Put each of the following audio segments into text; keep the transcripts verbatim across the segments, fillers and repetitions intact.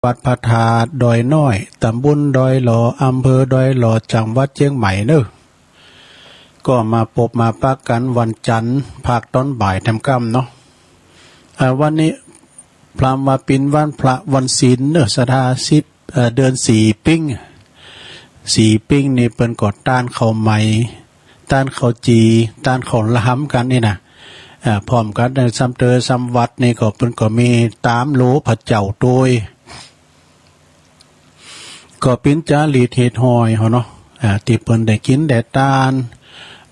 วัดพระธาตุดอยน้อย ตำบลดอยหล่อ อำเภอดอยหล่อ จังหวัดเชียงใหม่เนอะ ก็มาปบมาปะกันวันจันทร์ ภาคตอนบ่ายแถมค่ำเนาะ อ่า วันนี้พรามว่าปินวันพระวันศีลเนอะ ศรัทธาสิบ เอ่อ เดือนสี่ปิ้ง สี่ปิ้งนี่เปิ้นก็ต้านข้าวไหม้ ต้านข้าวจี่ ต้านข้าวหลามกันนี่นะ อ่า พร้อมกันในซ้ำเตอซ้ำวัดนี่ก็เปิ้นก็มีตามโลพระเจ้าโดย ก็ปินจารีตเหตุหอยเขาเนาะ อ่า ที่เปิ้นได้กินได้ต้าน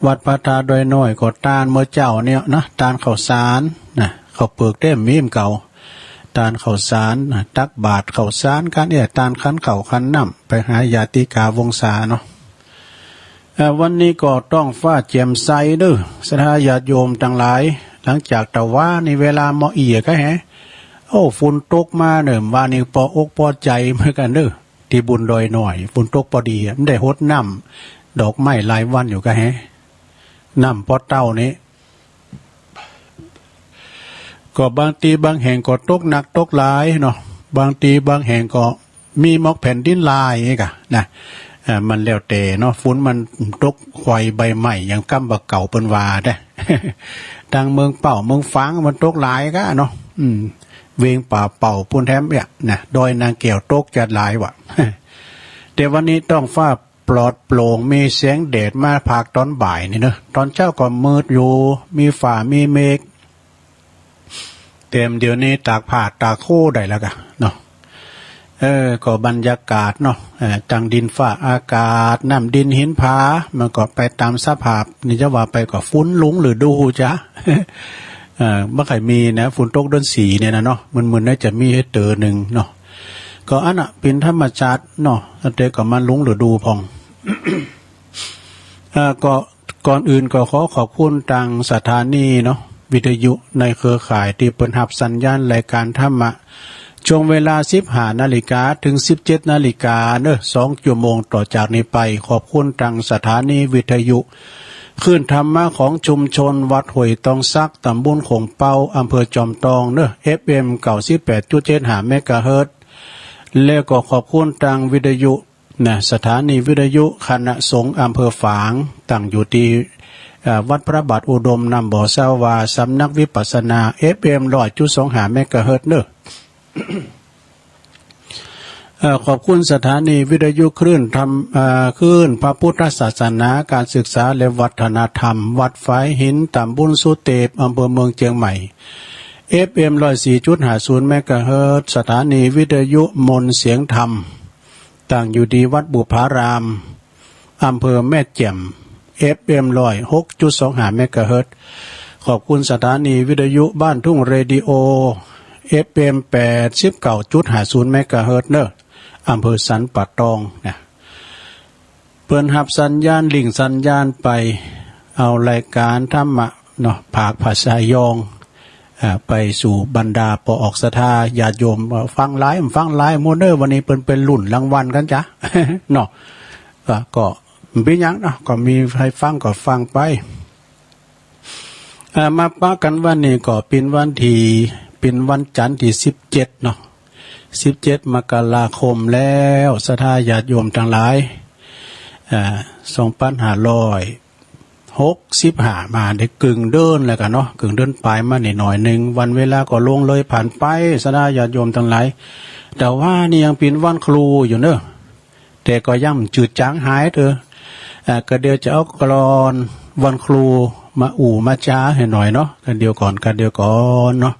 วัดพระธาตุดอยน้อยก็ต้านเมื่อเจ้าเนี่ยนะ ต้านข้าวสารนะ ข้าวเปลือกเต็มมีมเก่า ต้านข้าวสารนะ ตักบาตรข้าวสารกันเนี่ย ต้านขันข้าวขันน้ำ ไปหาญาติกาวงศาเนาะ เอ่อ วันนี้ก็ท้องฟ้าแจ่มใสเด้อ ศรัทธาญาติโยมทั้งหลาย หลังจากตะวานี่เวลาเหมาะเอี่ยก็แฮะ โอ้ ฝนตกมาเนิ่มว่านี่ปออกปอใจเหมือนกันเด้อ ที่บุญดอยน้อย ฝนตกปอดีอะ ไม่ได้หดน้ำดอกไม้หลายวันอยู่ก็แฮะ น้ำปอเต้านี่ ก็บางทีบางแห่งก็ตกหนักตกหลายเนาะ บางทีบางแห่งก็มีหมอกแผ่นดินไหวกะนะ อ่า มันแล้วแต่เนาะ ฝนมันตกไขว่ใบไม้อย่างกำบ่าเก่าเปิ้นว่าเด้ ทางเมืองเป้าเมืองฝางมันตกหลายกะเนาะ อืม เวียงป่าเป้าปูนแถมเนี่ยนะ ดอยนางแก้วตกจัดหลายว่ะ แต่วันนี้ท้องฟ้าปลอดโปร่ง มีแสงแดดมาภาคตอนบ่ายนี่เนอะ ตอนเช้าก็มืดอยู่ มีฟ้ามีเมฆ เต็มเดี๋ยวนี้ตากผ้าตากโคได้แล้วกะเนาะ เออ ก็บรรยากาศเนาะ เออ ตั้งดินฟ้าอากาศ น้ำดินหินผา มันก็ไปตามสภาพ นี่จะว่าไปก็ฝนหลงฤดูจ้ะ เออ บ่ค่อยมีนะ ฝนตกเดือนสี่เนี่ยนะเนาะ มันๆ น่าจะมีให้เต๋อหนึ่งเนาะ ก็อันน่ะเป็นธรรมชาติเนาะ แต่ก็มันหลงฤดูพ่อง เอ่อ ก็ก่อนอื่นก็ขอขอบคุณทางสถานีเนาะ วิทยุในเครือข่ายที่เปิ้นฮับสัญญาณรายการธรรมะ ช่วงเวลาสิบห้านาฬิกาถึงสิบเจ็ดนาฬิกาเนอะ สองชั่วโมงต่อจากนี้ไป ขอบคุณทางสถานีวิทยุคลื่นธรรมะของชุมชนวัดห้วยตองสัก ตำบลโขงเป๊า อำเภอจอมทองเนอะ เอฟเอ็ม เก้าสิบแปดจุดเจ็ดห้าเมกะเฮิรตซ์ แล้วก็ขอบคุณทางวิทยุ นะ สถานีวิทยุคณะสงฆ์อำเภอฝาง ตั้งอยู่ที่ เอ่อ วัดพระบาทอุดม น้ำบ่อสาวา สำนักวิปัสสนา เอฟเอ็ม ร้อยจุดสองห้าเมกะเฮิรตซ์เนอะ เอ่อ ขอบคุณสถานีวิทยุคลื่นธรรม เอ่อ คลื่นพระพุทธศาสนา การศึกษาและวัฒนธรรม วัดฝายหิน ตำบลสุเตป อำเภอเมืองเชียงใหม่ เอฟเอ็ม ร้อยสี่จุดห้าศูนย์เมกะเฮิรตซ์ สถานีวิทยุมนต์เสียงธรรม ตั้งอยู่ที่วัดบุพาราม อำเภอแม่แจ่ม เอฟเอ็ม ร้อยหกจุดสองห้าเมกะเฮิรตซ์ ขอบคุณสถานีวิทยุบ้านทุ่งเรดิโอ เอฟเอ็ม แปดสิบเก้าจุดห้าศูนย์เมกะเฮิรตซ์เนอะ อำเภอสันป่าตองนะ เปิ้นฮับสัญญาณ ลิงก์สัญญาณไป เอารายการธรรมะเนาะ ภาคภาษายอง อ่า ไปสู่บรรดาปอออกศรัทธาญาติโยม ฟังหลาย ฟังหลายหมู่เด้อ วันนี้เปิ้นเป็นรุ่นรางวัลกันจ้ะ เนาะ ก็ ก็บ่เป็นหยังเนาะ ก็มีให้ฟังก็ฟังไป อ่า มาปะกันวันนี้ก็เป็นวันที่ เป็นวันจันทร์ที่สิบเจ็ดเนาะ สิบเจ็ดมกราคมแล้ว ศรัทธาญาติโยมทั้งหลาย อ่า สองพันห้าร้อยหกสิบห้า มาได้กึ่งเดือนแล้วกันเนาะ กึ่งเดือนปลายมานิดหน่อยหนึ่ง วันเวลาก็ล่วงเลยผ่านไป ศรัทธาญาติโยมทั้งหลาย แต่ว่านี่ยังเป็นวันครูอยู่เนอะ แต่ก็ยังจืดจางหายเถอะ อ่า ก็เดี๋ยวจะเอากลอนวันครูมาอู้มาจาให้หน่อยเนาะ ก็เดี๋ยวก่อน ก็เดี๋ยวก่อนเนาะ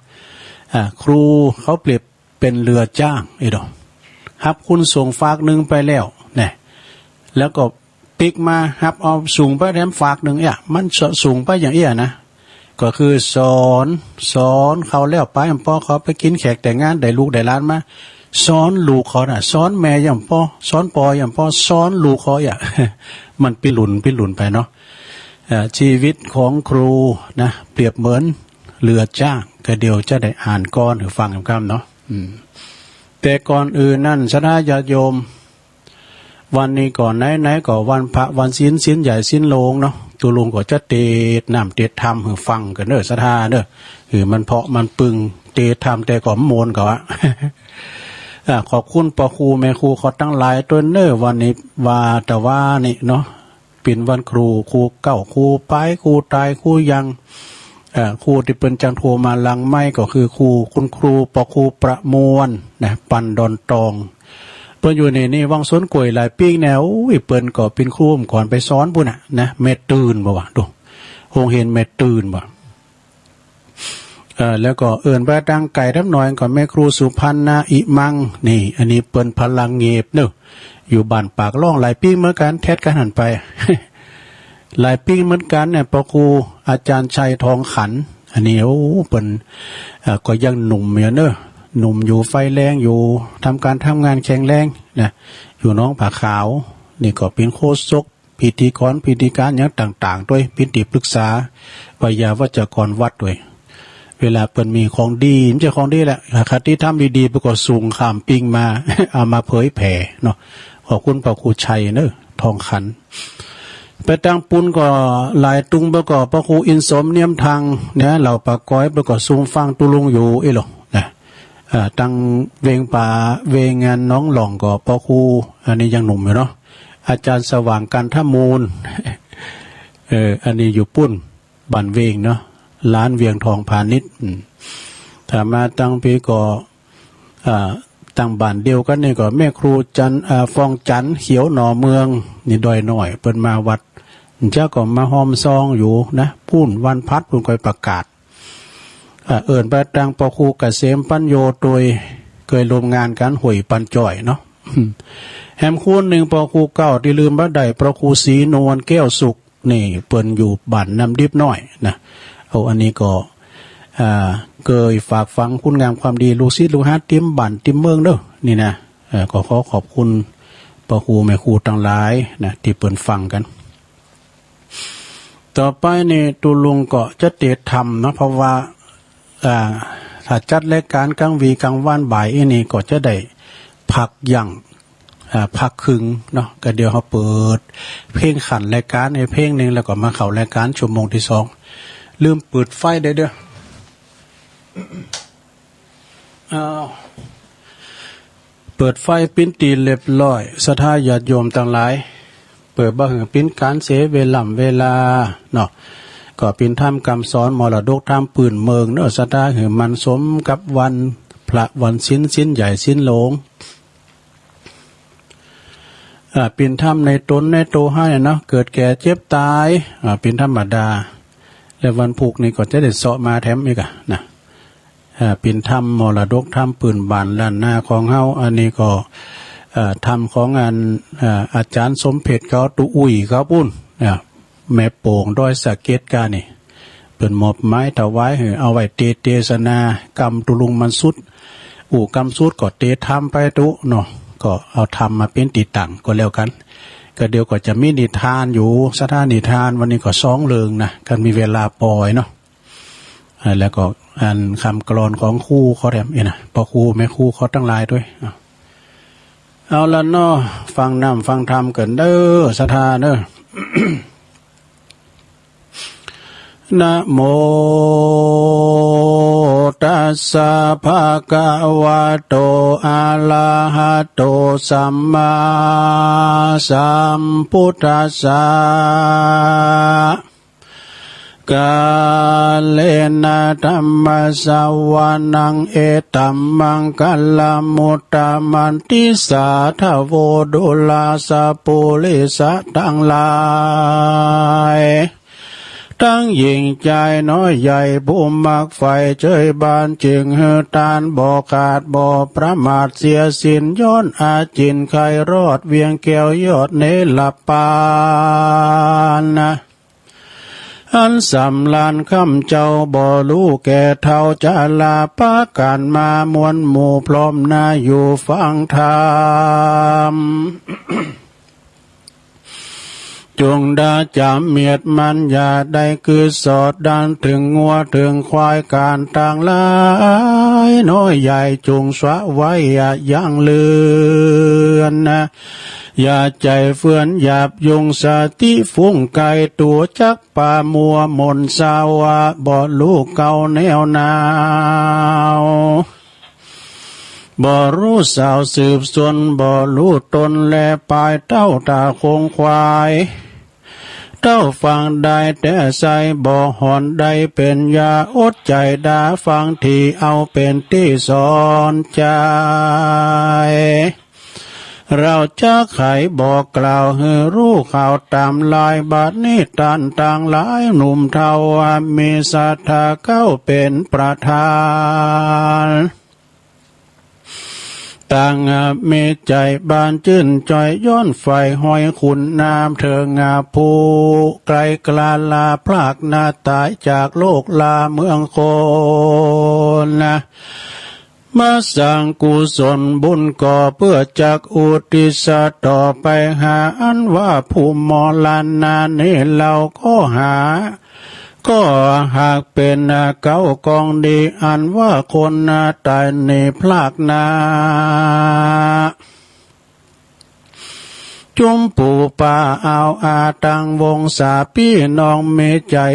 อ่า ครูเขาเปรียบเป็นเรือจ้าง ไอ้ดอก ฮับคนส่งฟากหนึ่งไปแล้วเนี่ย แล้วก็ปิ๊กมาฮับเอาส่งไปแถมฟากหนึ่งเอี้ย มันส่งไปอย่างเอี้ยนะ ก็คือสอน สอนเขาแล้วไป พอเขาไปกินแขกแต่งงาน ได้ลูกได้หลานมา สอนลูกเขาน่ะ สอนแม่ยังปอ สอนปอยังปอ สอนลูกเขาอ่ะ มันเป็นรุ่นเป็นรุ่นไปเนาะ เอ่อ ชีวิตของครูนะ เปรียบเหมือนเรือจ้าง ก็เดี๋ยวจะได้อ่านกลอนให้ฟังกันเนาะ อืม แต่ก่อนอื่นนั่น ศรัทธาญาติโยม วันนี้ก็ไหนๆ ก็วันพระวันศีล ศีลใหญ่ศีลหลวงเนาะ ตุ๊ลุงก็จะเตสน์น้ำเตสน์ธรรมให้ฟังกันเด้อ ศรัทธาเด้อ คือมันเพราะมันปึง เตสน์ธรรมแต่ก็ม่วนก็อะ อ่า ขอบคุณป้อครูแม่ครูเขาตังหลายตวยเน่อ วันนี้ว่าแต่ว่านี่เนาะ เป๋นวันครู ครูเก่า ครูไป ครูตาย ครูยัง เอ่อ ครูตี้เปิ้นจังโทรมาหลังไมค์ก็คือครู คุณครูป้อครูประมวลนะ ปันดอนตอง เปิ้นอยู่นี่ นี่วังสวนกล้วยหลายปี๋แน่ โอ้ย เปิ้นก็เป๋นครูก่อนไปสอนปู้นน่ะนะ แม่ตื่นบ่วะ ดู โฮงเฮียนแม่ตื่นบ่ เอ่อ แล้วก็เอิ้นไปตังไก๋ทำหน่อยก็แม่ครูสุพรรณาอิมัง นี่ อันนี้เปิ้นพลังเงบเนอะ อยู่บ้านปากล่องหลายปี๋เหมือนกั๋น แทดกั๋นหันไป หลายปี๋เหมือนกั๋นเนี่ย ป้อครูอาจารย์ชัยทองขัน อันนี้ โอ้ เปิ้น เอ่อ ก็ยังหนุ่มอยู่เนอะ หนุ่มอยู่ไฟแรงอยู่ ทำการทำงานแข็งแรงนะ อยู่หนองผาขาว นี่ก็เป๋นโฆษก พิธีกร พิธีการหยังต่างๆ ตวย เป๋นตี้ปรึกษา ไวยาวัจกรวัดตวย เวลาเปิ้นมีของดี บ่ใจ้ของดีแหละ คติธรรมดีๆ เปิ้นก็ส่งข้ามปิงมา เอามาเผยแผ่เนาะ ขอบคุณป้อครูชัยเนอะ ทองขัน ไปตังปูนก็หลายตุง เปิ้นก็ป้อครูอินสมเนียมทังเนี่ย เหล่าปากกอย เปิ้นก็ซุ่มฟังตุ๊ลุงอยู่อี้หรอนะ อ่า ตังเวงป่า เวงงานหนองหล่องก็ป้อครู อันนี้ยังหนุ่มอยู่เนาะ อาจารย์สว่างกันทมูล เออ อันนี้อยู่ปู้น บ้านเวงเนาะ ร้านเวียงทองพาณิชย์ อืม ถ้ามาตังปี๋ก็ อ่า ตังบ้านเดียวกั๋นนี่ก็แม่ครูจัน อ่า ฟองจันทร์เขียวหน่อเมือง นี่ดอยน้อย เปิ้นมาวัด เจ้าก็มาฮอมซองอยู่นะ ปู้นวันพัดปู้นค่อยประกาศ อ่า เอิ้นไปตังป้อครูเกษมปัญโยตวย เกยร่วมงานกั๋นห้วยปันจ้อยเนาะ แหมคู่นึ่งป้อครูเก่าตี้ลืมบ่ได้ ป้อครูศรีนวลแก้วสุข นี่เปิ้นอยู่บ้านน้ำดิบน้อยนะ เอา อันนี้ก็ อ่า เกยฝากฝังคุณงามความดี ลูกศิษย์ลูกหาติ่มบ้านติ่มเมืองเด้อ นี่นะ เอ่อ ก็ขอขอบคุณป้อครูแม่ครูตังหลายนะ ตี้เปิ้นฟังกั๋น ต่อไปนี่ตุ๊ลุงก็จะเตะธรรมเนาะ เพราะว่า อ่า ถ้าจัดรายการกลางวีกลางวันบ่ายอี้นี่ก็จะได้พักหยั่ง อ่า พักคึ่งเนาะ ก็เดี๋ยวเฮาเปิดเพลงขั้นรายการให้เพลงนึ่ง แล้วก็มาเข้ารายการชั่วโมงตี้สอง ลืมเปิดไฟได้เด้อ อ้าว เปิดไฟเป๋นตี้เรียบร้อย ศรัทธาญาติโยมตังหลาย เปื้อบ่หื้อเป๋นก๋านเสียเวล่ำเวลาเนาะ ก็เป๋นธรรมกำสอนมรดกธรรมปื้นเมืองเนาะ ศรัทธาหื้อมันสมกับวันพระวันศีล ศีลใหญ่ศีลหลวง อ่า เป๋นธรรมในต๋นในตั๋วเฮาเนี่ยเนาะ เกิดแก่เจ็บต๋าย อ่า เป๋นธรรมดา และวันพุธนี่ก็จะได้เซาะมาแถมอีกอะนะ อ่า เป๋นธรรมมรดกธรรมปื้นบ้านล้านนาของเฮา อันนี้ก็ อ่า ธรรมของอัน อ่า อาจ๋ารย์สมเพชรเขา ตุ๊อุ้ยเขาปู้น อ่า แม่โป่งดอยสะเก็ดกานี่ เปิ้นมอบหมายถวายหื้อเอาไว้เตะเตสนากำตุ๊ลุงมันสุด อู้กำสุดก็เตะธรรมไปตุ๊เนาะ ก็เอาธรรมมาเป๋นตี้ตั้งก็แล้วกั๋น ก็เดี๋ยวก็จะมีนิทานอยู่ ศรัทธานิทานวันนี้ก็สองเรื่องนะ คันมีเวลาปอยเนาะ อ่า แล้วก็อันคำกลอนของครูเขาแถมอีกนะ ป้อครูแม่ครูเขาตังหลายตวย เอา เอาละเนาะ ฟังน้ำฟังธรรมกั๋นเด้อ ศรัทธาเด้อ นะโม ตัสสะ ภะคะวะโต อะระหะโต สัมมาสัมพุทธัสสะ กาเลนะธัมมะสะวะนัง เอตัมมังคะลัม อุตตะมันติ สาธะโว ดูราสะปุริสะตังหลาย ตังหญิงจายน้อยใหญ่ ผู้มักใฝ่เจยบาน จึงหื้อตานบ่ขาด บ่ประมาทเสียสิ้น ย้อนอาจินไขรอด เวียงแก้วยอดเนรปานนะ อันสำราญค่ำเจ้าบ่ฮู้แก่เฒ่า จะลาปะกั๋นมามวลหมู่ พร้อมหน้าอยู่ฟังธรรม จงดาจ๋าเมียดมัน อย่าได้กึ๊ดสอดดัน เถิงงัวเถิงควาย ก๋านตังหลายน้อยใหญ่ จงสะไว้อย่ายั้งเลือนนะ อย่าใจ๋เฟื่อนหยาบยุง สติฟุ้งไกลตั๋ว จักปามัวหม่นเศร้า บ่ฮู้เก่าแนวหนาว บ่ฮู้สาวสืบสวน บ่ฮู้ตนแลปาย เต้าตาคงควาย เต้าฟังได้แต่ไส้ บ่ฮอนได้เป๋นยา อดใจ๋ดาฟังที เอาเป๋นตี้สอนใจ๋ เฮาจักไขบอกกล่าว หื้อฮู้ข่าวต๋ามลาย บัดนี้ต้านตังหลาย หนุ่มเฒ่า มีศรัทธาเก้าเป๋นประธาน ตังมีใจ๋บานจื้นจ่อย ย้อนใฝ่ฮอยคุณนาม เถิงผู้ไกลกล้าลาพลากนา ต๋ายจากโลกลาเมืองคนนะ มาสร้างกุศลบุญก่อ เปื้อจักอุทิศต่อไปหา อันว่าผู้มรณะนี้ เฮาก็หา ก็หากเป๋นเก้ากองดี อันว่าคนต๋ายหนีพลากนา จุมปู่ป้าอาวอา ตังวงศาปี้น้อง มีใจ๋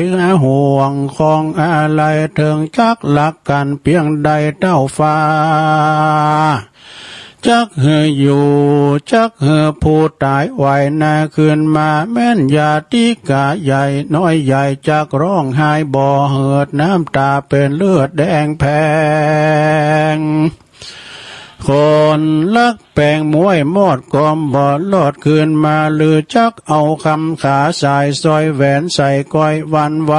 ห่วงของอาลัย เถิงจักรักกั๋นเปียงใด เต้าฟ้า จักหื้ออยู่ จักหื้อผู้ต๋ายไหวนา คืนมาแม่นญาติกาใหญ่น้อยใหญ่ จักฮ้องไห้บ่เหือด น้ำต๋าเป๋นเลือดแดงแผง คนฮักแปงมวยมอดก็บ่รอด คืนมา หรือจักเอาคำขาสาย สร้อยแหวนใส่ก้อยหวั่นไหว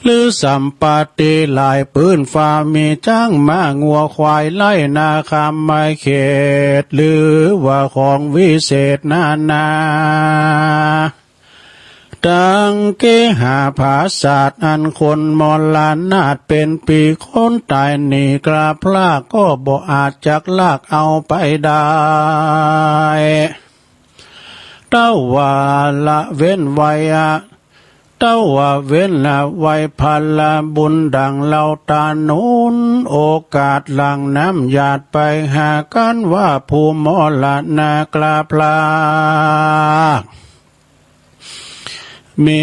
หรือสัมปติหลายปื้นฟ้า มีจ๊างม้างัวควาย ไฮ่นาคำไม้เขต หรือว่าของวิเศษนานา ตังเกหาผาสาท อันคนมรณาทเป๋นปี๋ คนต๋ายหนีกล้าพลาก ก็บ่อาจจักลากเอาไปได้ เต้าว่าละเว้นไว้อะ เต้าว่าเว้นละไว้ผละบุญ ดังเฮาตาหนุนโอกาส หลั่งน้ำหยาดไปหากั๋น ว่าผู้มรณะกล้าพลาก มี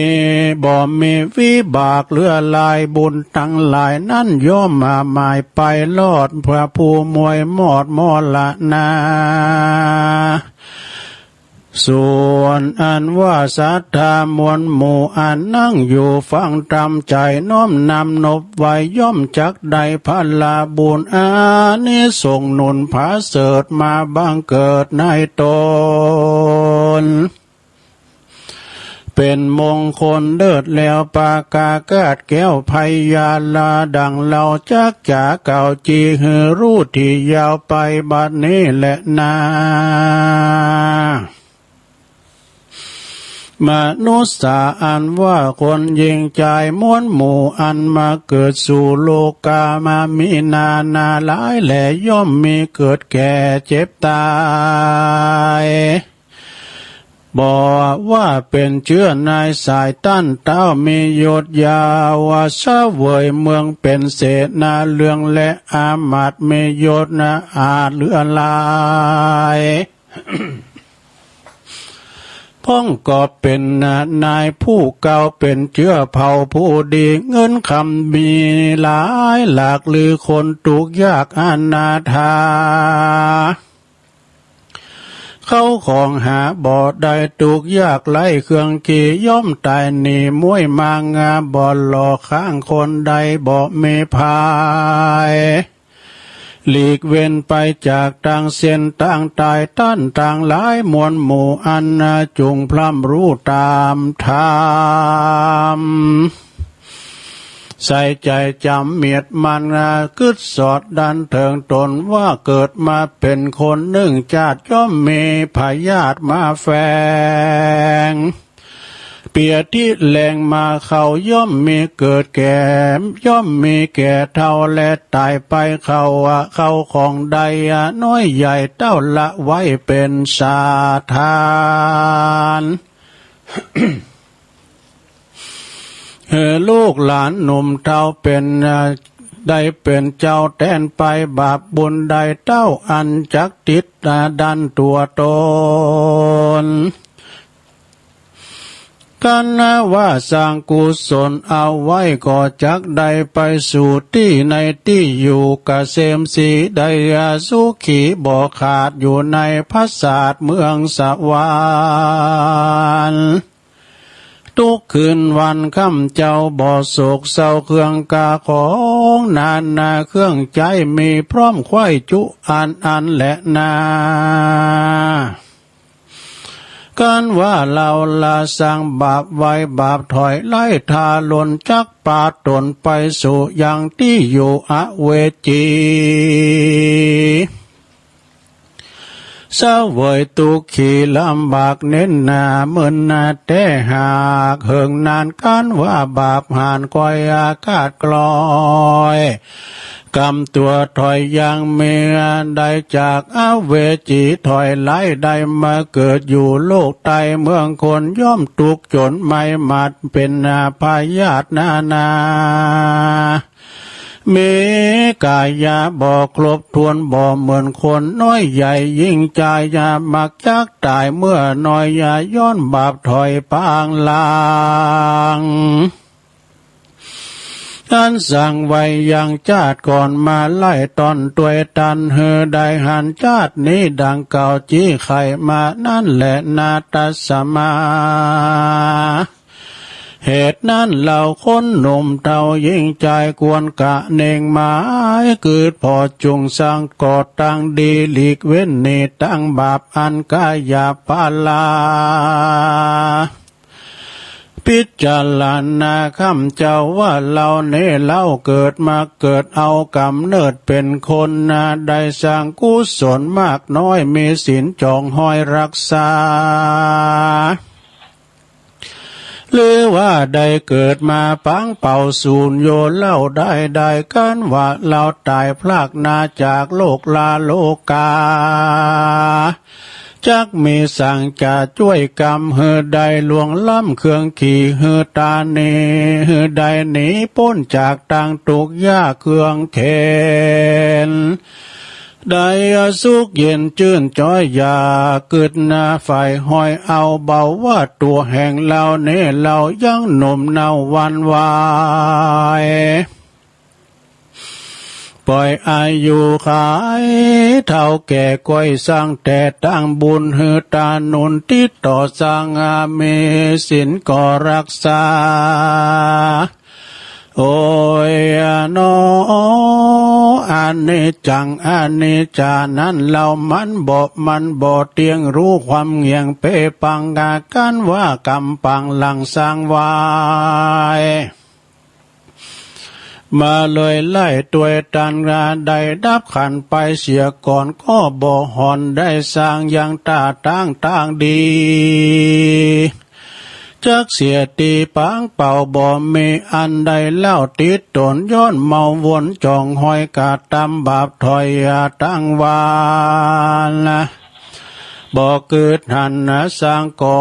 บ่มีวิบากเหลือหลาย บุญตังหลายนั้นย่อมมาหมายไปรอด เพื่อผู้มวยมอดมรณะ ส่วนอันว่าศรัทธามวลหมู่ อันนั่งอยู่ฟังธรรม ใจ๋น้อมนำนบไว้ ย่อมจักได้ผละบุญ อานิสงส์หนุนผาเสริฐ มาบังเกิดในตน เป๋นมงคลเลิศแล้ว ปากาเกศแก้วพญาลา ดังเฮาจักจ๋ากล่าวจี่ หื้อฮู้ตี้ยาวไปบัดนี้แลนา มนุษย์สาอันว่าคนหญิงจายมวลหมู่ อันมาเกิดสู่โลกา มามีนานาหลายแล ย่อมมีเกิดแก่เจ็บต๋าย บ่ว่าเป๋นเจื้อในสายต้านเต๊า มียศยาว เสวยเมืองเป๋นเสนาเรือง และอามาตย์ มียศนาอาจเหลือหลาย พ่องก็เป๋นนายผู้เก่า เป๋นเจื้อเผ่าผู้ดี เงินคำมีหลายหลาก หรือคนตุ๊กข์ยากอนาถา เข้าของหาบ่ได้ ตุ๊กข์ยากไร้เครื่องกี ย่อมต๋ายหนีมวยมางา บ่หลอกข้างคนใดบ่มีภัย หลีกเว้นไปจากตางเส้นตางต๋าย ต้านตังหลายมวลหมู่ อันจุ่งพร่ำฮู้ต๋ามธรรม ใส่ใจ๋จ๋ำเมียดมั่น กึ๊ดสอดดันเถิงต๋น ว่าเกิดมาเป๋นคนนึ่งจาติ ย่อมมีพยาธิมาแฝง เปียธิแลงมาเข้า ย่อมมีเกิดแก่ ย่อมมีแก่เฒ่าและต๋ายไป เข้าอะ เข้าของใดอะ น้อยใหญ่เต้าละไว้เป๋นสาทาน หื้อลูกหลานหนุ่มเฒ่าเป๋น ได้เป๋นเจ้าแตนไป บาปบุญใดเต้าอันจักติดดันตั๋วต๋น กันว่าสร้างกุศลเอาไว้ก็จักได้ไปสู่ตี้ในตี้อยู่เกษมสีได้สุขีบ่ขาดอยู่ในผสาทเมืองสวรรค์ ทุกคืนวันค่ำเจ้าบ่โศกเศร้าเครื่องกาของนานาเครื่องใจ๊มีพร้อมไขว้จุอันอันแลนา กันว่าเฮาละสร้างบาปไว้บาปถอยไล่ทาลนจักปาตนไปสู่ยังตี้อยู่อเวจี เสวยตุ๊กขีลำบากเน้นหนาเมินหนาแต่หากเหิงนานกันว่าบาปหานก้อยอากาศกลอยกำตัวถอยยังเมียได้จากอเวจีถอยไล่ได้มาเกิดอยู่โลกใต้เมืองคนย่อมทุกข์จนไม่หมัดเป็นอาพยาธินานา มีกายาบ่ครบถ้วนบ่เหมือนคนน้อยใหญ่ยิ่งใจยามักจักตายเมื่อน้อยยาย้อนบาปถอยปางหลัง อันสั่งไว้ยังชาติก่อนมาไล่ตอนตวยตันหือได้หันชาตินี้ดังเก่าจี้ไขมานั่นแหละนาตัสมา เหตุนั้นเหล่าคนหนุ่มเฒ่ายิ่งใจควรกะเน่งหมายกึดพอจุงสร้างก่อตั้งดีหลีกเว้นหนีตั้งบาปอันกายาปาลา พิจารณาคำเจ้าว่าเหล่านี้เล่าเกิดมาเกิดเอากำเนิดเป็นคนนาได้สร้างกุศลมากน้อยมีศีลจองห้อยรักษา หรือว่าได้เกิดมาปางเป่าศูนย์โยเล่าได้ได้กันว่าเราตายพลากนาจากโลกลาโลกา จักมีสังจะช่วยกำหือได้หลวงล้ำเครื่องขี่หือตาหนีหือได้หนีพ้นจากตังทุกข์ยากเครื่องเข็ญ ได้สุขเย็นจื้นจ้อยอย่ากึดหน้าฝ่ายห้อยเอาเบาว่าตัวแห่งเรานี้เรายังหนุ่มเนาวันวาย ปล่อยอายุขายเฒ่าแก่ก้อยสร้างแต่ตั้งบุญหือตาหนุนติดต่อสร้างอามีศีลก็รักษา โอ้ยหนอ อนิจจังอนิจจานั้นเรามันบ่มันบ่เที่ยงรู้ความเงี่ยงเปปังกากันว่ากำปังหลังสร้างไว้ มาเลยไล่ตวยตันราได้ดับขันไปเสียก่อนก็บ่หอนได้สร้างยังตาตั้งทางดี จักเสียตีปางเป่าบ่มีอันใดเล่าติดตนย้อนเมาวนจ่องห้อยกาดตำบาปถอยตั้งวาละ บ่กึดหันนะสร้างก่อ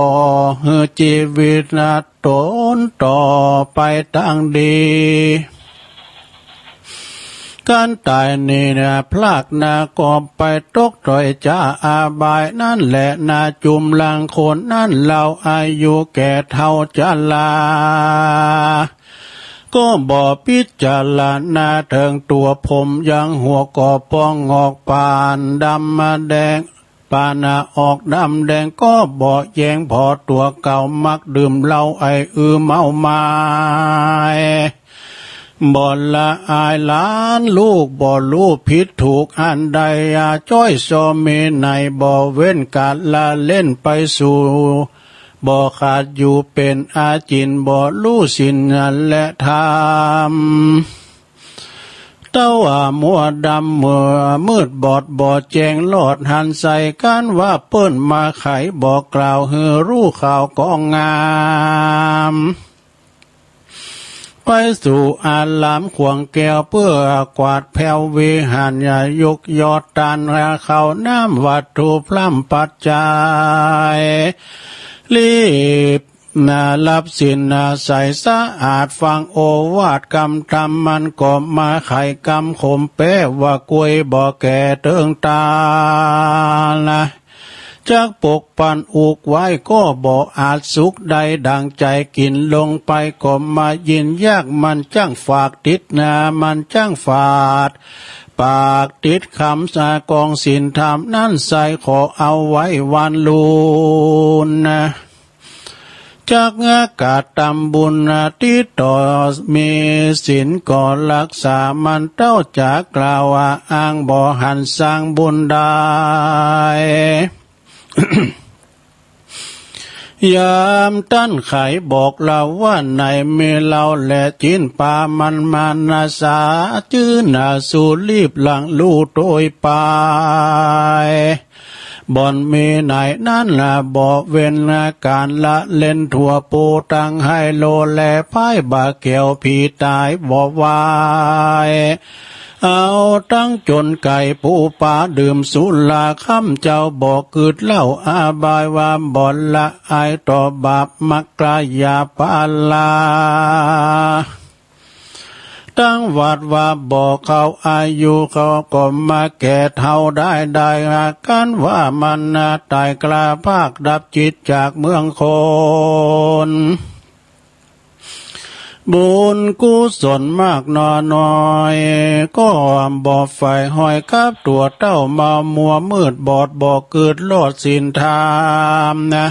หื้อชีวิตนะตนต่อไปตั้งดี การตายนี่นะพลากนาก็ไปตกถอยจ้าอาบายนั่นแหละนาจุมลังคนนั่นเราอายุแก่เฒ่าชรา ก็บ่พิจารณาเถิงตัวผมยังหัวก่อปองงอกปานดำมาแดง ปานาออกดำแดงก็บ่แยงพอตัวเก่ามักดื่มเหล้าไออือเมาไม้ บ่ละอายหลานลูกบ่รู้ผิดถูกอันใดอาจ้อยโซมีในบ่เว้นกาดละเล่นไปสู่ บ่ขาดอยู่เป็นอาจินบ่รู้ศีลและธรรม เต้าอามัวดำเมื่อมืดบอดบ่แจ้งลอดหันใส่กันว่าเปิ้นมาไขบอกกล่าวหื้อรู้ข่าวกองงาม ไปสู่อารามขวางแก้วเพื่อกวาดแผววิหารยกยอดตานราข้าวน้ำวัตถุพร่ำปัจจัย รีบนารับศีลอาศัยสะอาดฟังโอวาทกำธรรมมันก็มาไขกำขมแปะว่ากล้วยบ่แก่เติงตาละ จักปกปันอุกไว้ก็บ่อาจสุขได้ดังใจ กินลงไปก็มายินยาก มันจั่งฝาดติดนา มันจั่งฝาดปากติดคำสากองศีลธรรมนั้นใส่ ขอเอาไว้วันลูนนะ จักกระทำบุญติดต่อมีศีลก็รักษา มันเต้าจักกล่าวอ้างบ่หันสร้างบุญได้ ยามต้านไขบอกเล่าว่า ในมีเหล้าและจีนปา มันมานาสาจื้อหนาสู่รีบหลังลู่โตยไป บ่อนมีไหนนั้นละบ่เว้นการละเล่น ทั่วปูตังไฮโลและไพ่บาแก้ว ผีตายบ่ไหว เอาตังจนไก่ปูปลา ดื่มสุราค่ำเจ้าบ่กึดเหล้า อบายว่าบ่ละอายต่อบาป มักกล้ายาปาลา ตั้งวัดว่าบ่เข้าอายุ เขาก็มาแก่เฒ่าได้ ได้อาการว่ามันนาตายกล้าพากดับจิตจากเมืองคน บุญกุศลมากน้อยน้อย ก็บ่ใฝ่ห้อยกับตัวเต้า มามัวมืดบอดบ่กึดรอดศีลธรรมนะ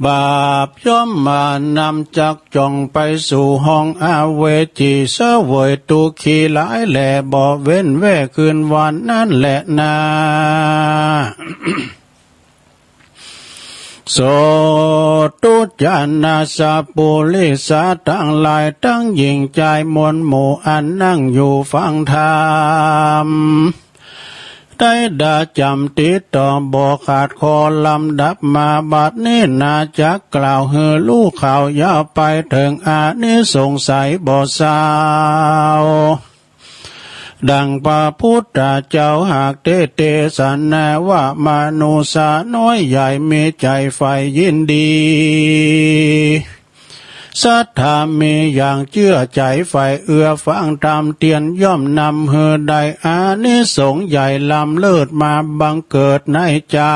บาปย่อมมานำจักจ่องไปสู่ห้องอเวจี เสวยทุกขีหลายแล บ่เว้นแว่คืนวันนั้นแลนา โสตุจานาสปุริสาตังหลาย ตังหญิงจายมวลหมู่อันนั่งอยู่ฟังธรรม ได้ดาจำติดต่อบ่ขาด ขอลำดับมาบัดนี้นา จักกล่าวหื้อลูกเขายาวไป เถิงอานิสงส์ใสบ่เศร้า ดังพระพุทธเจ้าหากเตเตสนาว่า มนุษย์น้อยใหญ่มีใจใฝ่ยินดี ศรัทธามีอย่างเจื้อใจ๋ใฝ่เอื้อฟังธรรมเตียน ย่อมนำหื้อได้อานิสงส์ใหญ่ล้ำเลิศมาบังเกิดในใจ๋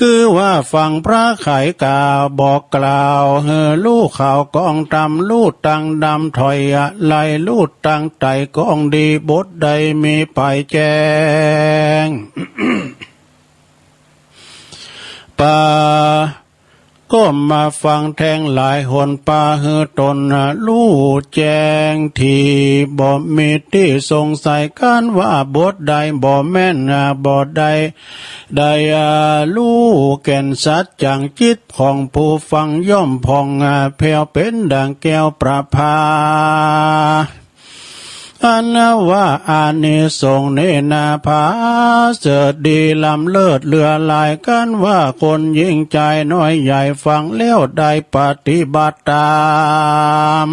คือว่าฟังพระไขยกล่าวบอกกล่าวหื้อลูกเขากองธรรม ลูดตังดำถอยอะไหล ลูดตังไตกองดี บทใดมีไปแจ้ง ปา ก็มาฟังแทงหลายหน ปาหื้อตนรู้แจ้ง ที่บ่มีตี้สงสัย กันว่าบทใดบ่แม่น บ่ได้ ได้รู้แก่นสัจจัง จิตของผู้ฟังย่อมผ่องแผ้ว เป็นดังแก้วประภา อันว่าอานิสงส์นี้นาผาเสริฐดีล้ำเลิศเหลือหลาย กันว่าคนยิ่งใจ๋น้อยใหญ่ ฟังแล้วได้ปฏิบัติตาม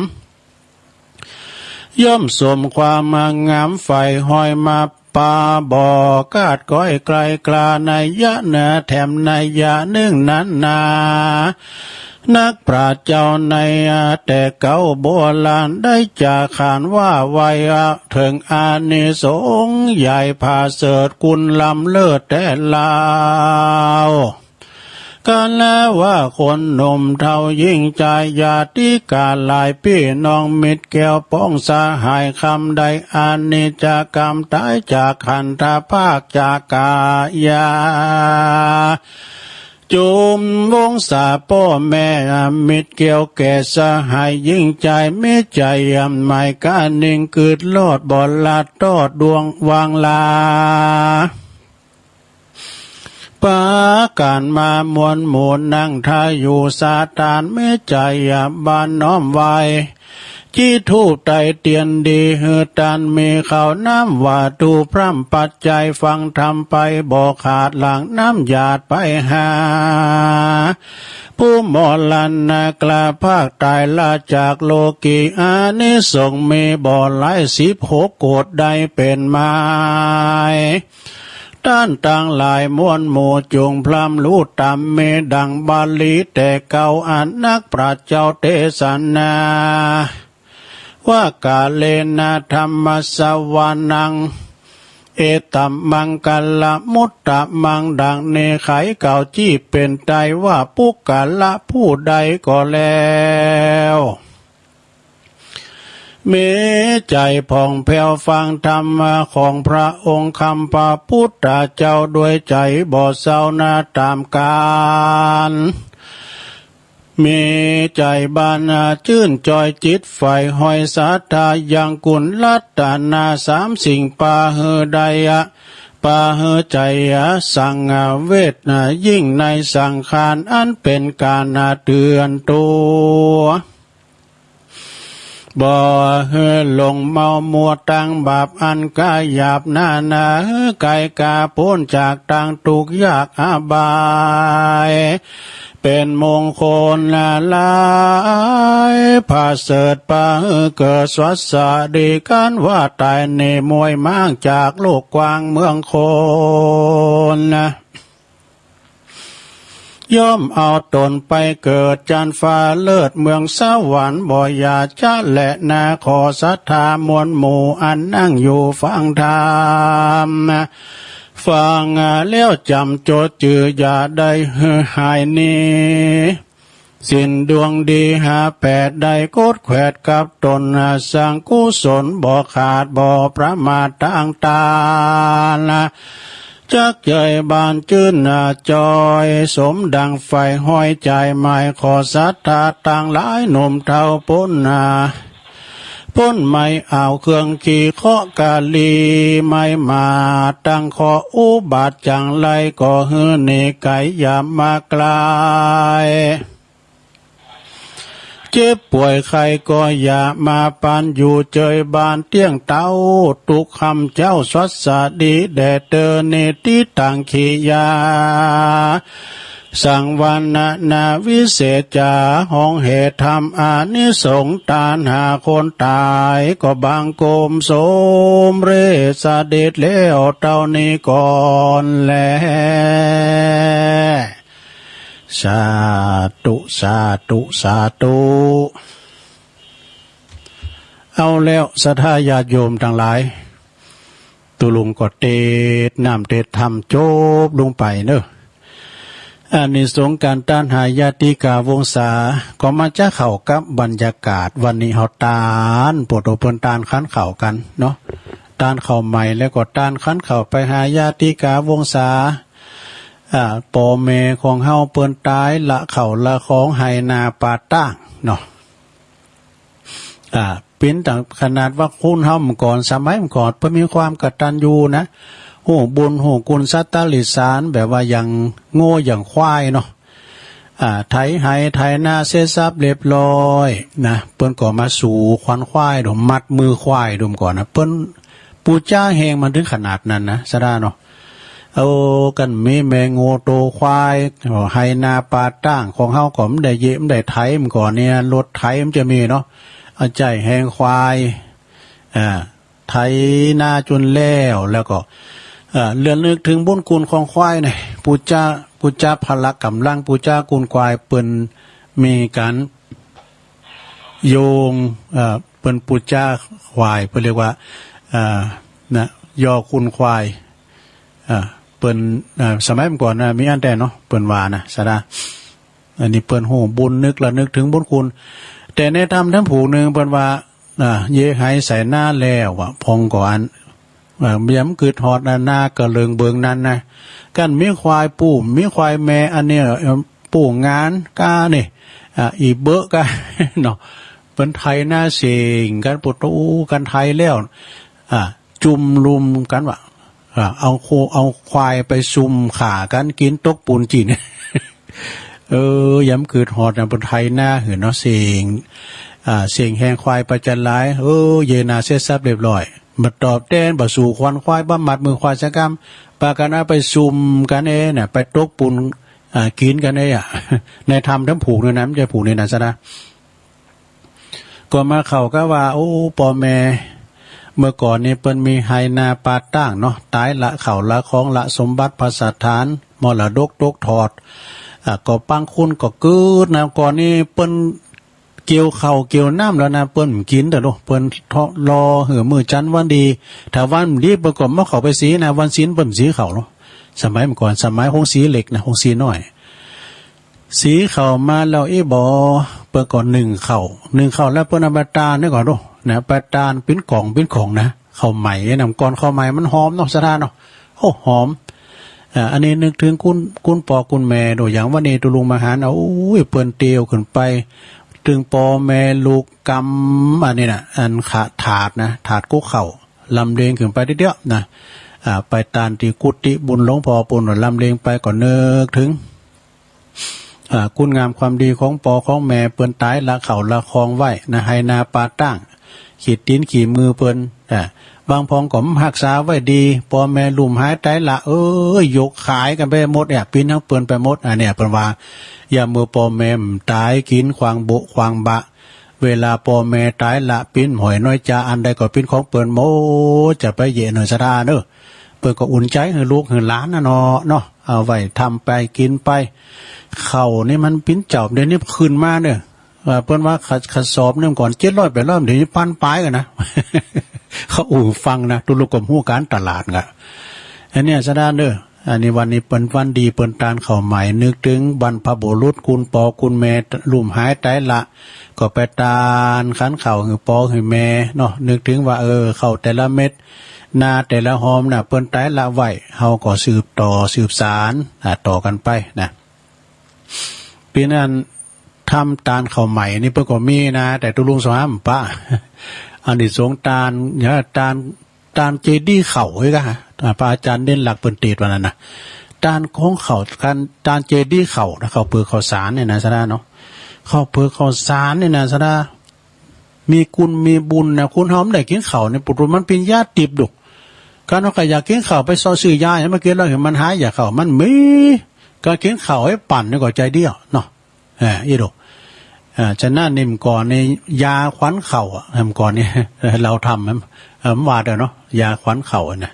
ย่อมสมความงามใฝ่ห้อยมา ปาบ่ขาดก้อยไกลกล้า นัยยะเนื้อแถมนัยยะหนึ่งนั้นนา นักปราชญ์เจ้าในแต่เก่าโบราณ ได้จาขานว่าไว้เถิงอานิสงส์ใหญ่ผาเสริฐคุณล้ำเลิศแต๊ลาว กันว่าคนหนุ่มเฒ่าหญิงจายญาติกาหลายปี้น้องมิตรแก้วป้องสหาย คำใดอานิจกรรมต๋ายจากขันธภาคจากกายา จุมวงศาป้อแม่มิตรแก้วแก่สหายหญิงจาย มีใจ๋หมายกานิ่งกึดรอดบ่ละตอดดวงวางลา ปากั๋นมามวลหมู่นั่งท่าอยู่สถาน มีใจ๋บานน้อมไหว้ จิธูปไตเตียนดีหื้อตาน มีข้าวน้ำวาตถุพร่ำปัจจัย ฟังธรรมไปบ่ขาด หลั่งน้ำหยาดไปหา ผู้มรณะกล้าพากต๋ายละจากโลกี อานิสงส์มีบ่หลายสิบหกกฎได้เป็นหมาย ต้านตังหลายมวลหมู่จุ่งพร่ำรู้ต๋าม มีดั่งบาลีแต่เก่า อันนักปราชญ์เจ้าเตสนา ว่ากาเลนะธัมมะสวนัง เอตัมมังกะละมุตตะมัง ดังนี้ไขเก่าจี้เป็นไตว่าปุคคละผู้ใดก็แล้ว มีใจผ่องแผ้วฟังธรรมของพระองค์คำพระพุทธเจ้าด้วยใจบ่เศร้าหน้าตามกาล มีใจบานชื่นจอยจิตใฝ่ห้อยศรัทธายังคุณรัตนาสามสิ่งปาหือได้อะปาหือใจอะสังเวชนะยิ่งในสังขารอันเป็นการเตือนตัว บ่หื้อหลงเมามัวตังบาปอันกาหยาบหน้าหนาหื้อไกลกาพ้นจากตังทุกข์ยากอบาย เป็นมงคลหลายประเสริฐปาหื้อเกิดสวัสดีกันว่าตายในมวยม้างจากโลกกว้างเมืองคนนะ ย่อมเอาตนไปเกิดจันฟ้าเลิศเมืองสวรรค์บ่อย่าจะแลนาขอศรัทธามวลหมู่อันนั่งอยู่ฟังธรรม ฟังแล้วจำจดจื่ออย่าได้หายหนี สิ้นดวงดีหาแปดได้กดแขวดกับตนสร้างกุศลบ่ขาดบ่ประมาททางตาละ จักเจยบานจื้นจอยสมดังไฟห้อยใจหมายขอศรัทธาตังหลายหนุ่มเฒ่าพ้นนา พ้นไม่เอาเครื่องขี่เคาะกาลีไม่มาตั้งขออุบัติจังไรก็หื้อหนีไกลอย่ามาไกล เจ็บป่วยใครก็อย่ามาปานอยู่เจยบานเตี้ยงเต้า ทุกคำเจ้าสวัสดีแด่เตอนิติตังขียา สังวรรณนาวิเศษจาห้องเหตุธรรมอานิสงส์ตานหาคนตายก็บังคมสมเร็จเสด็จแล้วเท่านี้ก่อนแล สาธุ สาธุ สาธุ เอาแล้วศรัทธาญาติโยมตังหลาย ตุลุงก็เตศน์น้ำเตศน์ธรรมจบลงไปเนอะ อานิสงส์ก๋านต้านหายาติกาวงศา ก็มาจะเข้ากับบรรยากาศวันนี้เฮาต้าน ปวดหัวเปิ้นต้านขันข้าวกั๋นเนาะ ต้านข้าวใหม่แล้วก็ต้านขันข้าวไปหายาติกาวงศา อ่า ป้อแม่ของเฮาเปิ้นต๋ายละข้าวละของไฮ่นาป่าต้างเนาะ อ่า เป๋นตังขนาดว่าคนเฮาเมื่อก่อน สมัยเมื่อก่อนเปิ้นมีความกตัญญูนะ ฮู้บุญฮู้คุณสัตว์ติรัจฉาน แบบว่าอย่างงัวอย่างควายเนาะ อ่า ไถไฮ่ไถนาเสร็จสับเรียบร้อยนะ เปิ้นก็มาสู่ขวัญควายโดม มัดมือควายโดมก่อนนะ เปิ้นปู๋จาแฮงมันถึงขนาดนั้นนะ ศรัทธาเนาะ เอา กันมีแม่งัวโตควาย ไฮ่นาป่าต้างของเฮาก็บ่ได้เยะบ่ได้ไถ เมื่อก่อนเนี่ยรถไถมันจะมีเนาะ เอาใจ๊แฮงควาย อ่า ไถนาจ๋นแล้ว แล้วก็ เอ่อ เรื่องนึกถึงบุญคุณของควายเนี่ย ปู๋จา ปู๋จาพละก๋ำลัง ปู๋จาคุณควาย เปิ้นมีก๋านโยง เอ่อ เปิ้นปู๋จาควาย เปิ้นเรียกว่า เอ่อ นะ ยอคุณควาย เอ่อ เปิ้น เอ่อ สมัยเมื่อก่อนนะ มีอันแต่เนาะ เปิ้นว่านะ ศรัทธา อันนี้เปิ้นฮู้บุญ นึกละนึกถึงบุญคุณ แต่ในธรรมทั้งผูกหนึ่งเปิ้นว่า อ่า เยะไฮ่ใส่นาแล้วอะ พองก็อัน เอ่อ เมื่อมันกึดฮอดนาก็เลิงเบิงนั้นนะ กันมีควายปู๋ มีควายแม่ อันนี้ เอ่อ ปู๋งานก้านี่ อ่า อีเบอะก้า เนาะ เปิ้นไถนาเสียงกั๋น ปวดอู้กั๋นไถแล้ว อ่า จุมลุมกั๋นว่า อ่า เอาโค เอาควายไปซุมฆ่ากั๋นกิ๋นตกปูนจี๋น เออ ยามกึดฮอดนะ เปิ้นไถนาหื้อเนาะ เสียง อ่า เสียงแฮงควายไปจะหลาย เออ เยะนาเสร็จสับเรียบร้อย บ่ตอบแตน บ่สู่ขวัญควาย บ่มัดมือควายสักกำ ปากั๋นเอาไปซุมกั๋นเองน่ะ ไปตกปูน อ่า กิ๋นกั๋นเองอะ ในธรรมทั้งผูกนี่นะ บ่ใจ้ผูกนี่นะ ศรัทธา ก็มาเข้ากับว่า โอ้ ป้อแม่ เมื่อก่อนนี่เปิ้นมีไฮ่นาป่าต้างเนาะ ต๋ายละข้าวละของละสมบัติภัสถาน มรดกตกทอด อ่ะ ก็ปังคุณก็กึ๊ดนะ ก่อนนี่เปิ้น เกี่ยวข้าวเกี่ยวน้ำแล้วนะ เปิ้นบ่กินเด้อลูก เปิ้นรอหื้อมื้อจันทร์วันดี ถ้าวันบ่ดีเปิ้นก็บ่เข้าไปสีนะ วันศีลเปิ้นบ่สีข้าวลูก สมัยก่อน สมัยโฮงสีเหล็กนะ โฮงสีน้อย สีข้าวมาแล้วอีบ่ เปิ้นก็นึ่งข้าว นึ่งข้าวแล้วเปิ้นเอาไปตานนี่ก่อนลูกนะ ไปตานปิ้นกล่องปิ้นกล่องนะ ข้าวใหม่นำก่อน ข้าวใหม่มันหอมเนาะ ศรัทธาเนาะ โอ้ หอม อ่า อันนี้นึกถึงคุณ คุณป้อคุณแม่ ตัวอย่างวันนี้ตุ๊ลุงมาหัน โอ้ย เปิ้นเตียวขึ้นไป ตึงป้อแม่ลูกกำ อันนี้นะ อันขะถาดนะ ถาดกุ๊กข้าว ลำเลียงขึ้นไปเดียวๆ นะ อ่า ไปตานตี้กุฏิบุญหลวงป้อปุ้น ลำเลียงไปก็นึกถึง อ่า คุณงามความดีของป้อของแม่ เปิ้นตายละข้าวละของไว้นะ ไฮ่นาป่าตาง ขี้ตี๋นขี้มือเปิ้น อ่า บางพ่องก็บ่ฮักษาไว้ดี ป้อแม่ลุ่มหายตายละ เอ้ย ยกขายกันไปหมดเนี่ย ปิ้นทั้งเปิ้นไปหมด อันเนี้ยเปิ้นว่า ยามเมื่อป้อแม่บ่ตาย กิ๋นขว้างบุขว้างบะ เวลาป้อแม่ตายละ ปิ้นห้อยน้อยจา อันใดก็ปิ้นของเปิ้นหมด จะไปเยียะเน่อ ศรัทธาเน่อ เปิ้นก็อุ่นใจ๋หื้อลูกหื้อหลานนะเนาะ เนาะ เอาไว้ทำไปกิ๋นไป ข้าวนี่มันปิ้นเจ้า เดี๋ยวนี้ขึ้นมาเน่อ ว่าเปิ้นว่าข้า ข้าสอบเนี่ยก่อน เจ็ดร้อยแปดร้อย เดี๋ยวนี้พันป๋ายกันนะ เขาอู้ฟังนะ ตุ๊ลุงก็ฮู้ก๋านตลาดกะ อันเนี้ย ศรัทธาเน่อ อันนี้วันนี้เปิ้นวันดี เปิ้นตานข้าวใหม่ นึกถึงบรรพบุรุษ คุณป้อคุณแม่ลุ่มหายตายละ ก็ไปตานขันข้าวหื้อป้อหื้อแม่เนาะ นึกถึงว่า เออ ข้าวแต่ละเม็ด นาแต่ละหอมน่ะ เปิ้นตายละไว้ เฮาก็สืบต่อสืบสาน อ่า ต่อกันไปนะ เปิ้นอันทำตานข้าวใหม่นี่เปิ้นก็มีนะ แต่ตุ๊ลุงสวามปะ อานิสงส์ตาน เนี่ย ตาน ตานเจดีย์ข้าวเอ้ยกะ อ่า พระอาจารย์เด่นลักษณ์เปิ้นเตศน์วันนั้นนะ ตานของข้าว ตาน ตานเจดีย์ข้าวนะ ข้าวเปลือกข้าวสารเนี่ยนะ ศรัทธาเนาะ ข้าวเปลือกข้าวสารเนี่ยนะ ศรัทธา มีคุณมีบุญนะ คนเฮาบ่ได้กิ๋นข้าวเนี่ย ปุถุชนมันปิ้นยาติบดุ คันเฮาก็อยากกิ๋นข้าว ไปเซาะซื้อยาให้มันกิ๋น แล้วเห็นมันหายอยากข้าว มันมี ก็กิ๋นข้าวให้ปั่นนี่ก็ใจ๋เดียวเนาะ เออ อีโด เออ ฉะนั้นนี่เมื่อก่อนนี่ยาขวัญข้าวอะ เมื่อก่อนนี่ เราทำ เออ มันว่าเด้อเนาะ ยาขวัญข้าวอะนะ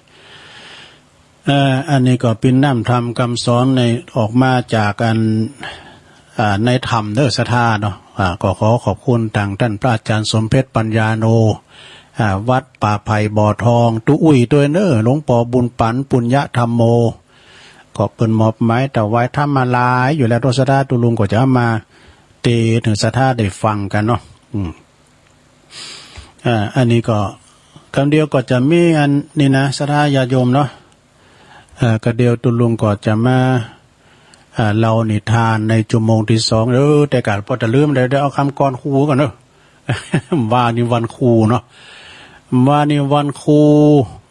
เอ่อ อันนี้ก็เปิ้นน้ำธรรมคำสอนใน ออกมาจากอัน อ่า ในธรรมเด้อ ศรัทธาเนาะ อ่า ก็ขอขอบคุณทางท่านพระอาจารย์สมเพชรปัญญาโน อ่า วัดป่าไผ่บ่อทอง ตุ๊อุ้ยตวยเน่อ หลวงป้อบุญปั๋น ปุญญธรรมโม ก็เปิ้นมอบหมายถวายธรรมมาหลายอยู่แล้ว ตัวศรัทธาตุ๊ลุงก็จะเอามาเตศน์หื้อศรัทธาได้ฟังกันเนาะ อืม อ่า อันนี้ก็กำเดียวก็จะมีอันนี้นะ ศรัทธาญาติโยมเนาะ เอ่อ กำเดียวตุ๊ลุงก็จะมา อ่า เล่านิทานในชั่วโมงที่สอง เออ แต่กาดพอจะลืม เดี๋ยว เดี๋ยวเอาคำกลอนครูก่อนเนาะ ว่านี่วันครูเนาะ ว่านี่วันครู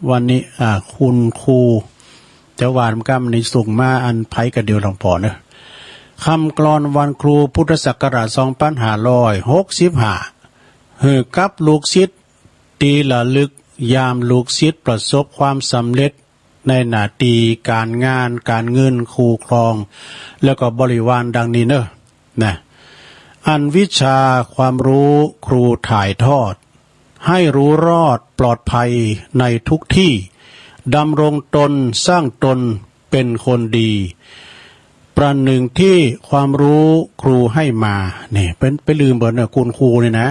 วันนี้ อ่า คุณครู จะว่าคำนี้ส่งมาอันไผกำเดียวหลวงป้อเนาะ คำกลอนวันครูพุทธศักราชสองพันห้าร้อยหกสิบห้า หื้อกับลูกศิษย์ ตี้ระลึกยามลูกศิษย์ประสบความสำเร็จในหน้าตี้ก๋านงาน ก๋านเงิน คู่ครอง แล้วก็บริวารดังนี้เนาะ นะ อันวิชาความรู้ครูถ่ายทอด ให้รู้รอดปลอดภัยในทุกที่ ดำรงตนสร้างตนเป็นคนดี ประหนึ่งที่ความรู้ครูให้มา นี่ เปิ้น ไปลืมเปิ้นเนาะ คุณครูนี่นะ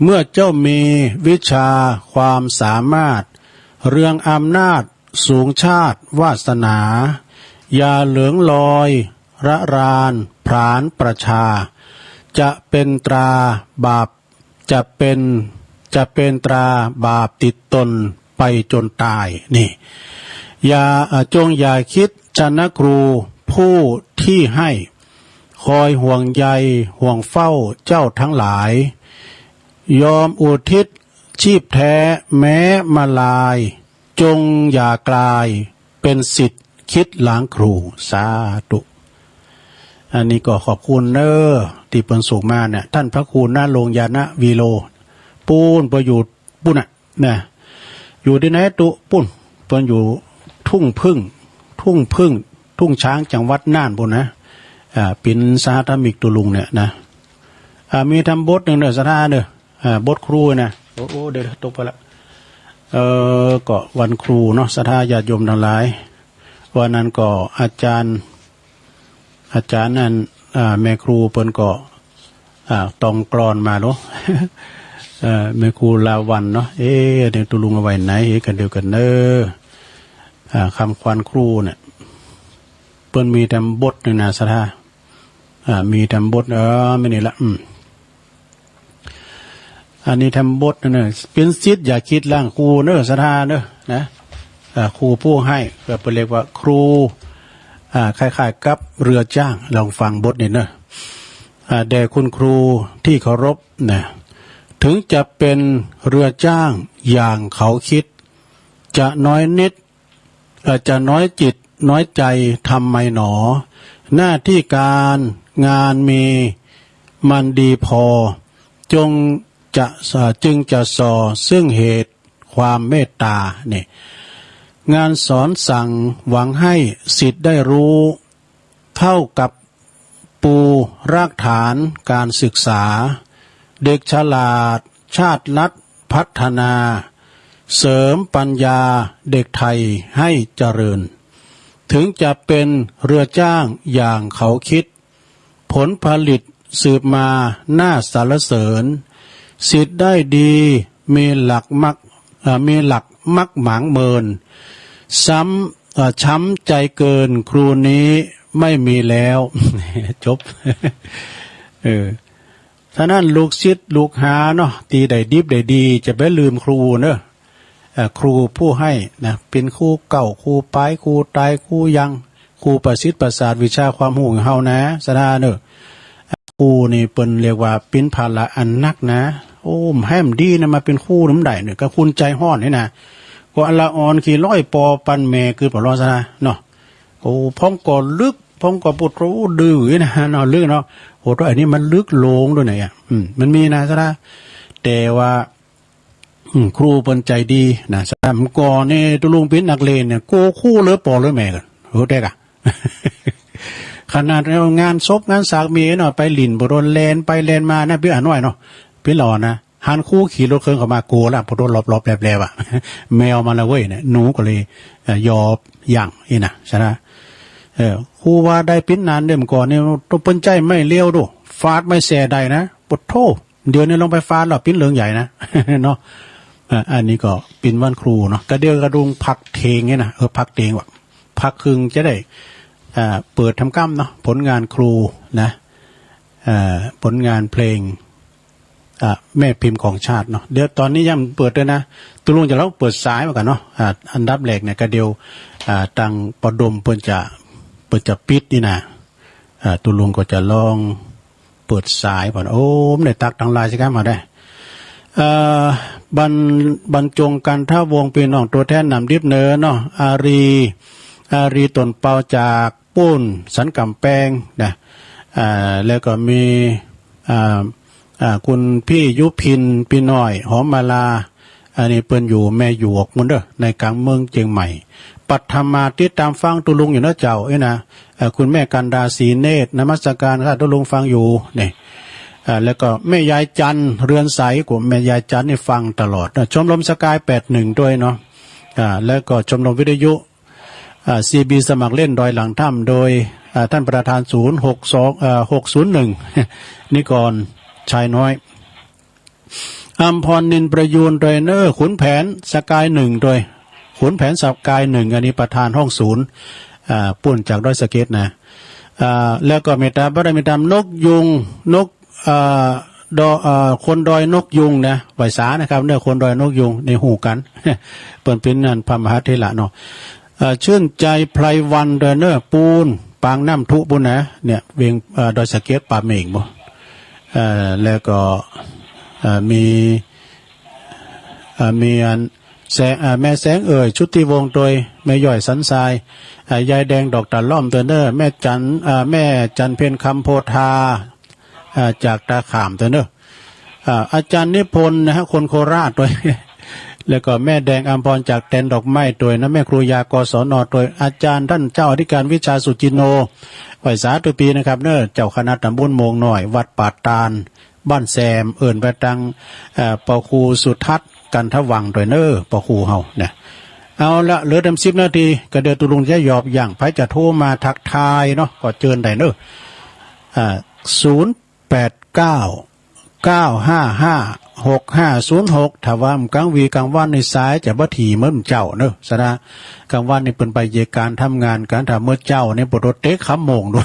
เมื่อเจ้ามีวิชาความสามารถ เรืองอำนาจสูงชาติวาสนา อย่าเหลิงลอยระรานผลาญประชา จะเป็นตราบาป จะเป็น จะเป็นตราบาปติดตนไปจนตาย นี่ อย่า อ่า จงอย่าคิดชนะครูผู้ที่ให้ คอยห่วงใยห่วงเฝ้าเจ้าทั้งหลาย ยอมอุทิศชีพแท้แม้มาลาย จงอย่ากลายเป็นศิษย์คิดหลงครู สาธุ อันนี้ก็ขอบคุณเน่อ ตี้เปิ้นส่งมาเนี่ย ท่านพระครูณรงค์ ญาณวีโร ปู้น เปิ้นอยู่ปู้นน่ะ นะ อยู่ตี้ไหนตุ๊ ปู้น เปิ้นอยู่ทุ่งผึ้ง ทุ่งผึ้ง ทุ่งช้าง จังหวัดน่านปู้นนะ อ่า เปิ้นสหธรรมิกตุ๊ลุงเนี่ยนะ อ่า มีธรรมบทนึ่งเน่อ ศรัทธาเน่อ อ่า บทครูนะ โอ้ โอ้ เดี๋ยว ตกไปละ เอ่อ ก็วันครูเนาะ ศรัทธาญาติโยมทั้งหลาย วันนั้นก็อาจารย์ อาจารย์นั่น อ่า แม่ครูเปิ้นก็ อ่า ต้องกลอนมาโล เอ่อ แม่ครูลาวัณเนาะ เอ๊ะ เดี๋ยวตกลงเอาไว้ไหน เอ๊ะ กันเดียวกันเนอะ อ่า คำขวัญครูเนี่ย เปิ้นมีแถมบทหนึ่งนะ ศรัทธา อ่า มีแถมบท เออ ไม่นี่ละ อืม อันนี้แถมบทนะเนอะ เป็นศิษย์อย่าคิดล้างครูเนอะ ศรัทธาเนอะ นะ อ่า ครูผู้ให้ ก็เปิ้นเรียกว่าครู อ่า คล้ายๆ กับเรือจ้าง ลองฟังบทนี้เนอะ อ่า แด่คุณครูที่เคารพนะ ถึงจะเป็นเรือจ้างอย่างเขาคิด จะน้อยนิด เอ่อ จะน้อยจิตน้อยใจทำไมหนอ หน้าที่การงานมีมันดีพอ จงจะ เอ่อ จึงจะส่อซึ่งเหตุความเมตตา เนี่ย งานสอนสั่งหวังให้ศิษย์ได้รู้ เท่ากับปูรากฐานการศึกษา เด็กฉลาดชาติรัฐพัฒนา เสริมปัญญาเด็กไทยให้เจริญ ถึงจะเป็นเรือจ้างอย่างเขาคิด ผลผลิตสืบมาน่าสรรเสริญ ศิษย์ได้ดีมีหลักมัก เอ่อ มีหลักมักหมางเมิน ซ้ำ เอ่อ ช้ำใจเกินครูนี้ไม่มีแล้ว จบ เออ ฉะนั้นลูกศิษย์ลูกหาเนาะ ตี้ได้ดิบได้ดี จะไปลืมครูเนอะ เอ่อ ครูผู้ให้นะ เป็นครูเก่า ครูปาย ครูตาย ครูยัง ครูประสิทธิ์ประสาทวิชาความรู้ของเฮานะ ศรัทธาเนอะ ครูนี่เปิ้นเรียกว่าเป็นภาระอันหนักนะ โอ้ แหมดีนะ มาเป็นครูนำได้เนี่ย ก็คุณใจฮ้อนนี่นะ ก็ละอ่อนขี้ร้อยปอปันแม่คือปอลอศรัทธาเนาะ โอ้ พ้องก็ลึก พ้องก็ปวดรู้ดื้อนะเนาะ ลึกเนาะ โอ้ ตัวอันนี้มันลึกลงด้วยเนี่ย อืม มันมีนะศรัทธา แต่ว่า อืม ครูเปิ้นใจดีนะ ศรัทธา ก่อนนี่ตกลงเป็นนักเรียนเนี่ย โกครูเหลือปอเหลือแม่กัน โห แตกอะ ขนาดงานศพงานสากมีเนาะ ไปหลิ้น บ่โดนแล่นไปแล่นมานะ ปี้อ่านน้อยเนาะ ปี้หล่อนะ หันครูขี่รถเคิ่งเข้ามา โกละ บ่โดนหลบๆ แลบๆ อะ แมวมาละเว้ยเนี่ย หนูก็เลย เอ่อ ยอมย่างนี่นะ ศรัทธา เออ ครูว่าได้ปิ้นนานเด้อ ก่อนนี่ ต้องเปิ้นใจไม่เลี้ยวดู ฟาดไม่แส่ได้นะ ปะโธ่ เดี๋ยวนี้ลองไปฟาดแล้วปิ้นเหลืองใหญ่นะ เนาะ อ่ะ อันนี้ก็ปิ้นวันครูเนาะ กะเดียวกะดุงพักเทงเนี่ยนะ เออ พักเทงว่ะ พักครึ่งจะได้ อ่า เปิดทำกล้ำเนาะ ผลงานครูนะ อ่า ผลงานเพลง อ่า แม่พิมพ์ของชาติเนาะ เดี๋ยวตอนนี้ยังเปิดด้วยนะ ตกลงจะลองเปิดสายมากันเนาะ อ่า อันดับแรกเนี่ยกะเดียว อ่า ตังปอดมเปิ้นจะ เปิ้นจะปิดนี่นะ อ่า ตกลงก็จะลอง เปิดสายก่อน โอ้ มันได้ตักตังหลายสิครับ มาได้ เอ่อ บรร- บรรจงกันทะวงศ์ ปี้น้องตัวแทนน้ำดิบเนอเนาะ อารี อารีต้นเปาจากปูนสันกำแปงนะ อ่า แล้วก็มี อ่า อ่า คุณพี่ยุพิน ปี้น้อย หอมมาลา อันนี้เปิ้นอยู่แม่หยวกมุนเด้อ ในกลางเมืองเจียงใหม่ ปัทมาติดตามฟังตกลงอยู่นะเจ้า เอ้ยนะ เอ่อ คุณแม่กันดา ศรีเนตร นมัสการค่ะ ตกลงฟังอยู่ เนี่ย เอ่อ แล้วก็แม่ยายจันทร์ เรือนใส กว่าแม่ยายจันทร์นี่ฟังตลอดนะ ชมรมสกาย แปดหนึ่ง ด้วยเนาะ อ่า แล้วก็ชมรมวิทยุ อ่า ซีบี สมัครเล่นดอยหลังถ้ำ โดย อ่า ท่านประธานศูนย์ หกสอง เอ่อ หกศูนย์หนึ่ง นิกร ชายน้อย อัมพร นินประยูน ด้วยเนอ ขุนแผน สกาย หนึ่ง ด้วย ขุนแผน สกาย หนึ่ง อันนี้ประธานห้องศูนย์ อ่า ปูนจากดอยสะเก็ดนะ อ่า แล้วก็เมตตาบารมีตามนกยุง นก อ่า ดอ- อ่า คนดอยนกยุงนะ ไหวสานะครับ เนอ คนดอยนกยุง ในหูกัน เปิ้นเป็นนั่นพระมหาเถระเนาะ เอ่อ ชื่นใจไพรวัน ด้วยเนอ ปูน ปางน้ำทุ ปูนนะ เนี่ย เวียง เอ่อ ดอยสะเก็ด ป่าเมงบ่ เอ่อ แล้วก็ เอ่อ มี เอ่อ มีอัน แสง- เอ่อ แม่แสงเอ่ย ชุติวงศ์ โดย แม่ย่อยสันทราย เอ่อ ยายแดง ดอกตาล่อม ด้วยเนอ แม่จัน เอ่อ แม่จันเพ็ญ คำโพธา เอ่อ จากตาข่าม ด้วยเนอ อ่า อาจารย์นิพนธ์นะฮะ คนโคราช ด้วย แล้วก็แม่แดงอัมพร จากแตนดอกไม้ ด้วยนะ แม่ครูยา กศน ด้วย อาจารย์ท่านเจ้าอธิการวิชาสุจินโน ไหวสาทุกปีนะครับเนอ เจ้าคณะตำบลโมงน้อย วัดป่าตาล บ้านแซม เอิ้นไปตัง เอ่อ ปอครูสุทัศน์ กันทวัง ด้วยเนอ ปอครูเฮานะ เอาละ เหลือแถมสิบนาที กะเดียวตกลงจะหยอบอย่าง ไผจะโทรมาทักทายเนาะ ก็เจิญได้เนอ อ่า ศูนย์แปด เก้า เก้าห้าห้า หกห้าศูนย์หก ถ้าว่ามันกลางวีกลางวันในสายจะบ่ถี่เหมือนเจ้าเนอะ สะดา กลางวันนี่เปิ้นไปเยกการทำงานกัน ถ้าเมื่อเจ้าเนี่ยปวดหัวเตะขามงดู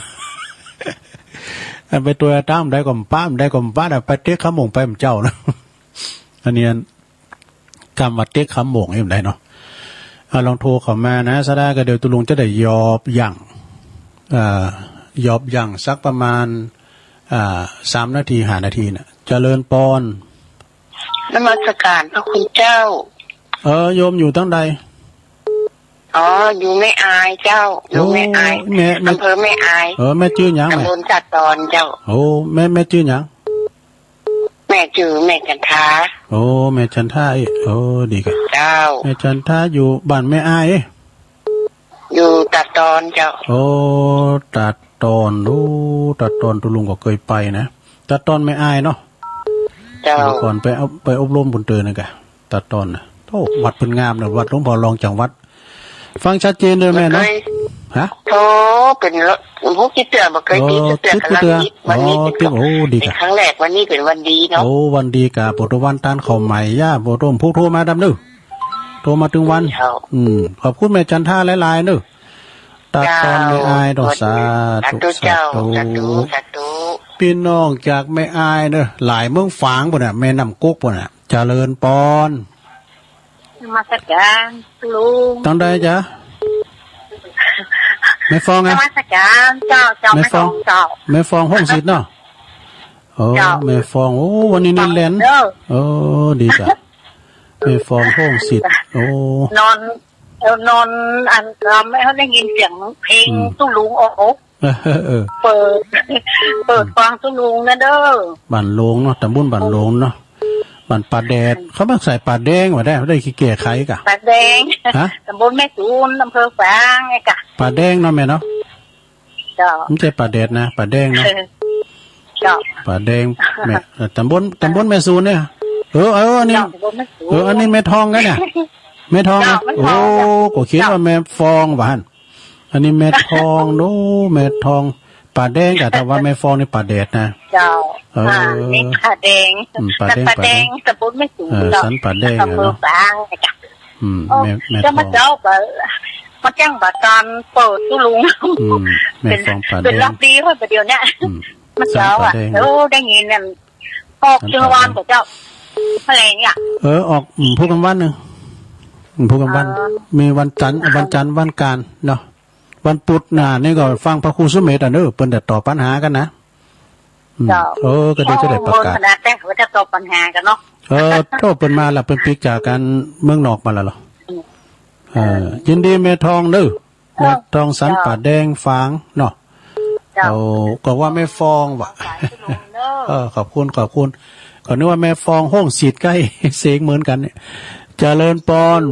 อันไปตัวตามได้ก็ป้ามได้ก็ป้า แต่ไปเตะขามงไปมันเจ้านะ อันนี้อัน กำว่าเตะขามงนี่มันได้เนาะ อ่า ลองโทรเข้ามานะ สะดา ก็เดี๋ยวตุลุงจะได้ยอบยัง อ่า ยอบยังสักประมาณ อ่า สามนาที ห้านาทีน่ะ เจริญปอน นมัสการพระคุณเจ้า เออ โยมอยู่ตั้งใด อ๋อ อยู่แม่อายเจ้า อยู่แม่อาย โอ้ แม่ แม่ อำเภอแม่อาย เออ แม่จื้อหยัง แม่ ตำบลตาดตอนเจ้า โอ้ แม่ แม่จื้อหยัง แม่จื้อแม่จันทา โอ้ แม่จันทาอีก โอ้ ดีกะ เจ้า แม่จันทาอยู่บ้านแม่อาย อยู่ตาดตอนเจ้า โอ้ ตาดตอน โอ้ ตาดตอนตุลุงก็เคยไปนะ ตาดตอนแม่อายเนาะ เจ้า เมื่อก่อนไปเอา ไปอบรมบุญเตือนนะกะ ตาดตอนนะ โอ้ วัดเพิ่นงามนะ วัดหลวงพ่อรองจังหวัด ฟังชัดเจนเลยแม่เนาะ บ่เคย ฮะ โทรเป็นละ หกเจ็ดเทื่อ บ่เคยติด โอ้ จักเทื่อ ติด กำลัง เทื่อ ติด วันนี้ อ๋อ เป็น ติด โอ้ ดี เป็น กะ ครั้งแรก วันนี้เป็นวันดีเนาะ โอ้ วันดีกะ โปรตุวันตานเข้าใหม่ย่า โปรตุผมพูดโทรมาดำเด้อ โทรมาถึงวัน เจ้า อืม ขอบคุณแม่จันทาหลายๆเด้อ ตาดตอนแม่อายเนาะ เจ้า สาธุ สาธุเจ้า สาธุ สาธุ สาธุ พี่น้องจากแม่อายเด้อ หลายเมืองฝางพุ่นน่ะ แม่น้ำกกพุ่นน่ะ เจริญปอน นมัสการลุง ตั้งใดจ๊ะ แม่ฟองอะ นมัสการเจ้า เจ้า แม่ฟอง แม่ฟองเจ้า แม่ฟองห้องสิทธิ์เนาะ โอ้ เจ้า แม่ฟอง โอ้ วันนี้นี่แลน เด้อ โอ้ ดีจ้ะ แม่ฟองห้องสิทธิ์ โอ้ นอน เออ นอน อัน เออ ไม่เขาได้ยินเสียงเพลง อืม ตุ๊ลุง โอ้โห เออ เออ เปิด เปิดฟังตุ๊ลุงนะเด้อ บ้านโลงเนาะ ตำบลบ้านโลงเนาะ บ้านป่าแดด เขามาใส่ป่าแดงว่าได้ ได้ขี้เกียจใครกะ ป่าแดง ฮะ ตำบลแม่สูน อำเภอฝางไงกะ ป่าแดงเนาะแม่เนาะ เจ้า ไม่ใช่ป่าแดดนะ ป่าแดงเนาะ เออ เจ้า ป่าแดง แม่ เอ่อ ตำบล ตำบลแม่สูนเนี่ย เออ เออ อันนี้ เจ้า ตำบลแม่สูน เออ อันนี้แม่ทองนะเนี่ย แม่ทองนะ เจ้า แม่ทอง โอ้ เจ้า ก็คิดว่าแม่ฟองว่าหั่น อันนี้แม่ทอง โอ้ แม่ทอง ป่าแดงกะ แต่ว่าแม่ฟองนี่ป่าแดดนะ เจ้า เออ อ่า นี่ป่าแดง อืม ป่าแดง ป่าแดง ป่าแดง ตำบลแม่สูน เออ เจ้า สันป่าแดงอะเนาะ อำเภอฝางไงกะ อืม โอ้ แม่ แม่ เจ้ามา ทอง เจ้าบ่า มาจ้างบ่าตอนเปิดตุ๊ลุง อืม แม่ เป็น ฟองป่าแดง เป็นรอบดีว่าประเดี๋ยวเนี้ย อืม มาเจ้าอะ สันป่าแดง โอ้ ได้ยินนั่น ออกเชิงวานกับเจ้า อะไรเนี่ย เออ ออก อืม พูดกันวันหนึ่ง อืม พูดกันวัน อ๋อ มีวันจันทร์ วันจันทร์ วันการเนาะ วันพุธหน้านี่ก็ฟังพระครูสุเมธอ่ะเนอะ เปิ้นจะตอบปัญหากันนะ อืม เจ้า เออ ก็เดี๋ยวจะได้ประกาศ โอ้ ขนาดแต่ว่าจะตอบปัญหากันเนาะ เออ โทษเปิ้นมาละ เปิ้นปีกจากกันเมืองนอกมาแล้วเหรอ อืม เออ ยินดีแม่ทองเด้อ เออ แม่ทองสัน เจ้า ป่าแดงฝางเนาะ เจ้า เอา ก็ว่าแม่ฟองว่ะ สายคุณลุงเด้อ เออ ขอบคุณ ขอบคุณ ก็นึกว่าแม่ฟองห้องสิทธิ์ใกล้เสียงเหมือนกันเนี่ย เจริญปอน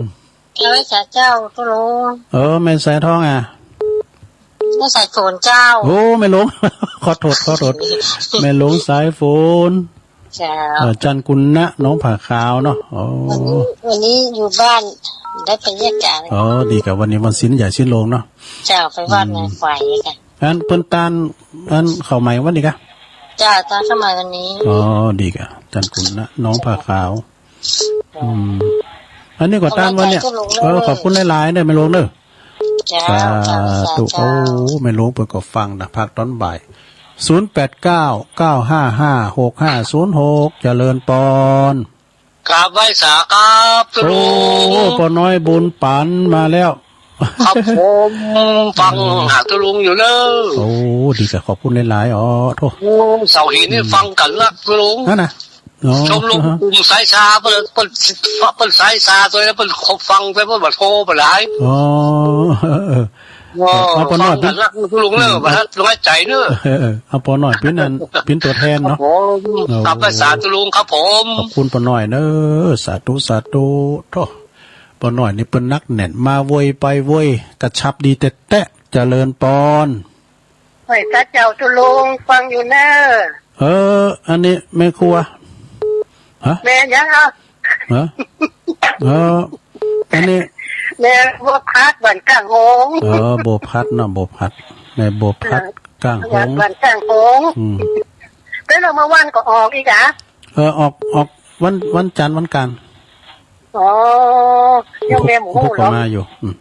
เจ้า สาเจ้า ตุ๊ลุง เออ แม่สายทองอ่ะ แม่สายฝนเจ้า โอ้ แม่หลวง ขอโทษ ขอโทษ แม่หลวงสายฝน เจ้า เอ่อ จันกุณะ หนองผาขาวเนาะ โอ้ วันนี้ วันนี้อยู่บ้าน ได้ไปเยี่ยมกัน อ๋อ ดีกับวันนี้วันศีลใหญ่ศีลหลวงเนาะ เจ้า ไปวัด อืม มาไหว้กัน อันเปิ้นตาน อันเข้าใหม่วันนี้กะ เจ้า ตานเข้าใหม่วันนี้ อ๋อ ดีกะ จันกุณะ หนองผาขาว อืม อันนี้ก็ตานวันเนี่ย ขอบคุณหลายๆ เด้อ แม่หลวงเด้อ เจ้า สาธุ เจ้า เจ้า โอ้ แม่หลวงเปิ้นก็ฟังนะ ภาคตอนบ่าย ศูนย์แปดเก้า เก้าห้าห้า หกห้าศูนย์หก เจริญปอน กราบไหว้สาครับ โอ้ ตุ๊ลุง ป้อน้อยบุญปันมาแล้ว ครับผม ฟังหาตุ๊ลุงอยู่เนอะ โอ้ ดีกะ ขอบคุณหลายๆ อ๋อ โทษ โอ้ เสาหินนี่ อืม ฟังกันละตุ๊ลุง นั่นน่ะ อ๋อ ชมรมกลุ่มสายซา เปิ้น เปิ้น เปิ้นสายซาตัวนี้ เปิ้นฟังไป เปิ้นบ่โทรไปหลาย อ๋อ เออ เออ อ๋อ เอาป้อน้อย ฟังกันละตุ๊ลุงเนอะ อืม บ่ทันน้อยใจเนอะ เออ เออ เอาป้อน้อยเปิ้นนั่น เปิ้นตัวแทนเนาะ ครับผม โอ้ กราบไหว้สาตุ๊ลุงครับผม ขอบคุณป้อน้อยเนอะ สาธุ สาธุ โธ่ ป้อน้อยนี่เปิ้นหนักแน่น มาโวยไปโวย กระชับดีแต๊ๆ เจริญปอน ไหว้สาเจ้าตุ๊ลุง ฟังอยู่เนอะ เออ อันนี้แม่ครัว ฮะ แม่หยังอ่ะ ฮะ เออ อันนี้ แม่บัวพัด บ้านก้างหง เออ บัวพัดเนาะ บัวพัด แม่บัวพัด เออ ก้างหง บ้านก้างหง อืม แล้วเมื่อวานก็ออกอีกอ่ะ เออ ออก ออกวัน วันจันทร์วันการ อ๋อ ยังแม่หมู ผมก็ หรอ มาอยู่ อืม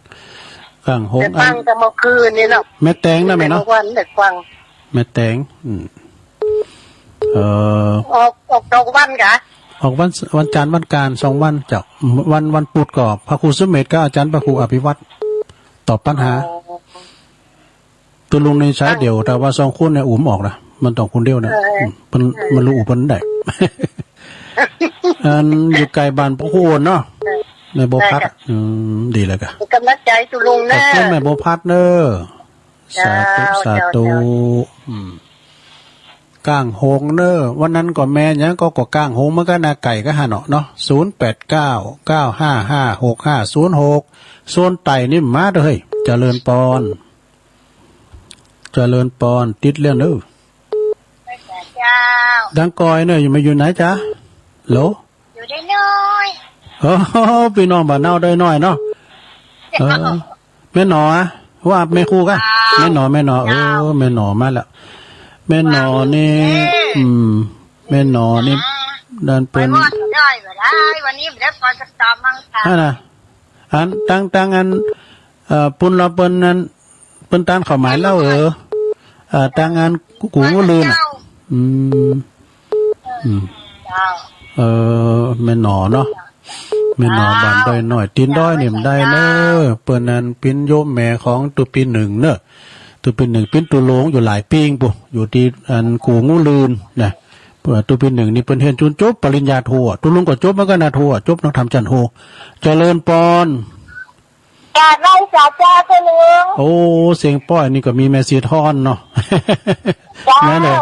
กลางหง แต่ฟังแต่เมื่อคืนนี่เนาะ แม่แตงนะแม่เนาะ เมื่อวันเด็กฟัง แม่แตง อืม เออ ออก ออกสองวันกะ ออกวัน วันจันทร์วันการสองวันเจ้า วัน วันพุธก็พระครูสุเมธกับอาจารย์พระครูอภิวัตรตอบปัญหา อ๋อ ตัวลุงในสายเดี่ยว แต่ว่าสองคนเนี่ยอุ้มออกนะ มันต้องคนเดียวนะ เออ อืม มัน เออ มันรู้อุ้มมันได้ อันอยู่ไกลบ้านพระครูเนาะ เออ แม่บัวพัด ได้ค่ะ อืม ดีแล้วกะ เป็นกำลังใจตัวลุงนะ ขอบคุณแม่บัวพัดเนอะ เจ้า สาธุ สาธุ เจ้า เจ้า อืม ก้างโฮงเนอะ วันนั้นก็แม่ยังก็ ก็ก้างโฮงเหมือนกันนะ ไก่ก็หันเนาะเนาะ ศูนย์แปดเก้า เก้าห้าห้า หกห้าศูนย์หก ส่วนไต่นี่มาเด้อเฮ้ย เจริญปอน เจริญปอน ติดเรื่องเด้อ เจ้า ดังกอยเนอะ อยู่มาอยู่ไหนจ๊ะ โหล อยู่ได้น้อย โอ้โห พี่น้องบ้านเฮาได้น้อยเนาะ เออ แม่หนออะ ว่าแม่ครูกะ เจ้า แม่หนอ แม่หนอ เจ้า เออ แม่หนอมาแล้ว แม่หนอนี่ ว่าแม่ อืม แม่หนอนี่ เจ้า เดินเป็น ไปว่าได้บ่ได้ วันนี้บ่ได้พอสักตามมั้งค่ะ นั่นน่ะ อัน ตั้ง ตั้งอัน เอ่อ ปุ้นเราเปิ้นนั้น เปิ้นต้านข้าวหมายแล้วเออ เอ่อ ตั้งอันกู กูก็ลืมอะ เจ้า อืม อืม เจ้า เออ แม่หนอเนาะ แม่หนอบ้านดอยน้อย ตีนดอยนี่มันได้เนอะ เปิ้นนั้นปิ้นโยมแม่ของตุปีหนึ่งเนอะ ตุปีหนึ่งปิ้นตุลงอยู่หลายปีงปุ๊ อยู่ที่อันกูงูลืนนะ เปิ้นตุปีหนึ่งนี่เปิ้นเฮียนจุนจบปริญญาโทอะ ตุลุงก็จบเหมือนกันนะโทอะ จบนักธรรมชั้นโท เจริญปอน กราบไหว้สาเจ้าเจ้าหลวง โอ้ เสียงป้อยนี่ก็มีแม่สีทอนเนาะ เจ้า แม่นเลย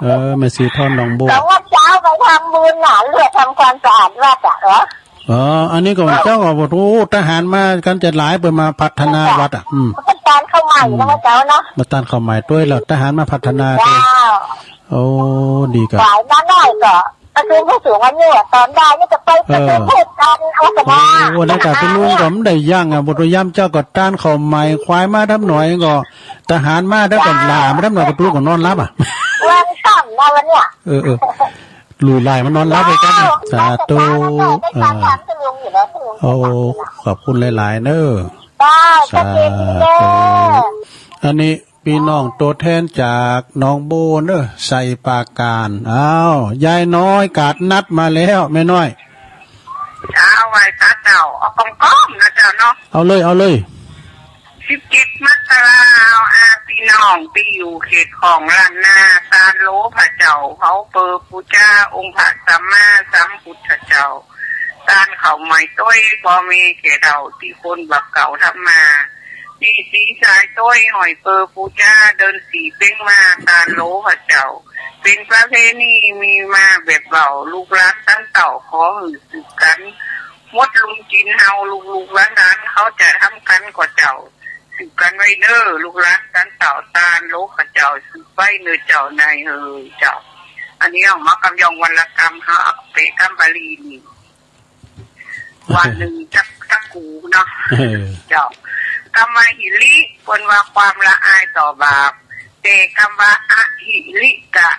เออ แม่สีทอนหนองบัว แต่ว่าเจ้าไปทำบุญน่ะ เลือกทำความสะอาดวัดอ่ะเหรอ เออ อันนี้ก็เจ้าก็บอก โอ้ ทหารมากันจะหลาย เปิ้นมาพัฒนาวัดอ่ะ อืม ต้านข้าวใหม่นะเจ้าเนาะ มาต้านข้าวใหม่ด้วยแล้ว ทหารมาพัฒนาด้วย เจ้า โอ้ ดีกะ หลายมาหน่อยก็ ก็คือผู้สูงอายุอะ ตอนบ่ายนี่จะไป เออ ประชุมพูดกัน โฆษณา โอ้ วันนั้นก็เป็นลุงก็ไม่ได้ย่างอ่ะ บทยามเจ้าก็ต้านข้าวใหม่ ควายมาทำหน่อยก็ ทหารมาแล้วก็หล่ามาทำหน่อยก็ปลุกก็นอนหลับอ่ะ วันค่ำนะวันเนี้ย เออ เออ ลุยลายมานอนหลับเลยกัน เจ้า สาธุ ได้สาธุ เออ ได้สาธุ คุณลุงอยู่แล้ว คุณลุง โอ้ ขอบคุณหลายๆเนอะ จ้า สาธุ ชัดเจนดีเด้อ อันนี้ พี่น้องตัวแทนจากหนองโบเนอะ ไซปราการ อ้าว ยายน้อยกาดนัดมาแล้ว แม่น้อย เจ้า ไหว้พระเจ้า เอากำๆนะเจ้าเนาะ เอาเลย เอาเลย สิบเจ็ดมกรา เอาอาพี่น้องที่อยู่เขตของล้านนา ต้านโลพระเจ้า เฮาเปิดปูชาองค์พระสัมมาสัมพุทธเจ้า ต้านข้าวใหม่ต้อย พ่อแม่แก่เฒ่าที่คนบักเก่าทำมา มีสีสายต้อย ห้อยเปิดปูชา เดินสี่เป้งมา ต้านโลพระเจ้า เป็นประเพณีมีมาแบบเบา ลูกหลานต้านเต่าขอหื้อสืบกัน หมดลุงกินเฮา ลูกๆหลานๆ เขาจะทำกันก็เจ้า สืบกันไว้เน้อ ลูกหลานต้านเต่า ต้านโลพระเจ้า สืบไว้เน้อเจ้านายเฮอเจ้า อันนี้เอามากำยองวรรณกรรม เฮาเปะกำบาลีนี่ วันหนึ่งจัก จักกูเนาะ เออ เจ้า กำว่าหิริ เปิ้นว่าความละอายต่อบาป แต่กำว่าอหิริกะ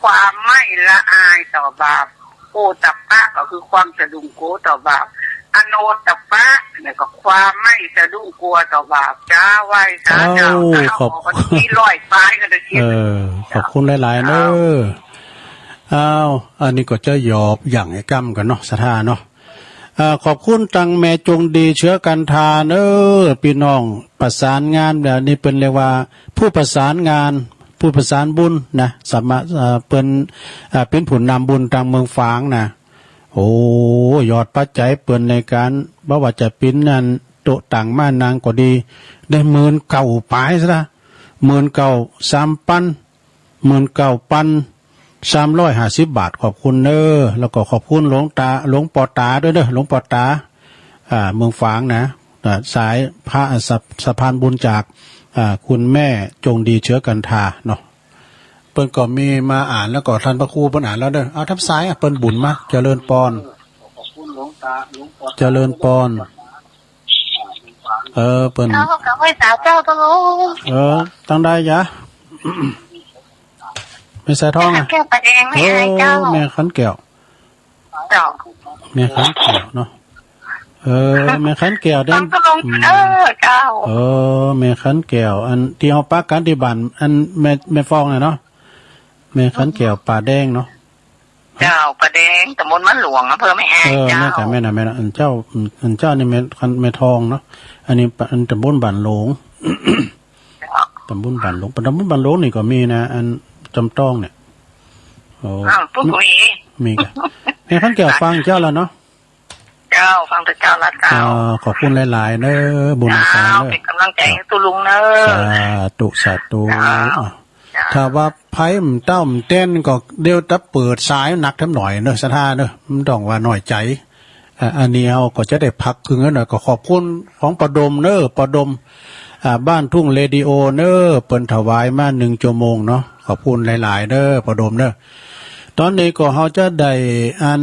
ความไม่ละอายต่อบาป โอตตัปปะก็คือความสะดุ้งกลัวต่อบาป อโนตตัปปะเนี่ยก็ความไม่สะดุ้งกลัวต่อบาป จ้า ไหว้สาเจ้า เอ้า เจ้า ขอบ ขอ ขอ ที่ร้อยปลายก็ได้คิด เออ ขอบคุณหลายๆเนอะ เจ้า อ้าว อันนี้ก็จะหยอบอย่างไอ้กำกันเนาะ ศรัทธาเนาะ อ่า ขอบคุณตังแม่จงดีเชื้อกันทาเนอ พี่น้องประสานงานแบบนี้เปิ้นเรียกว่าผู้ประสานงาน ผู้ประสานบุญนะ สามารถ อ่า เปิ้น อ่า เป็นผู้นำบุญตังเมืองฝางนะ โอ้ ยอดปัจจัยเปิ้นในการ บ่ว่าจะเป็นนั่น โต๊ะตังม้านั่งก็ดี ได้หมื่นเก้าปลายซะละ หมื่นเก้าสามปัน หมื่นเก้าปันสามร้อยห้าสิบบาท ขอบคุณเนอ แล้วก็ขอบคุณหลวงตา หลวงปอตาด้วยเนอ หลวงปอตา อ่า เมืองฝางนะ อ่า สายพระสะ สะพานบุญจาก อ่า คุณแม่จงดีเชื้อกันทาเนาะ เปิ้นก็มีมาอ่านแล้วก็ท่านพระครูเปิ้นอ่านแล้วเนอ เอาทับสายอ่ะ เปิ้นบุญมา เจริญปอน เจริญปอน เออ เปิ้น เอาก็ไหว้สาเจ้าก็รู้ เออ ตั้งได้ยะ แม่สายทองอะ แม่ขันแก้ว ป้าแดง แม่อายเจ้า โอ้ แม่ขันแก้ว เจ้า แม่ขันแก้วเนาะ เออ แม่ขันแก้วเด้ ฟังตกลง อืม เออ เจ้า เออ แม่ขันแก้ว อันตี้เฮาปะกั๋นตี้บ้าน อันแม่ แม่ฟองน่ะเนาะ แม่ขันแก้ว ป้าแดงเนาะ เจ้า ป้าแดง ต๋ำบลบ้านหลวง อำเภอแม่อาย เออ เจ้า นั่นกะแม่นน่ะ แม่นน่ะ อันเจ้า อันเจ้านี่แม่ขัน แม่ทองเนาะ อันนี้ปะ อันต๋ำบลบ้านหลวง เจ้า ต๋ำบลบ้านหลวง ต๋ำบลบ้านหลวงนี่ก็มีนะ อันจอมตองเนี่ย โอ้ อ้าว ปุ๊บ มี มีกะ แม่ขันแก้วฟังเจ้าแล้วเนาะ เจ้า ฟังแต่เจ้าละเจ้า อ่า ขอบคุณหลายๆ เน้อ บุญหลวง เจ้า เน้อ เป็นกำลังใจให้ตุ๊ลุงเน้อ สาธุ สาธุ เจ้า อ่ะ เจ้า ถ้าว่าไผมันเต้ามันเต้นก็เดี๋ยวจะเปิดสายหนักแถมหน่อยเน้อ ศรัทธาเน้อ มันต้องว่าน้อยใจ อ่า อันนี้เฮาก็จะได้พักครึ่งหน่อย ก็ขอบคุณของป้อดมเน้อ ป้อดม อ่า บ้านทุ่งเรดิโอเน้อ เปิ้นถวายมาหนึ่งชั่วโมงเนาะ ขอบคุณหลายๆ เน้อ ป้อดมเน้อ ต๋อนนี้ก็เฮาจะได้อัน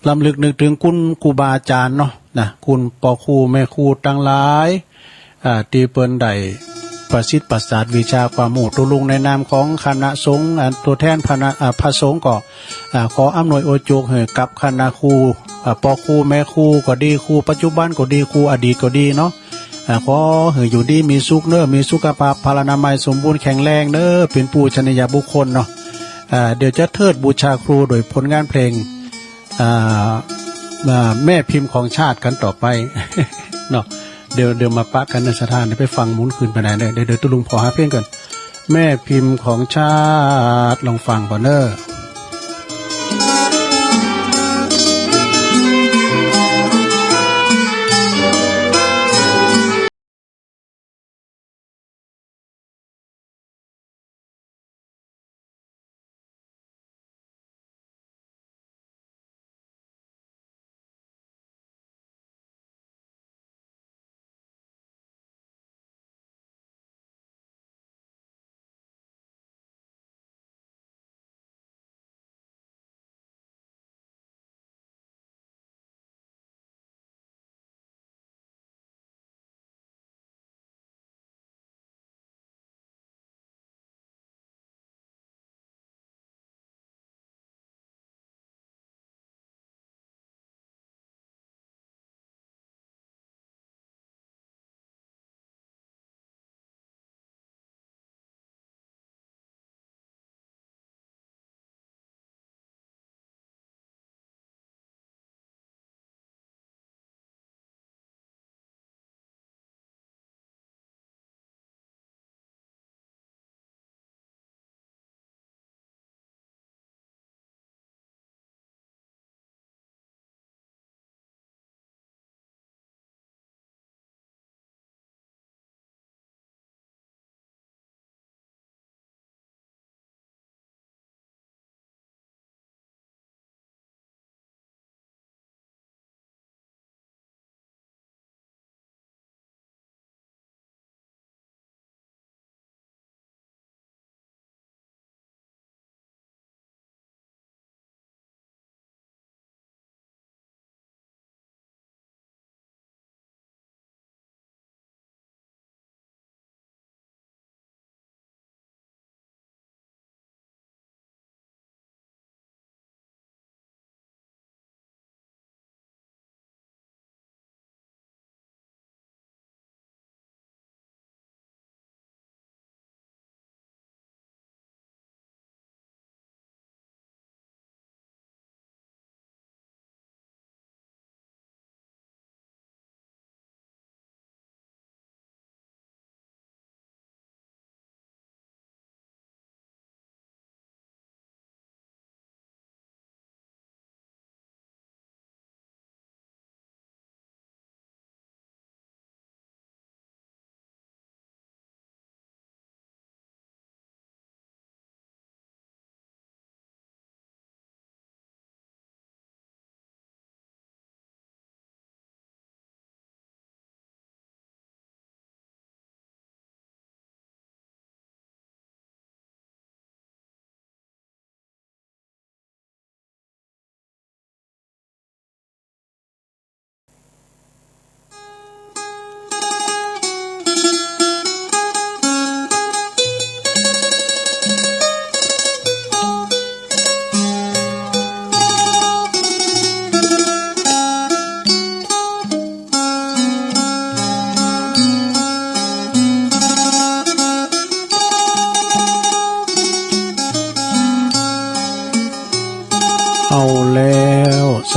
รำลึกนึกถึงคุณครูบาอาจ๋ารย์เนาะ นะ คุณป้อครูแม่ครูตังหลาย อ่า ตี้เปิ้นได้ประสิทธิ์ประสาทวิชาความฮู้ตุ๊ลุงในนามของคณะสงฆ์ อันตั๋วแทนพระนะ อ่า พระสงฆ์ก็ อ่า ขออำนวยอวยโจกหื้อกับคณะครู อ่า ป้อครูแม่ครูก็ดี ครูปัจจุบันก็ดี ครูอดีตก็ดีเนาะ อ่า ขอหื้ออยู่ดีมีสุขเน้อ มีสุขภาพพลานามัยสมบูรณ์แข็งแรงเน้อ เป็นปูชนียบุคคลเนาะ อ่า เดี๋ยวจะเทิดบูชาครูโดยผลงานเพลง อ่า อ่า แม่พิมพ์ของชาติกันต่อไป เนาะ เดี๋ยว เดี๋ยวมาปะกั๋นเน้อ ศรัทธาเน้อ ไปฟังหมุนคืนไปไหนเน้อ เดี๋ยว เดี๋ยวตุ๊ลุงผ่อหาเพลงก่อน แม่พิมพ์ของชาติ ลองฟังก่อนเน้อ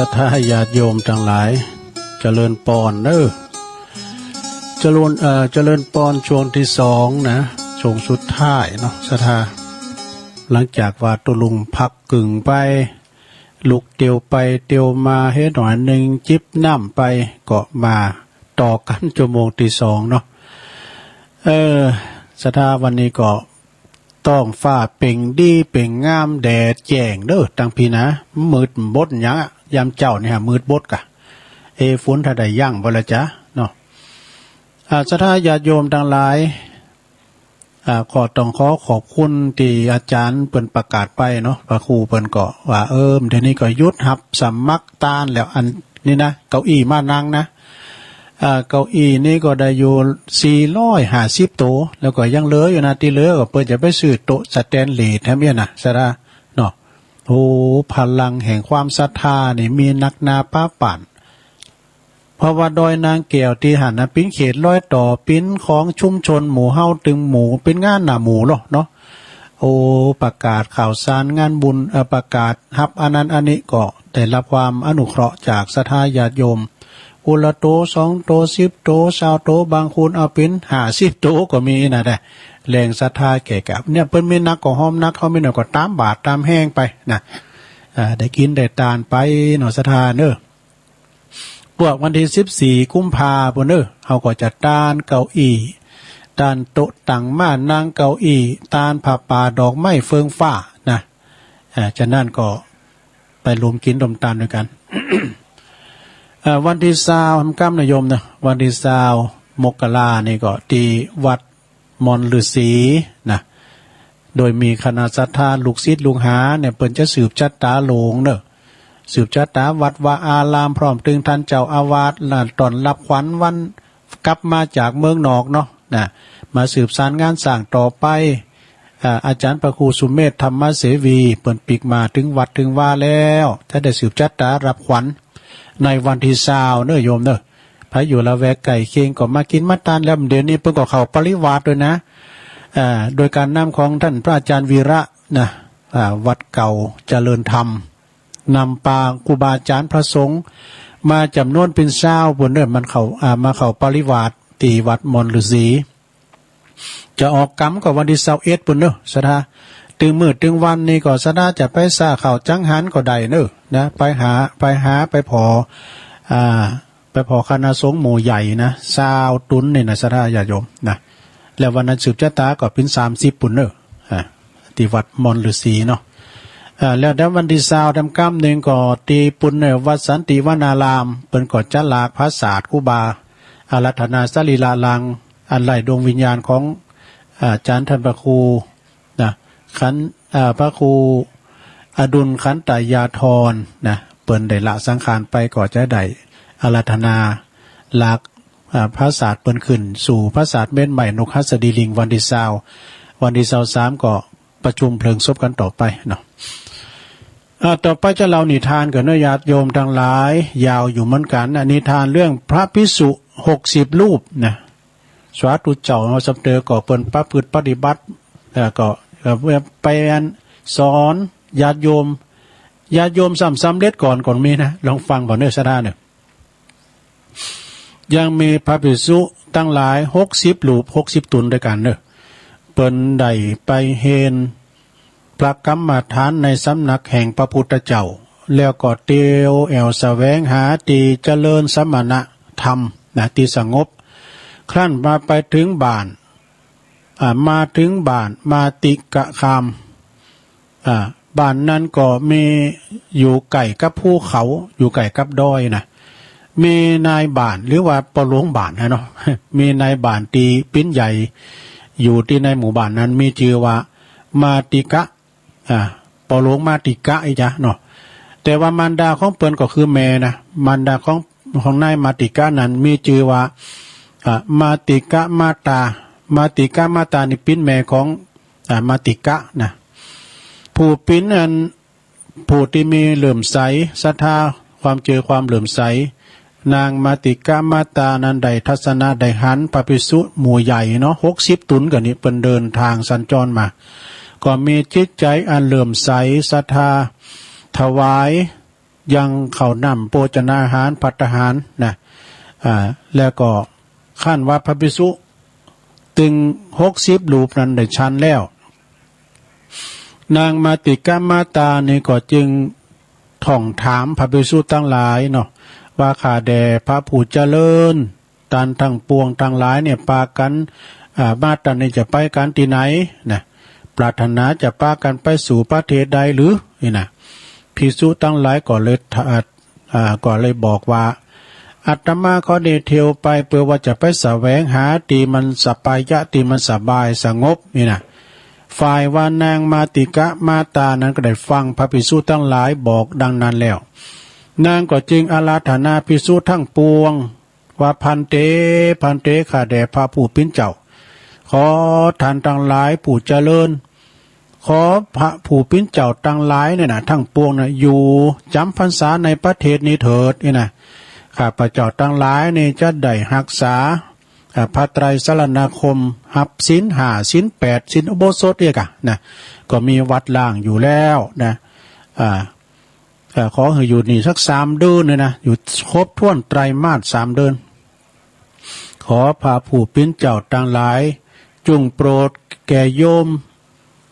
ศรัทธาญาติโยมทั้งหลาย เจริญปอนเนอะ เจริญ เอ่อ เจริญปอนช่วงที่สองนะ ช่วงสุดท้ายเนาะ ศรัทธา หลังจากว่าตุ๊ลุงพักกึ่งไป ลุกเตียวไปเตียวมา เฮ็ดหน่อยหนึ่ง จิบน้ำไป ก็มาต่อกันชั่วโมงที่สองเนาะ เออ ศรัทธา วันนี้ก็ ท้องฟ้าเป่งดีเป่งงาม แดดแจ้งเด้อตังพีนะ มืดบดหยังอะ ยามเจ้านี่ฮะ มืดบดกะ เอ ฝนถ้าได้ยั้งบ่ละจ๊ะเนาะ อ่า ศรัทธาญาติโยมทั้งหลาย อ่า ขอต้องขอขอบคุณที่อาจารย์เปิ้นประกาศไปเนาะ พระครูเปิ้นก็ว่า เออ เดี๋ยวนี้ก็หยุดรับสมัครตานแล้ว อันนี้นะ เก้าอี้มานั่งนะ อ่า เก้าอี้นี้ก็ได้อยู่สี่ร้อยห้าสิบโต แล้วก็ยังเหลืออยู่นะ ที่เหลือก็เปิ้นจะไปซื้อโต๊ะสแตนเลสแถมเนี่ยนะ ศรัทธาเนาะ โอ้ พลังแห่งความศรัทธานี่มีนักหนาปาปาน เพราะว่าดอยนางแก้วที่หั้นนะ ปิ้นเขตรอยต่อ ปิ้นของชุมชนหมู่เฮาตึงหมู่ ปิ้นงานหน้าหมู่เนาะ เนาะ โอ้ ประกาศข่าวสารงานบุญ เอ่อ ประกาศรับอันนั้นอันนี้ ก็ได้รับความอนุเคราะห์จากศรัทธาญาติโยม คนละโต สองโต สิบโต ซาวโต บางคนเอาเป็นห้าสิบโตก็มีนะ แต่แรงศรัทธาแก่กับ เนี่ย เปิ้นมีนักก็ฮ้อมนัก เฮามีน้อยก็ตามบาตรตามแฮงไปนะ อ่า ได้กินได้ตานไปเนาะ ศรัทธาเนอะ พวกวันที่สิบสี่กุมภาพันธ์เนอะ เฮาก็จะตานเก้าอี้ ตานโต๊ะตังม่านนั่งเก้าอี้ ตานผ้าป่าดอกไม้เฟืองฟ้านะ อ่า ฉะนั้นก็ไปรวมกินรวมตานด้วยกัน เอ่อ วันที่ซาวค่ำนะโยมนะ วันที่ซาวมกรานี่ก็ที่วัดมอนฤๅษีนะ โดยมีคณะศรัทธาลูกศิษย์ลูกหาเนี่ย เปิ้นจะสืบชะตาหลวงเนอะ สืบชะตาวัดวาอาราม พร้อมถึงท่านเจ้าอาวาส และต้อนรับขวัญวันกลับมาจากเมืองนอกเนาะนะ มาสืบสานงานสร้างต่อไป อ่า อาจารย์พระครูสุเมธธรรมเสวี เปิ้นปีกมาถึงวัดถึงวาแล้ว จะได้สืบชะตารับขวัญในวันที่ซาวเนอะโยมเนอะ ไผอยู่ละแวกใกล้เคียงก็มากินมาตานแล้ว เดี๋ยวนี้เปิ้นก็เข้าปริวาสด้วยนะ อ่า โดยการนำของท่านพระอาจารย์วีระนะ อ่า วัดเก่าเจริญธรรม นำปาครูบาอาจารย์พระสงฆ์มาจ๋ำนวนเป๋นซาวปุ้นเนอะ มันเข้า อ่า มาเข้าปริวาสที่วัดมอนฤๅษี จะออกกำก็วันที่ซาวเอ็ดปุ้นเนอะ ศรัทธา ตึงมื้อตึงวันนี่ก็ศรัทธาจะไปซ่าเข้าจังหันก็ได้เนอะ นะ ไปหา ไปหา ไปผ่อ อ่า ไปผ่อคณะสงฆ์หมู่ใหญ่นะ ซาวตุ๊นนี่นะ ศรัทธาญาติโยมนะ แล้ววันนั้นสืบชะตาก็เป๋นสามสิบปุ้นเนอะ อ่า ที่วัดมอนฤๅษีเนาะ อ่า แล้วเดี๋ยววันที่ซาวดำก้ำหนึ่งก็ที่ปุ้นเนอะ วัดสันติวนาราม เปิ้นก็จะหลากผาสาทครูบา อาราธนาสรีระรัง อันไร้ดวงวิญญาณของ อ่า อาจารย์ท่านพระครูนะ ขัน อ่า พระครูอดุลขันตยาธรนะ เปิ้นได้ละสังขารไป ก็จะได้อาราธนาหลาก อ่า ผาสาทเปิ้นขึ้นสู่ผาสาทเม็ดใหม่นกหัสดีลิง วันที่ซาว วันที่ซาวสามก็ประชุมเพลิงศพกันต่อไปเนาะ อ่า ต่อไปจะเล่านิทานกันเนอะญาติโยมทั้งหลาย ยาวอยู่เหมือนกันนะ นิทานเรื่องพระภิกษุหกสิบรูปนะ สาธุเจ้าเนาะ สำเตอก็เปิ้นประพฤติปฏิบัติ แล้วก็ เอ่อ ไปอันสอนญาติโยม ญาติโยมซ้ำสำเร็จก่อนก่อนมีนะ ลองฟังก่อนเนอะ ศรัทธาเนอะ ยังมีพระภิกษุตั้งหลายหกสิบรูป หกสิบต๋นด้วยกันเนอะ เปิ้นได้ไปเฮนพระกรรมฐานในสำนักแห่งพระพุทธเจ้า แล้วก็เตียวแอ่วแสวงหาที่เจริญสมณธรรมนะ ที่สงบ ครั้นมาไปถึงบ้าน อ่า มาถึงบ้านมาติกะคาม อ่า บ้านนั้นก็มีอยู่ใกล้กับภูเขา อยู่ใกล้กับดอยนะ มีนายบ้านหรือว่าป้อหลวงบ้านนะเนาะ มีนายบ้านตี้ปิ้นใหญ่ อยู่ตี้ในหมู่บ้านนั้น มีจื่อว่ามาติกะ อ่า ป้อหลวงมาติกะอีจ๊ะเนาะ แต่ว่ามารดาของเปิ้นก็คือแม่นะ มารดาของ ของนายมาติกะนั้นมีจื่อว่า อ่า มาติกะมาตา มาติกะมาตานี่ปิ้นแม่ของ อ่า มาติกะนะ ผู้ปิ้นอัน ผู้ตี้มีเหลื่อมใสศรัทธา ความเจือความเหลื่อมใส นางมาติกะมาตานั้นได้ทัศนะได้หันพระภิกษุหมู่ใหญ่เนาะ หกสิบต๋นก็นี่ เปิ้นเดินทางสัญจรมา ก็มีจิตใจอันเหลื่อมใสศรัทธา ถวาย ยังข้าวน้ำโภชนาหารภัตตาหารนะ อ่า แล้วก็คันว่าพระภิกษุตึงหกสิบรูปนั้นได้ฉันแล้ว นางมาติกะมาตานี่ก็จึงท่องถามพระภิกษุทั้งหลายเนาะ ว่าข้าแด่พระผู้เจริญ ต้านทั้งปวงทั้งหลายเนี่ยปากั๋น อ่า มาตานี่จะไปกั๋นตี้ไหนนะ ปรารถนาจะปากั๋นไปสู่ประเทศใดหรือ นี่นะ ภิกษุทั้งหลายก็เลยถ- อ่า ก็เลยบอกว่า อาตมาขอได้เที่ยวไปเพื่อว่าจะไปแสวงหาตี้มันสบายะ ตี้มันสบายสงบ นี่นะ ฝ่ายว่านางมาติกะมาตานั้นก็ได้ฟังพระภิกษุทั้งหลายบอกดังนั้นแล้ว นางก็จึงอาราธนาภิกษุทั้งปวง ว่า ภันเต ภันเต ข้าแด่พระผู้เป๋นเจ้า ขอต้านตังหลายผู้เจริญ ขอพระผู้เป๋นเจ้าตังหลายเนี่ยนะ ทั้งปวงนะ อยู่จ๋ำพรรษาในประเทศนี้เถิด นี่นะ ข้าพเจ้าตังหลายนี่จะได้ฮักษา อ่า พระไตรสรณคม ฮับศีลห้า ศีลแปด ศีลอุโบสถเอียกะนะ ก็มีวัดร้างอยู่แล้วนะ อ่า เอ่อ ขอหื้ออยู่นี่สักสามเดือนเนี่ยนะ อยู่ครบถ้วนไตรมาสสามเดือน ขอพระผู้เป๋นเจ้าตังหลาย จุ่งโปรดแก่โยม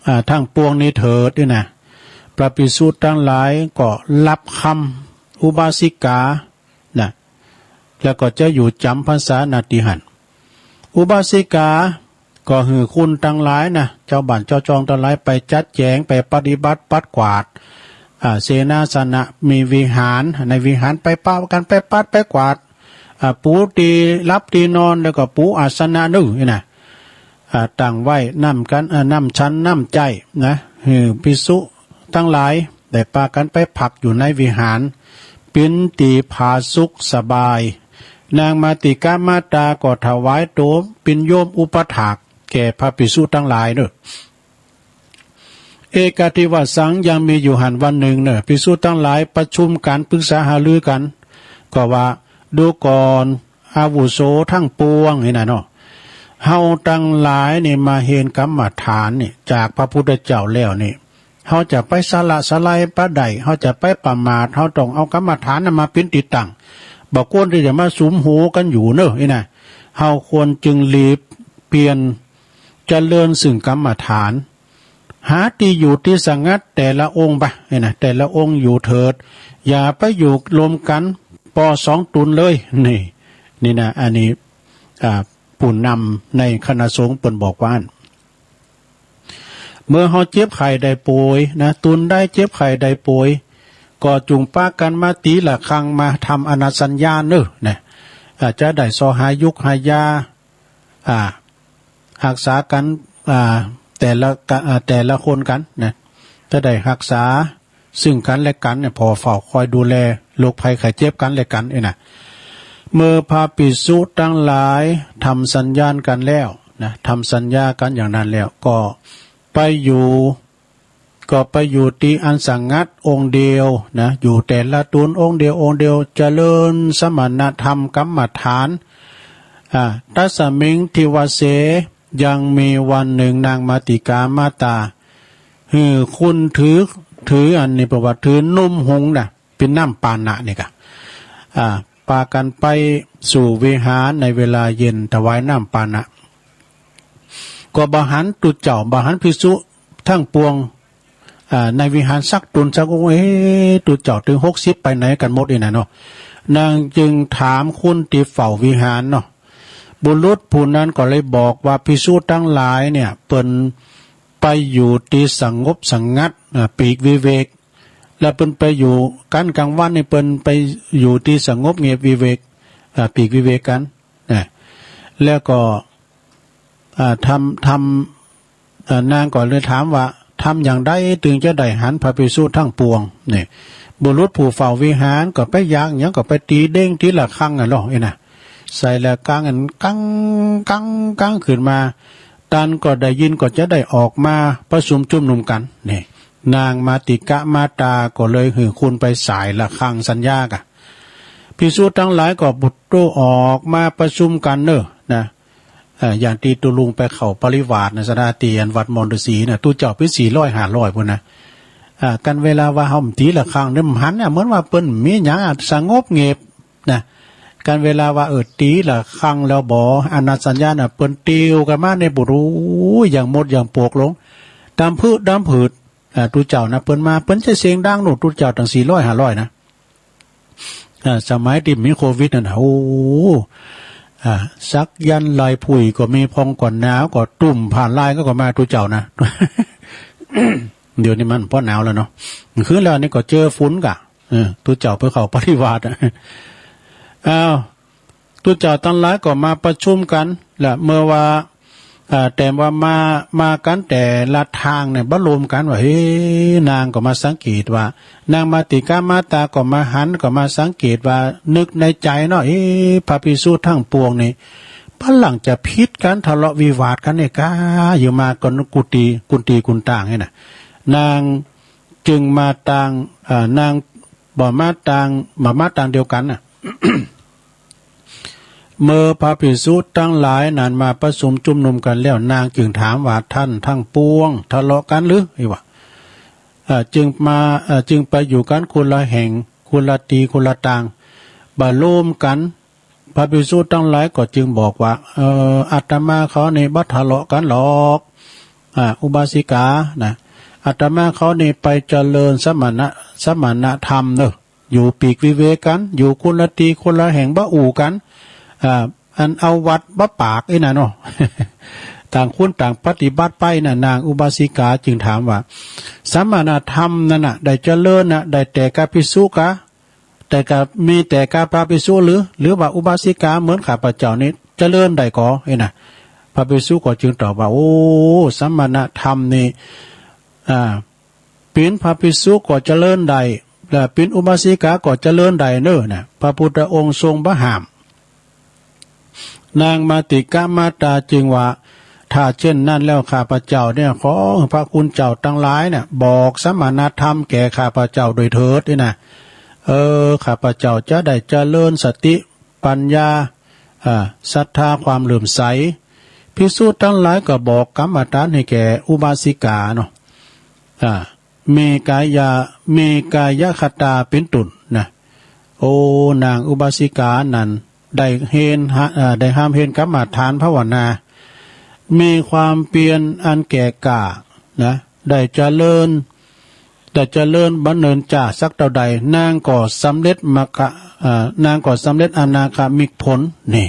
อ่า ทั้งปวงนี้เถิด นี่นะ พระภิกษุตังหลายก็รับคำอุบาสิกานะ แล้วก็จะอยู่จ๋ำพรรษา ณ ตี้หั้น อุบาสิกา ก็หื้อคนตังหลายนะ จาวบ้านจาวจองตังหลายไปจัดแจ๋ง ไปปฏิบัติปัดกวาด อ่า เสนาสนะ มีวิหาร ในวิหารไปปากั๋นไปปัดไปกวาด อ่า ปูตี้หลับตี้นอน แล้วก็ปูอาสนะนึ่ง นี่นะ อ่า ตั้งไว้น้ำกั๋น อ่า น้ำฉันน้ำใจ๊นะ หื้อภิกษุตังหลายได้ปากั๋นไปพักอยู่ในวิหาร เป๋นตี้ผาสุขสบาย นางมาติกะมาตาก็ถวายตั๋วเป๋นโยมอุปัฏฐากแก่พระภิกษุตังหลายเนาะ เอกาทิวาสัง ยังมีอยู่หั้นวันนึ่งเนาะ ภิกษุตังหลายประชุมกั๋นปรึกษาหารือกั๋น ก็ว่า ดูก่อนอาวุโสทั้งปวง นี่นะเนาะ เฮาตังหลายนี่มาเห็นกรรมฐานนี่จากพระพุทธเจ้าแล้วนี่ เฮาจะไปสละสลายบ่ได้ เฮาจะไปประมาท เฮาต้องเอากรรมฐานนั้นมาเป๋นตี้ตั้ง บ่ควรตี้จะมาสุมหัวกั๋นอยู่เนาะ นี่นะ เฮาควรจึงหลีบเปลี่ยนเจริญซึ่งกรรมฐาน หาตี้อยู่ตี้สงัดแต่ละองค์บ่า นี่นะ แต่ละองค์อยู่เถิด อย่าไปอยู่รวมกั๋นปอสองต๋นเลย นี่ นี่นะ อันนี้ อ่า ผู้นำในคณะสงฆ์เปิ้นบอกว่า เมื่อเฮาเจ็บไข้ได้ป่วยนะ ต๋นใดเจ็บไข้ได้ป่วย ก็จุ่งปากั๋นมาตี๋ละครั้ง มาทำอนัตสัญญาเนาะนะ อ่า จะได้ส่อหายุกหายา อ่า ฮักษากั๋น อ่า แต่ละกะ อ่า แต่ละคนกั๋นนะ จะได้ฮักษาซึ่งกั๋นและกั๋นเนี่ย ผ่อเฝ้าคอยดูแลโรคภัยไข้เจ็บกั๋นและกั๋นเนี่ยนะ เมื่อพระภิกษุตังหลายทำสัญญากั๋นแล้วนะ ทำสัญญากั๋นอย่างนั้นแล้ว ก็ไปอยู่ ก็ไปอยู่ตี้อันสงัดองค์เดียวนะ อยู่แต่ละต๋นองค์เดียวองค์เดียว เจริญสมณธรรมกรรมฐาน อ่า ตัสสมิงทิวาเส ยังมีวันนึ่งนางมาติกามาตา หื้อคนถือ ถืออันนี้ ประวัติถือนุ่มหุงนะ เป๋นน้ำปานะนี่กะ อ่า ปากั๋นไปสู่วิหารในเวลาเย็น ถวายน้ำปานะ ก็บ่หันตุ๊เจ้า บ่หันภิกษุทั้งปวง อ่า ในวิหารสักต๋นสักองค์ เอ๊ะ ตุ๊เจ้าตึงหกสิบไปไหนกั๋นหมดนี่นะเนาะ นางจึงถามคนตี้เฝ้าวิหารเนาะ บุรุษผู้นั้นก็เลยบอกว่า ภิกษุตังหลายเนี่ย เปิ้นไปอยู่ตี้สงบสงัด อ่า ปีกวิเวก แล้วเปิ้นไปอยู่กั๋นกลางวันนี่ เปิ้นไปอยู่ตี้สงบเงียบวิเวก อ่า ปีกวิเวกกั๋นนะ แล้วก็ อ่า ทำ ทำ อ่า นางก็เลยถามว่า ทำอย่างใดจึงจะได้หันพระภิกษุทั้งปวง นี่ บุรุษผู้เฝ้าวิหารก็ไปอยากหยังก็ไปตี๋เด้งตี๋ละฆังอะเนาะ นี่นะ ใส่ละฆังอันกัง กัง กังขึ้นมา ต้านก็ได้ยินก็จะได้ออกมาประชุมชุมนุมกั๋น นี่ นางมาติกะมาตาก็เลยหื้อคนไปสายละฆังสัญญากะ ภิกษุตังหลายก็ปุตโตออกมาประชุมกั๋นเนาะนะ เอ่อ อย่างตี้ตุ๊ลุงไปเข้าปริวาสนะ สถานตี้อันวัดมอนฤๅษีนะ ตุ๊เจ้าเป๋นสี่ร้อยห้าร้อยพุ้นนะ อ่า กันเวลาว่าเฮาตีละครั้งเนี่ยมันหันเนี่ยเหมือนว่าเปิ้นมีหยังอะสงบเงียบนะ กันเวลาว่าเออตีละครั้งแล้วบ่ อนาสัญญาน่ะเปิ้นติวกันมาเนี่ยบ่ฮู้อย่างหมดอย่างปวกลง ดำพืชดำผืด อ่า ตุ๊เจ้านะเปิ้นมา เปิ้นจะเสียงดังโน่นตุ๊เจ้าตั้งสี่ร้อยห้าร้อยนะ อ่า สมัยที่มีโควิดนั่นน่ะ โอ้ อ่า สักยันต์ลายผุยก็มี พองก็หนาวก็ตุ้มผ่านลายก็ ก็มาตุ๊เจ้านะ เดี๋ยวนี้มันพอหนาวแล้วเนาะ คืนแล้วนี่ก็เจอฝุ่นกะ เออ ตุ๊เจ้าเปิ้นเข้าปฏิบัติอะ อ้าว ตุ๊เจ้าตังหลายก็มาประชุมกัน และเมื่อว่า อ่า แต่ว่ามา มากันแต่ละทางเนี่ยบ่รวมกันว่า เฮ้ นางก็มาสังเกตว่า นางมาติกามาตาก็มาหันก็มาสังเกตว่า นึกในใจเนาะ เอ๊ะ พระภิกษุทั้งปวงนี่ บ่หลังจะผิดกันทะเลาะวิวาทกันเนี่ยกา อยู่มากันกุฏิ กุฏิกุนต่างเนี่ยนะ นางจึงมาตาง อ่า นางบ่มาตาง บ่มาตางเดียวกันน่ะ เมื่อพระภิกษุทั้งหลายนั้นมาประชุมชุมนุมกันแล้ว นางจึงถามว่า ท่านทั้งปวงทะเลาะกันหรือ อีว่า เอ่อ จึงมา เอ่อ จึงไปอยู่กันคนละแห่ง คนละตี คนละตาง บ่รวมกัน พระภิกษุทั้งหลายก็จึงบอกว่า เอ่อ อาตมาเขานี่บ่ทะเลาะกันหรอก อ่า อุบาสิกานะ อาตมาเขานี่ไปเจริญสมณะ สมณธรรมเนอะ อยู่ปีกวิเวกกัน อยู่คนละตีคนละแห่งบ่อู้กัน อ่า อันเอาวัดบ่ปากอี้น่ะเนาะ ต่างคนต่างปฏิบัติไปน่ะ นางอุบาสิกาจึงถามว่า สมณธรรมนั่นน่ะ ได้เจริญน่ะ ได้แต่กับภิกษุกา แต่กับ มีแต่กับพระภิกษุหรือ หรือว่าอุบาสิกาเหมือนข้าพเจ้านี่เจริญได้ก่อ อี้น่ะ พระภิกษุก็จึงตอบว่า โอ้ สมณธรรมนี่ อ่า เป็นพระภิกษุก็เจริญได้ และเป็นอุบาสิกาก็เจริญได้เนอะนะ พระพุทธองค์ทรงบ่ห้าม นางมาติกามาตาจึงว่า ถ้าเช่นนั้นแล้วข้าพเจ้าเนี่ย ขอพระคุณเจ้าทั้งหลายเนี่ย บอกสมณธรรมแก่ข้าพเจ้าโดยเถิด อี้น่ะ เออ ข้าพเจ้าจะได้เจริญสติปัญญา อ่า ศรัทธาความเลื่อมใส ภิกษุทั้งหลายก็บอกกรรมฐานให้แก่อุบาสิกาเนาะ อ่า เมกายา เมกายคตาเป็นต้นนะ โอ้ นางอุบาสิกานั้น ได้เห็น อ่า ได้ห้ามเห็นกรรมฐานภาวนา มีความเพียรอันแก่กล้านะ ได้เจริญ ได้เจริญบำเพ็ญจ้าสักเท่าใด นางก็สำเร็จมรรค อ่า นางก็สำเร็จอนาคามิกผล นี่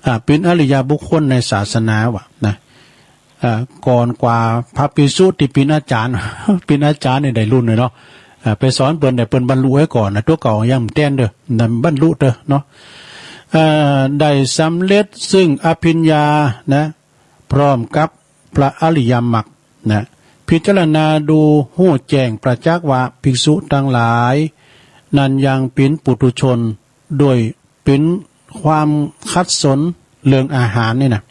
อ่า เป็นอริยบุคคลในศาสนาว่ะนะ อ่า ก่อนกว่าพระภิกษุที่เป็นอาจารย์ เป็นอาจารย์เนี่ยได้รุ่นเลยเนาะ อ่า ไปสอนเปิ้นได้เปิ้นบรรลุไว้ก่อนนะ ตัวเก่ายังบ่แต้นเด้อ นั่นบรรลุเด้อเนาะ อ่า ได้สำเร็จซึ่งอภิญญานะ พร้อมกับพระอริยมรรคนะ พิจารณาดูฮู้แจ้งประจักษ์ว่าภิกษุทั้งหลาย นั้นยังเป็นปุถุชน โดยเป็นความขัดสนเรื่องอาหารนี่นะ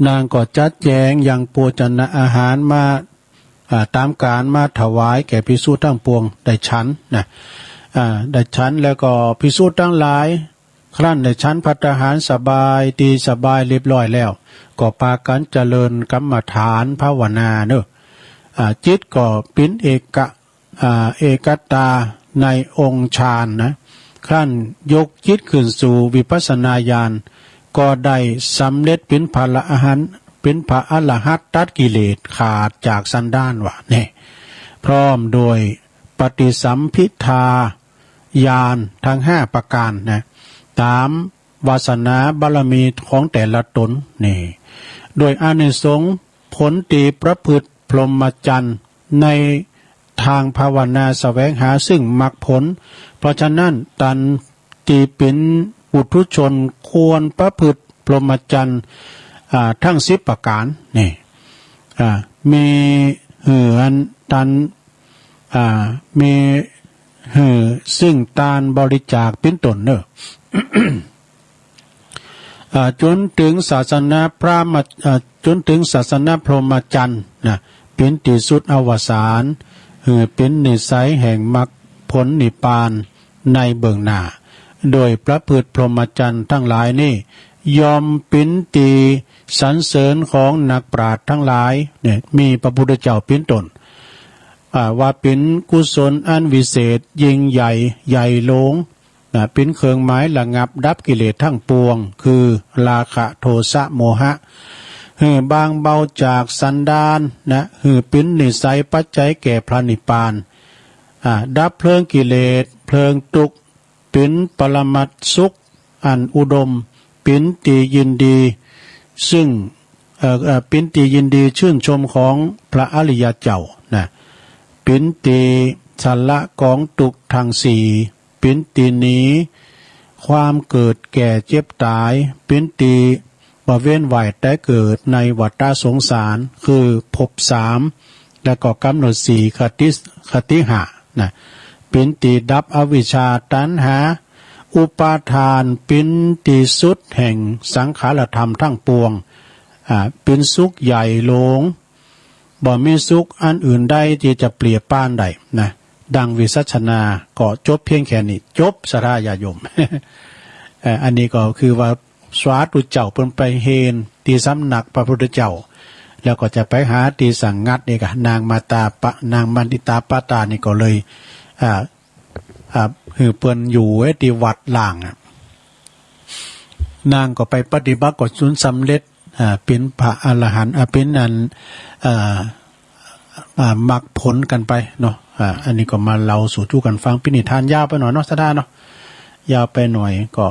นางก็จัดแจงยังโภชนะอาหารมา อ่า ตามการมาถวายแก่ภิกษุทั้งปวงได้ฉันนะ อ่า ได้ฉันแล้วก็ภิกษุทั้งหลาย ครั้นได้ฉันภัตตาหารสบายดีสบายเรียบร้อยแล้ว ก็ปากั๋นเจริญกรรมฐานภาวนาเนอะ อ่า จิตก็เป็นเอกะ อ่า เอกตาในองค์ฌานนะ ครั้นยกจิตขึ้นสู่วิปัสสนาญาณ ก็ได้สำเร็จเป็นพระอรหันต์ เป็นพระอรหันต์ตัดกิเลสขาดจากสันดานว่ะ นี่ พร้อมโดยปฏิสัมภิทา ญาณทั้งห้าประการนะ ตามวาสนาบารมีของแต่ละตน นี่ ด้วยอานิสงส์ผลที่ประพฤติพรหมจรรย์ในทางภาวนาแสวงหาซึ่งมรรคผล เพราะฉะนั้นตันที่เป็นปุถุชนควรประพฤติพรหมจรรย์ อ่า ทั้งสิบประการ นี่ อ่า มีหื้ออันตัน อ่า มีหื้อซึ่งตานบริจาคเป็นต้นเนอะ อ่า จนถึงศาสนาพระมะ อ่า จนถึงศาสนาพรหมจรรย์นะ เป็นที่สุดอวสาน หื้อเป็นนิสัยแห่งมรรคผลนิพพานในเบื้องหน้า โดยประพฤติพรหมจรรย์ทั้งหลายนี่ ย่อมเป็นที่สรรเสริญของนักปราชญ์ทั้งหลาย เนี่ย มีพระพุทธเจ้าเป็นต้น อ่า ว่าเป๋นกุศลอันวิเศษยิ่งใหญ่ใหญ่หลวง นะ เป๋นเครื่องหมายระงับดับกิเลสทั้งปวง คือราคะ โทสะ โมหะ หื้อเบาบางจากสันดาน นะ หื้อเป๋นนิสัยปัจจัยแก่พระนิพพาน อ่า ดับเพลิงกิเลส เพลิงทุกข์ เป๋นปรมัตถ์สุขอันอุดม เป๋นตี้ยินดี ซึ่ง เอ่อ เอ่อ เป๋นตี้ยินดีชื่นชมของพระอริยเจ้า นะ เป๋นตี้สละกองทุกข์ทั้งสี่ เป๋นตี้หนีความเกิดแก่เจ็บตาย เป๋นตี้บ่เวียนว่ายตายเกิดในวัฏสงสาร คือภพสาม แล้วก็กำเนิดสี่ คติ คติห้า นะ เป๋นตี้ดับอวิชชาตัณหาอุปาทาน เป๋นตี้สุดแห่งสังขารธรรมทั้งปวง อ่า เป๋นสุขใหญ่หลวง บ่มีสุขอันอื่นใดตี้จะเปรียบปานได้ นะ ดังวิสัชนา ก็จบเพียงแค่นี้ จบ ศรัทธาญาติโยม เอ่อ อันนี้ก็คือว่าสาธุเจ้าเปิ้นไปเฮนตี้สำนักพระพุทธเจ้า แล้วก็จะไปหาตี้สงัดนี่กะ นางมาตาปะ นางมานิตาปาตานี่ก็เลย อ่า อ่า หื้อเปิ้นอยู่ไว้ตี้วัดล้างอะ นางก็ไปปฏิบัติก็จนสำเร็จ อ่า เป๋นพระอรหันต์ อ่า เป๋นอัน อ่า อ่า มรรคผลกั๋นไปเนาะ อ่า อันนี้ก็มาเล่าสู่จู้กั๋นฟัง เป๋นนิทานยาวไปหน่อยเนาะ ศรัทธาเนาะ ยาวไปหน่อยก็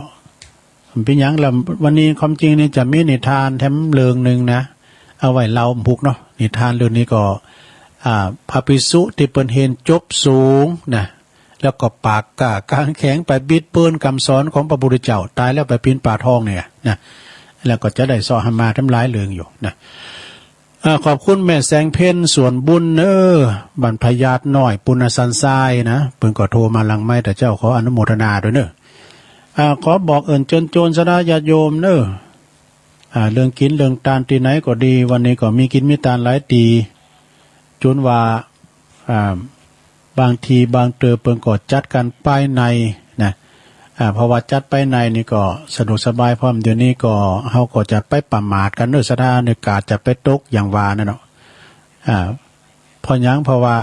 เป๋นหยังละ วันนี้ความจริงนี่จะมีนิทานแถมเรื่องหนึ่งนะ เอาไว้เล่าพุกเนาะ นิทานเรื่องนี้ก็ อ่า พระภิกษุตี้เปิ้นเฮนจบสูงนะ แล้วก็ปากกล้ากางแข็งไปบิดเบือนกำสอนของพระพุทธเจ้า ต๋ายแล้วไปเป๋นป่าทองเนี่ยนะ แล้วก็จะได้เซาะหามาทำลายเรื่องอยู่นะ อ่า ขอบคุณแม่แสงเพ็ญสวนบุญเน้อ บ้านพญาดน้อย ปุณณสันทรายนะ เปิ้นก็โทรมาหลังไมค์ แต่เจ้าขออนุโมทนาด้วยเน้อ อ่า ขอบอกเอิ้นเจิญจวนศรัทธาญาติโยมเน้อ อ่า เรื่องกิ๋นเรื่องตานตี้ไหนก็ดี วันนี้ก็มีกิ๋นมีตานหลายตี้ จนว่า อ่า บางทีบางเตอเปิ้นก็จัดกั๋นภายในนะ อ่า เพราะว่าจัดภายในนี่ก็สะดวกสบาย เพราะเดี๋ยวนี้ก็เฮาก็จะไปประมาทกั๋นเน้อ ศรัทธา ในกาดจะไปตกอย่างว่านั่นเนาะ อ่า เพราะหยัง เพราะว่า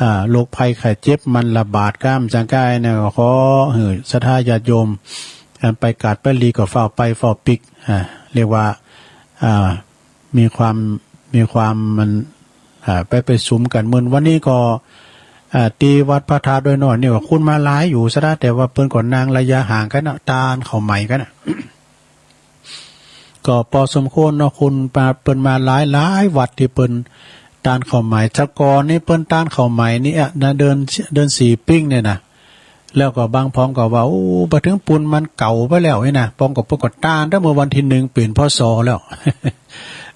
อ่า โรคภัยไข้เจ็บมันระบาดก้ามจังก้ายเนี่ย ขอหื้อศรัทธาญาติโยม อ่า ไปกาดไปหลีก็ฟ้าวไปฟ้าวปิ๊ก อ่า เรียกว่า อ่า มีความ มีความมัน อ่า ไปไปสุมกั๋น มื้อวันนี้ก็ อ่า ตี้วัดพระธาตุดอยน้อยนี่ก็คนมาหลายอยู่ศรัทธา แต่ว่าเปิ้นก็นั่งระยะห่างกั๋นนะ ตานข้าวใหม่กั๋นนะ ก็ปอสมควรเนาะ คนมา เปิ้นมาหลายหลายวัดตี้เปิ้นตานข้าวใหม่ แต่ก่อนนี่เปิ้นตานข้าวใหม่นี่อะนะ เดือน เดือนสี่ปิ้งเนี่ยนะ แล้วก็บางพองก็ว่า โอ้ ไปถึงปุ้นมันเก่าไปแล้วนี่นะ ปองก็เปิ้นก็ตานตั้งเมื่อวันที่หนึ่งเป๋น พ.ศ. แล้ว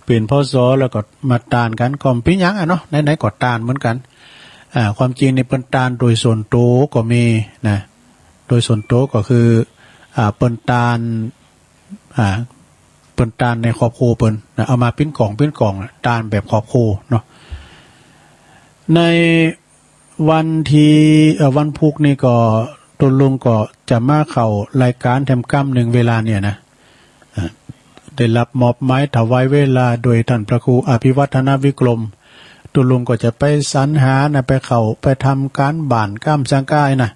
เป๋น พ.ศ. แล้วก็มาตานกั๋น ก็เป๋นหยังอะเนาะ ไหนๆ ก็ตานเหมือนกั๋น อ่า ความจริงนี่เปิ้นตานโดยส่วนตั๋วก็มีนะ โดยส่วนตั๋วก็คือ อ่า เปิ้นตาน อ่า เปิ้นตานในครอบครัวเปิ้นนะ เอามาเป๋นกล่องเป๋นกล่องนะ ตานแบบครอบครัวเนาะ ในวันที่ เอ่อ วันพุธนี่ก็ตุ๊ลุงก็จะมาเข้ารายก๋านแถมกำนึ่งเวลาเนี่ยนะ อ่า ได้รับมอบหมายถวายเวลาโดยต้านพระครูอภิวัฒนวิกรม ตุ๊ลุงก็จะไปสรรหานะ ไปเข้าไปทำก๋านบ้านกำจังก้ายนะ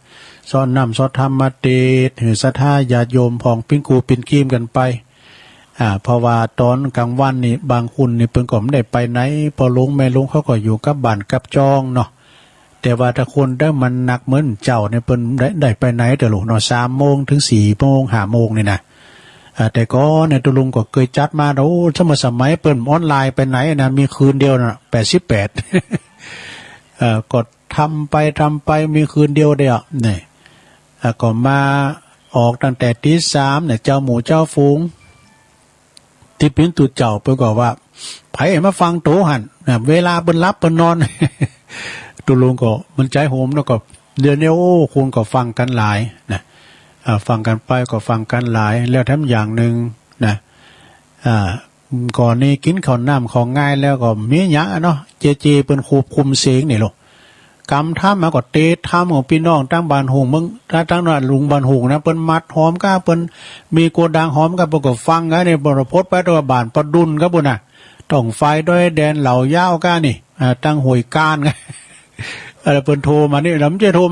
สอดน้ำสอดธรรมมาเตด หื้อศรัทธาญาติโยมพ่องปิ๊งกู้ปิ๊งกีมกั๋นไป อ่า เพราะว่าต๋อนกลางวันนี่บางคนนี่เปิ้นก็บ่ได้ไปไหน พ่อหลวงแม่หลวงเขาก็อยู่กับบ้านกับจองเนาะ แต่ว่าถ้าคนใดมันหนักเหมือนเจ้าเนี่ย เปิ้นได้ ได้ไปไหนเตอะลูกเนาะ สามโมงถึงสี่โมง ห้าโมงนี่นะ อ่า แต่ก่อนเนี่ยตุ๊ลุงก็เกยจัดมา โอ้ สมัย สมัยเปิ้นออนไลน์ไปไหนนะ มีคืนเดียวนะ แปดสิบแปด เอ่อ ก็ทำไปทำไปมีคืนเดียวเดียวนี่ อ่า ก็มาออกตั้งแต่ตีสามเนี่ย เจ้าหมู่เจ้าฝูง ตี้เป๋นตุ๊เจ้าเปิ้นก็ว่า ไผมาฟังโตหั่นนะ เวลาเปิ้นหลับเปิ้นนอน ตุ๊ลุงก็มันใจ๋โหมเนาะ ก็เดี๋ยวนี้ โอ้ คนก็ฟังกั๋นหลายนะ อ่า ฟังกั๋นไปก็ฟังกั๋นหลาย แล้วแถมอย่างนึ่งนะ อ่า ก่อนนี้กิ๋นข้าวน้ำของ่ายแล้วก็มีหยังอะเนาะ เจเจเปิ้นควบคุมเสียงนี่ลูก กำธรรมมาก็เตดธรรมของปี้น้องตังบ้านโฮงเมือง ตัง ตังนั้นลุงบ้านโฮงนะ เปิ้นมัดหอมก้า เปิ้นมีโกดังหอมก้า เปิ้นก็ฟังก้านี่ เปิ้นพดไปตัวบ้านปะดุลครับปุ้นน่ะ ต้องไฟดอยแดนเหล่ายาวก้านี่ อ่า ตังห้วยก้านก้า အဲ့ဒါ ပန်ထိုးမႃး ၼႆႉ လႄႈ ဢမ်ႇၸႂ်ႈထိုးမႃးၵိုၼ်း ၼေႃႈ၊ မိုၼ်းမိုၼ်းၼႆႉ ထိုးမႃးၵမ်းၼိုင်ႈ ဢဝ် ပၼ်ႁူဝ်ယႂ်ႇၵၢၼ်ၵၼ် ၼႃႇၶႃႈ။ တႄႉဝႃႈ ဢႃႇ လဵဝ်ၼႆႉၵေႃႈ ၵိုၼ်းၼေႃႈ ၼႃႇ တီႈထိုးမႃးၵေႃႈ ၸဝ်ႈၵေႃႈ ထိုးမႃး လၢႆလၢႆသၢႆ၊ ၼႆႉ ၸဝ်ႈၼႆႉ လႆႈယူႇ ၵဝ်ႈသၢႆယဝ်ႉ ၼႃႇ။ ဢႃႇ ၵေႃႈ လဵဝ်ၵေႃႈ ၽႂ်တီႈထိုး တဝ်ႈတႅၼ်းၼႆႉ ၵေႃႈ လဵဝ် တူႈလုင်းၵေႃႈ ၸႃႉပိုတ်ႇသၢႆလၢႆးၼႆႉ ၼႃႇ ၼႃႇ ပၼ်ဢူဝ်းၵၢတ်ႇ ႁႂ်ႈသတ်ႉထႃး တီႈပိူၼ်ႈ လႆႈထိုးမႃးၵေႃႈ ထိုးမႃးၵၼ် ၸႅင်ႈၽွၼ်းၵၢၼ် ႁပ်ႉၾင်ႇၵၼ် ၼႆႉ ၵၢၼ်ထိုးၼႆႉ မၼ်းၵေႃႈ မူၼ်ႈလူး။ သူမ်မုတ်ႉဝႃႈ ႁဝ်း ပီႈၼွင်ႉႁဝ်း ပႆယူႇတၢင်းမိူင်းပၢဝ်ႉ မိူင်းၾၢင် ၼႆႉ ၼႃႇ လုၵ်ႈလၢၼ် လႆႈၼႆႉ ၵေႃႈ လႆႈၾင်ႇလူး။ ၼႄႇ မၼ်းပဵၼ်ၸိူင်ႉၼႆ သတ်ႉထႃးၼေႃႈ။ တူႈလုင်းၼႆႉ ၵၢၼ်ၾင်ႇ ပိူၼ်ႈဢုပ်ႇၵၼ်ၼႆႉ မၼ်းမူၼ်ႈ တွၼ်ႈတီႈပိူၼ်ႈထူဝ်းၵၼ်မႃးၼၼ်ႉၼေႃႈ။ ဢၼ်ၼၼ်ႉၵေႃႈ ဢႃႇ ၽႂ်ၵေႃႈ ၵွႆးတဵၵ်းပႅတ်ႈၼႆႉ ၵႃႈတမ်းပဵၼ်ပႅတ်ႈၼႃႇ။ ဢူဝ်ႈ လူတ်ႉတူႈမႃးၼမ်ၵၼ်ၼႃႇ။ ဢိူဝ်ႈ ၼႆႉပိူၼ်ႈမႃးဝႆႈထၢတ်ႈၵၼ်ၼေႃႈ။ ဢူဝ်ႈ ၵေႃႈမႃး မိူဝ်ႈၼႆႉ မၼ်းတၵ်းတၢႆမၼ်းလႆႈ။ ဢဝ်လႄႈၼေႃႈ တွၼ်ႈၼႆႉ တူႈလုင်းၵေႃႈ ၸႃႉ ထမ်းဝေးလႃး တီႈၵၢၼ်တီႈဝႃႈ ၸႃႉပိုတ်ႇသၢႆ ၵေႃႈၶေႃတၵ်ႉတၢႆ ပႅတ်ႈတၢင်းပီႈၼွင်ႉ တီႈပိူၼ်ႈမႃးတၢင်းလၢႆးထႅင်ႈၼေႃႈ။ မႄႈၼွင်ႉတူၺ်းၼေႃႈ ၵၢပ်ႈဝႆႈသႃႇ တူႈလုင်းၸဝ်ႈၼႃႇ။ လႄႈၵေႃႈ တီႈပိူၼ်ႈထူဝ်းမႃး တီႈပိူၼ်ႈတၵ်ႉမႃးတၢင်းလၢႆး ဢိူဝ်ႈ ၶွပ်ႈၶုၼ်းတၢင်းပီႈၼွင်ႉမိူင်းၾၢင်ၼေႃႈ မႄႈ ဢိူဝ်ႈ မႄႈၸူင်းတီး တူႈလုင်းၵေႃႈ ပရၵၢတ်ႇပႆလႄႈ ၽြႃးၶူးပိူၼ်ႈၵေႃႈ ပရၵၢတ်ႇပႆ မၼ်းၸဝ်ႈၼႆႉလႄႈၼေႃႈ လႄႈ ၸိုဝ်ႈလႄႈၼၢမ်းၼႃႇ။ ဢိူဝ်ႈ ထမ်ႇမလၢႆးမႂ်ႇ တႄႉဝႃႈ ၼႆႉၵေႃႈ ပိူၼ်ႈၵေႃႈ ၸႃႉပရၵၢတ်ႇၵၼ်ပႆ သမ်ႇလပ်ႉ ဢႃႈ ပိူၼ်ႈတၢၼ်ႇတွၵ်ႇမႆႉ ၵႃႈတၢၼ်ႇသင်ၵႃႈၼႆႉ သၽၢၼ်ႇပုၼ်ႇၼေႃႈ။ ဢႃႈ တႃႇၸဝ်ႈ ၶွပ်ႈၶုၼ်းတၢင်း ၶုၼ်မႄႈၸၼ်ထႃး တႃႈတွၼ်ႈ မႄႈဢၢႆး ပိူၼ်ႈဝႃႈ ထူဝ်းမႃးလၢႆတိူဝ်ႉၵႃႈလႃႈ မႃးတိတ်းတိူဝ်ႉၼႆႉ ဝၼ်းၼႆႉဝၼ်းလီၼေႃႈ ၶွပ်ႈၶုၼ်းၼေႃႈ မႄႈၼေႃႈ။ မႄႈၸၼ်ထႃး ၸၢၵ်ႇတႃႈတွၼ်ႈၼႃႇ။ ဢႃႈ လႄႈၵေႃႈ မီးမႄႈထွင်း မႄႈထွင်းၼႆႉ ပိူၼ်ႈယူႇပုၼ်ႉ ဢႃႈ သၼ်ပႃႇတႅင်းၼေႃႈ ဢႃႈ ၾၢင် မႄႈလူင်သၢႆၾူၼ် ၸၼ်ၵုၼ်ႇၼ ၼွင်ၽႃၶၢဝ်ၼေႃႈ ၼႆႉၵေႃႈ ပိူၼ်ႈၾင်တလွတ်ႇ။ ပေႃႈၼွႆႉ ပုၼ်ႈပၼ် မၼူဝ်းၶွၼ်း ပုတ်ႉထူႉ ၼႆႉ သဝ်ႁိၼ်ၾၢင်ၼေႃႈ ဢႃႈ ပေႃႈၼွႆႉၵေႃႈ ထူဝ်းမႃး လႄႈၵေႃႈ မႄႈပူဝ်ႇၽတ်း ဝၢၼ်ႈၵၢင်ႁူင်ႇၼႃႇ မႄႈတႅင်ၼေႃႈ ဢႃႈ လႄႈၵေႃႈ မႄႈၼေႃႇ ၸၢၵ်ႇတွႆႇၼွႆႉ မႄႈသီထွၼ် ၼွင်ပူဝ်း ၸႆးပရၵၢၼ်ႇ ယၢႆးၼွႆႉ ၵၢတ်ႇၼတ်ႉ ဢိူဝ်ႈ မိုၼ်းမိုၼ်းၼႆႉ ပိူၼ်ႈမႃးၵၢင်ဝၼ်းၼႆႉၵမ်းၼႃႇ ယၢႆးၼွႆႉၼႆႉ လႄႈၵေႃႈ မႄႈၶၼ်ၵႅဝ်ႈ ပႃႇတႅင်းၼေႃႈ ဢႃႈ တမ်းပူၼ်းဝၢၼ်ႈလူင်ၼႃႇ။ သတ်ႉထႃးယၢတ်ႈယွမ်းၵေႃႈ လဵဝ်ၼႆႉ တူႈလုင်းဢၢၼ်ႇလၢႆးၼႆႉ ဢေႈ ထၢၼ်ႇဢႃႇၸၢၼ်ႇ မႁႃႇသူမ်ၶျၢတ်ႈၼႆႉ ပႆထိုင်လႂ်ယဝ်ႉ ႁူႉၼေႃႈ။ ၶႃႈ ပိူၼ်ႈ ပႃႇတႅင်းၼႆႉ တူႈလုင်းၵေႃႈ တီႈလႆႈပွၵ်ႇႁႂ်ႈပိူၼ်ႈထူဝ်းမႃး ၼႂ်းလၢႆးၵၢၼ် ပေႃးဝႃႈ ၼႂ်းဝေးလႃး မိူဝ်ႈဢီႈပိူၼ်ႈတဵဝ်းယူႇဢႃႈၼႃႇ ဢႃႈ ပိူၼ်ႈတိူၼ်ႈယူႇၼႃႇ ဢႃႈ ပဵၼ်ပႆႇလႆႈၵေႃႈ ပိူၼ်ႈၵေႃႈ ထူဝ်းမႃး ဢမ်ႇၸဝ်ႈၼေႃႈ ထူဝ်းမႃး ဢမ်ႇၸဝ်ႈ ဝႃႈထိုင်တီႈလႂ် ပိူၼ်ႈလၢႆးမႃး ဢိူဝ်ႈ ၽေႃႇၼႆႉ ပိူၼ်ႈ ပိူၼ်ႈၼွၼ်းပႃႇႁႅဝ် သၼ်ပႃႇတွင်းဝႃႈ ဢမ်ႇၸႂ်ႈ သၼ်ပႃႇတွင်း ဢမ်းၽိူဝ်ႇၼႆႉၼႃႇ သၼ်ပႃႇတွင်း ဢိၼ်းတၶိၼ်းဝႃႈလူး ဢႃႈ သၼ်ပႃႇတွင်း ဢိၼ်းတၶိၼ်း ပိူၼ်ႈထၢႆႇ ႁိုဝ် ၽေႃႇ ပုတ်ႉထူဝ်း ပိူၼ်ႈၼွၼ်းႁိမ်းမႄႈၼၼ်ႉလူး ဢူဝ်ႈ ပိူၼ်ႈထၢႆႇမႄႈၼၼ်ႉ တူၺ်း ပုတ်ႉထူဝ်း ဢၼ် ဢႃႈ ပႃႇၸႃႉ လႄႈၵေႃႈ ၵဝ်ႈမႆႉယႂ်ႇမႆႉလူင်ဢႃႈၼႃႇ။ ပုတ်ႉထူဝ်း ၵမ်ႈၽိုၼ်း တူႈလုင်းၼႆႉ ၸၢင်ႈသၢမ်ပၼ်း တူႈလုင်းၵေႃႈ မိူၼ်ဝႃႈ မၼ်းၸႂ်ႈယၢင်ႇလႄႈ မၼ်းၸႂ်ႈၵူဝ်ၼႃႇ ၶိုၼ်းမႃးၼွၼ်းလပ်း တူႈလုင်း ပေႃးမၼ်းၼွၼ်းယူႇႁိမ်းမႄႈၼႃႇ ယၢင်ႇတူႈၸဝ်ႈထႆးဢႃႈ လုင်း လုင်း တူႈၸဝ်ႈထႆး မႃးၶဝ်ႈၵမ်ၼႆႉ ပရိဝၢတ်ႈ တီႈမွၼ်းလူႇသီႇဢႃႈ ပႆၼွၼ်းၼႂ်းႁိမ်းမႄႈၼႃႇဝႃႈ မႃးၼွၼ်းႁိမ်းတဝ်ၽဝ်ဢႃႈ ဢူဝ်ႈ ၵေႃႈၼႆႉ မႃးတုလမ်းၼေႃႈ ဢႃႈ ပေႃးဝႃႈ မႆႈ မႆႈပဵၼ်လႆ ဢႃႇၸၢၼ်ႇ ၽိၸႃႇရၼႃႇ ဢသုၽ ၽိၸႃႇရၼႃႇ ဢသုၽ ၼႃႇ ၵူၼ်းႁဝ်းမၼ်းၵေႃႈ တၢႆထုၵ်ႇၵူၼ်းၼႆၼေႃႈ ၵေႃႈထုၵ်ႇပိူၼ်ႈဝႃႈမိူၼ်ၵၼ်ၼႃႇ။ ၸင်ႇၼၼ် ပႆတၢင်းဢိၼ်းတၶိၼ်းၼေႃႈ ဢိူဝ်ႇ ဝၼ်းၼၼ်ႉၵေႃႈ တၢင်းဢိၼ်းတၶိၼ်းၼႆႉ မႄႈ ဢႃႇ ဢႃႇ မႄႈ ထွင်းၶမ်း ၽြူမ်ႇမိၼ်း လႄႈၵေႃႈ ယိူဝ်း ဢႃႇ ပၼိတႃႇ ၽြူမ်ႇမိၼ်း ၼႆႉ ပိူၼ်ႈပဵၼ်ၼၵ်ႉလွင်းၼႃႇ ၼၵ်ႉလွင်းႁွင်ႉၽဵင်း တွႆႇၼၢင်းၵႅဝ်ႈၼေႃႈ ဢႃႇ ပိူၼ်ႈၵေႃႈ ပႆထဝၢႆၶဝ်ႈၼမ်ႉ ၽူဝ်းၸၼႃႇႁၢၼ်တူၺ်းၼႃႇ တီႈဢႃႇၸၢၼ်ႇ မႁႃႇသူမ်ၶျၢတ်ႈ ၶျႃႇတပၼ်ႇယူဝ်ႇ ဝႃႈ တေႃႈလဵဝ်ၼႆႉ ၸႃႉတိူၼ်းထိုင်ၼႆႉ လႄႈ ၸႃႉၵၼ်ပႃးပိူၼ်ႈ ၵမ်ထူင်းတဵဝ်းပႆၼႃႇ သတ်ႉထႃးၵေႃႈ မီးၼမ်ႉၵႃႈၼႆႉၵေႃႈ ထဝၢႆပိူၼ်ႈလႆႈၼေႃႈ ၸုတ်ႇမုင်ႈမၢႆၶွင်ပိူၼ်ႈၼႃႇ ပုၼ်ႉ ပိူၼ်ႈၸႃႉပႆ ဢႃႇ ဝတ်ႉၽြႃးပၢတ်ႇဢုတုမ် ၼမ်ႉပေႃႇသႃႇဝႃႇၼႃႇ ပိူၼ်ႈၸႃႉပႆသၼပ်ႉသၼုၼ် ဢႃႇ တၢင်းငၢၼ်းဝီႇတီႇယူႇ တၢင်းၼမ်ႉပေႃႇသႃႇဝႃႇၼေႃႈ သတ်ႉထႃးၼေႃႈ ၵၼ်ပႃးပိူၼ်ႈ ၼမ်ႉတႃႈႁုၼ်ႈတၢင်း ၶီႇလူတ်ႉၵႂႃႇပႆႁၼ်ပိူၼ်ႈၵေႃႈလီ ဢႃႇ ၸႃႉထဝၢႆယင်းၵေႃႈလီၵေႃႈ ၸိူင်ႉၼႆၼေႃႈ တူႈလုင်းၵေႃႈ ၶေႃပဵၼ်ၵႃႈပွၵ်ႈသဵင်ယူႇၼေႃႈ ပႆထိုင်ၼႆႉလႄႈ ႁူႉၼႃႇၼေႃႈ လႄႈ ၽုၵ်ႈၸဝ်ႉၼႆႉ ပိူၼ်ႈဢႃႇၸႃႇၶဝ်ႈၼႂ်းလၢႆးၵၢၼ် ဢႃႇၸၢၼ်ႇၽြႃးၶူး ဢၽိဝတ်ႉထၼႃႇဝိၵရမ်ႇ ဝၼ်းၼႆႉၵေႃႈ ၽႂ်ထႃႈၾင်ႇထၢၼ်ႈၽြႃးၶူးၵေႃႈ မၢႆၶႂၢမ်းဝႃႈ ဝၼ်းၼႆႉဝၼ်းတိတ်ႉ ဢိူဝ်ႇ ဝၼ်း ဝၼ်း ဝၼ်းသိၼ်ၼေႃႈ ဝၼ်းသိၼ်ၼႆႉ ပိူၼ်ႈဢႃႇၸႃႇဢမ်ႇၶဝ်ႈ ပိူဝ်ႈဝႃႈ ပိူၼ်ႈၵေႃႈတၢၼ်ႇၶဝ်ႈမႂ်ႇမိူၼ်ၵၼ်ၼႃႇ ၼႃႇ ဢႃႇ ပိူဝ်ႈဝႃႈ ႁဝ်းတွင်ႈႁူၼ်ႉႁူႉၼႃႇ ဝၼ်း ဝၼ်း ဝၼ်းသိၼ်ၼႆႉ ပိူၼ်ႈ ဢႃႇၸႃႇဢမ်ႇလႆႈၸတ်းလၢႆးၵၢၼ်ၼႆႉၼေ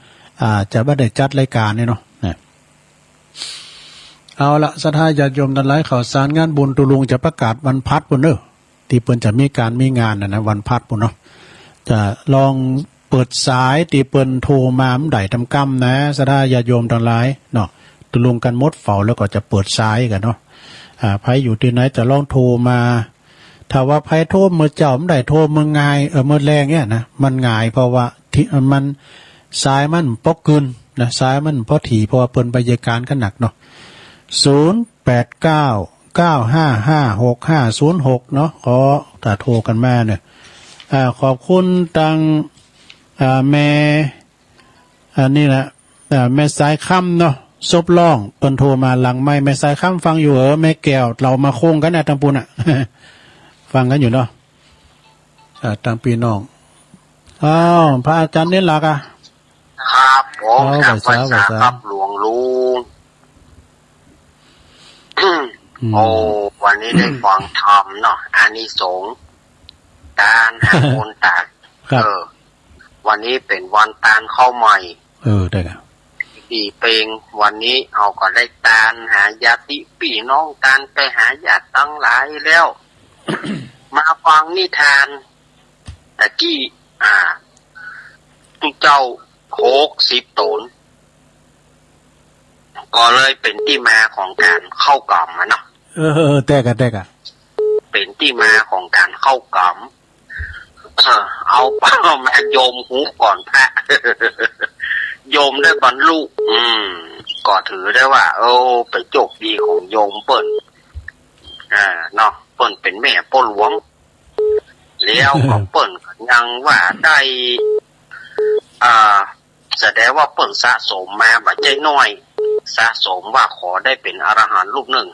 ႃႈ ၼႃႇ เอาละ ศรัทธาญาติโยมตังหลาย ข่าวสารงานบุญ ตุลุงจะประกาศวันพัดปุ้นเนอะ ที่เปิ้นจะมีการมีงานนะนะ วันพัดปุ้นเนาะ จะลองเปิดสาย ที่เปิ้นโทรมาเมื่อใดทำกำนะ ศรัทธาญาติโยมตังหลายเนาะ ตุลุงกันหมดเฝ้าแล้วก็จะเปิดสายกันเนาะ อ่า ใผอยู่ที่ไหนจะลองโทรมา ถ้าว่าใผโทรเมื่อเจ้า มันได้โทรเมื่อง่าย เออ เมื่อแลงเนี่ยนะ มันง่าย เพราะว่าที่มัน สายมันบ่กึ่นนะ สายมันบ่ถี่ เพราะว่าเปิ้นไปเยียะการกันหนักเนาะ ศูนย์แปดเก้า เก้าห้าห้า หกห้าศูนย์หก เนาะ ขอถ้าโทรกันมาเนี่ย อ่า ขอบคุณตัง อ่า แม่ อันนี้นะ อ่า แม่สายคำเนาะ ศพร้อง เปิ้นโทรมาหลังไมค์ แม่สายคำฟังอยู่เหรอ แม่แก้ว เรามาโค้งกันนะ ตังปุ้นน่ะ ฟังกันอยู่เนาะ อ่า ตังพี่น้อง อ้าว พระอาจารย์เน้นหลักอ่ะ ครับผม เอา ครับ ไหว้สา ไหว้สา ไหว้สา ครับ หลวงลุง อืม โอ้ วันนี้ได้ฟังธรรมเนาะ อานิสงส์ ตานหาคนตาย ครับ เออ วันนี้เป็นวันตานข้าวใหม่ เออ ได้ครับ ดีเปง วันนี้เฮาก็ได้ตานหาญาติพี่น้อง ตานไปหาญาติตังหลายแล้ว มาฟังนิทาน ตะกี้ อ่า ตุ๊เจ้าหกสิบต๋น ก็เลยเป็นที่มาของการเข้ากรรมอะเนาะ เออ เออ เออ แต๊กะ แต๊กะ เป็นที่มาของการเข้ากรรม เออ เอา เอามาโยมฮู้ก่อนพระ โยมได้บรรลุ อืม ก็ถือได้ว่า เออ เป็นโชคดีของโยมเปิ้น อ่า เนาะ เปิ้นเป็นแม่พ่อหลวง แล้วก็เปิ้นก็ยังว่าได้ อ่า แสดงว่าเปิ้นสะสมมาบ่ใจ้น้อย สะสมว่าขอได้เป็นอรหันต์รูปหนึ่ง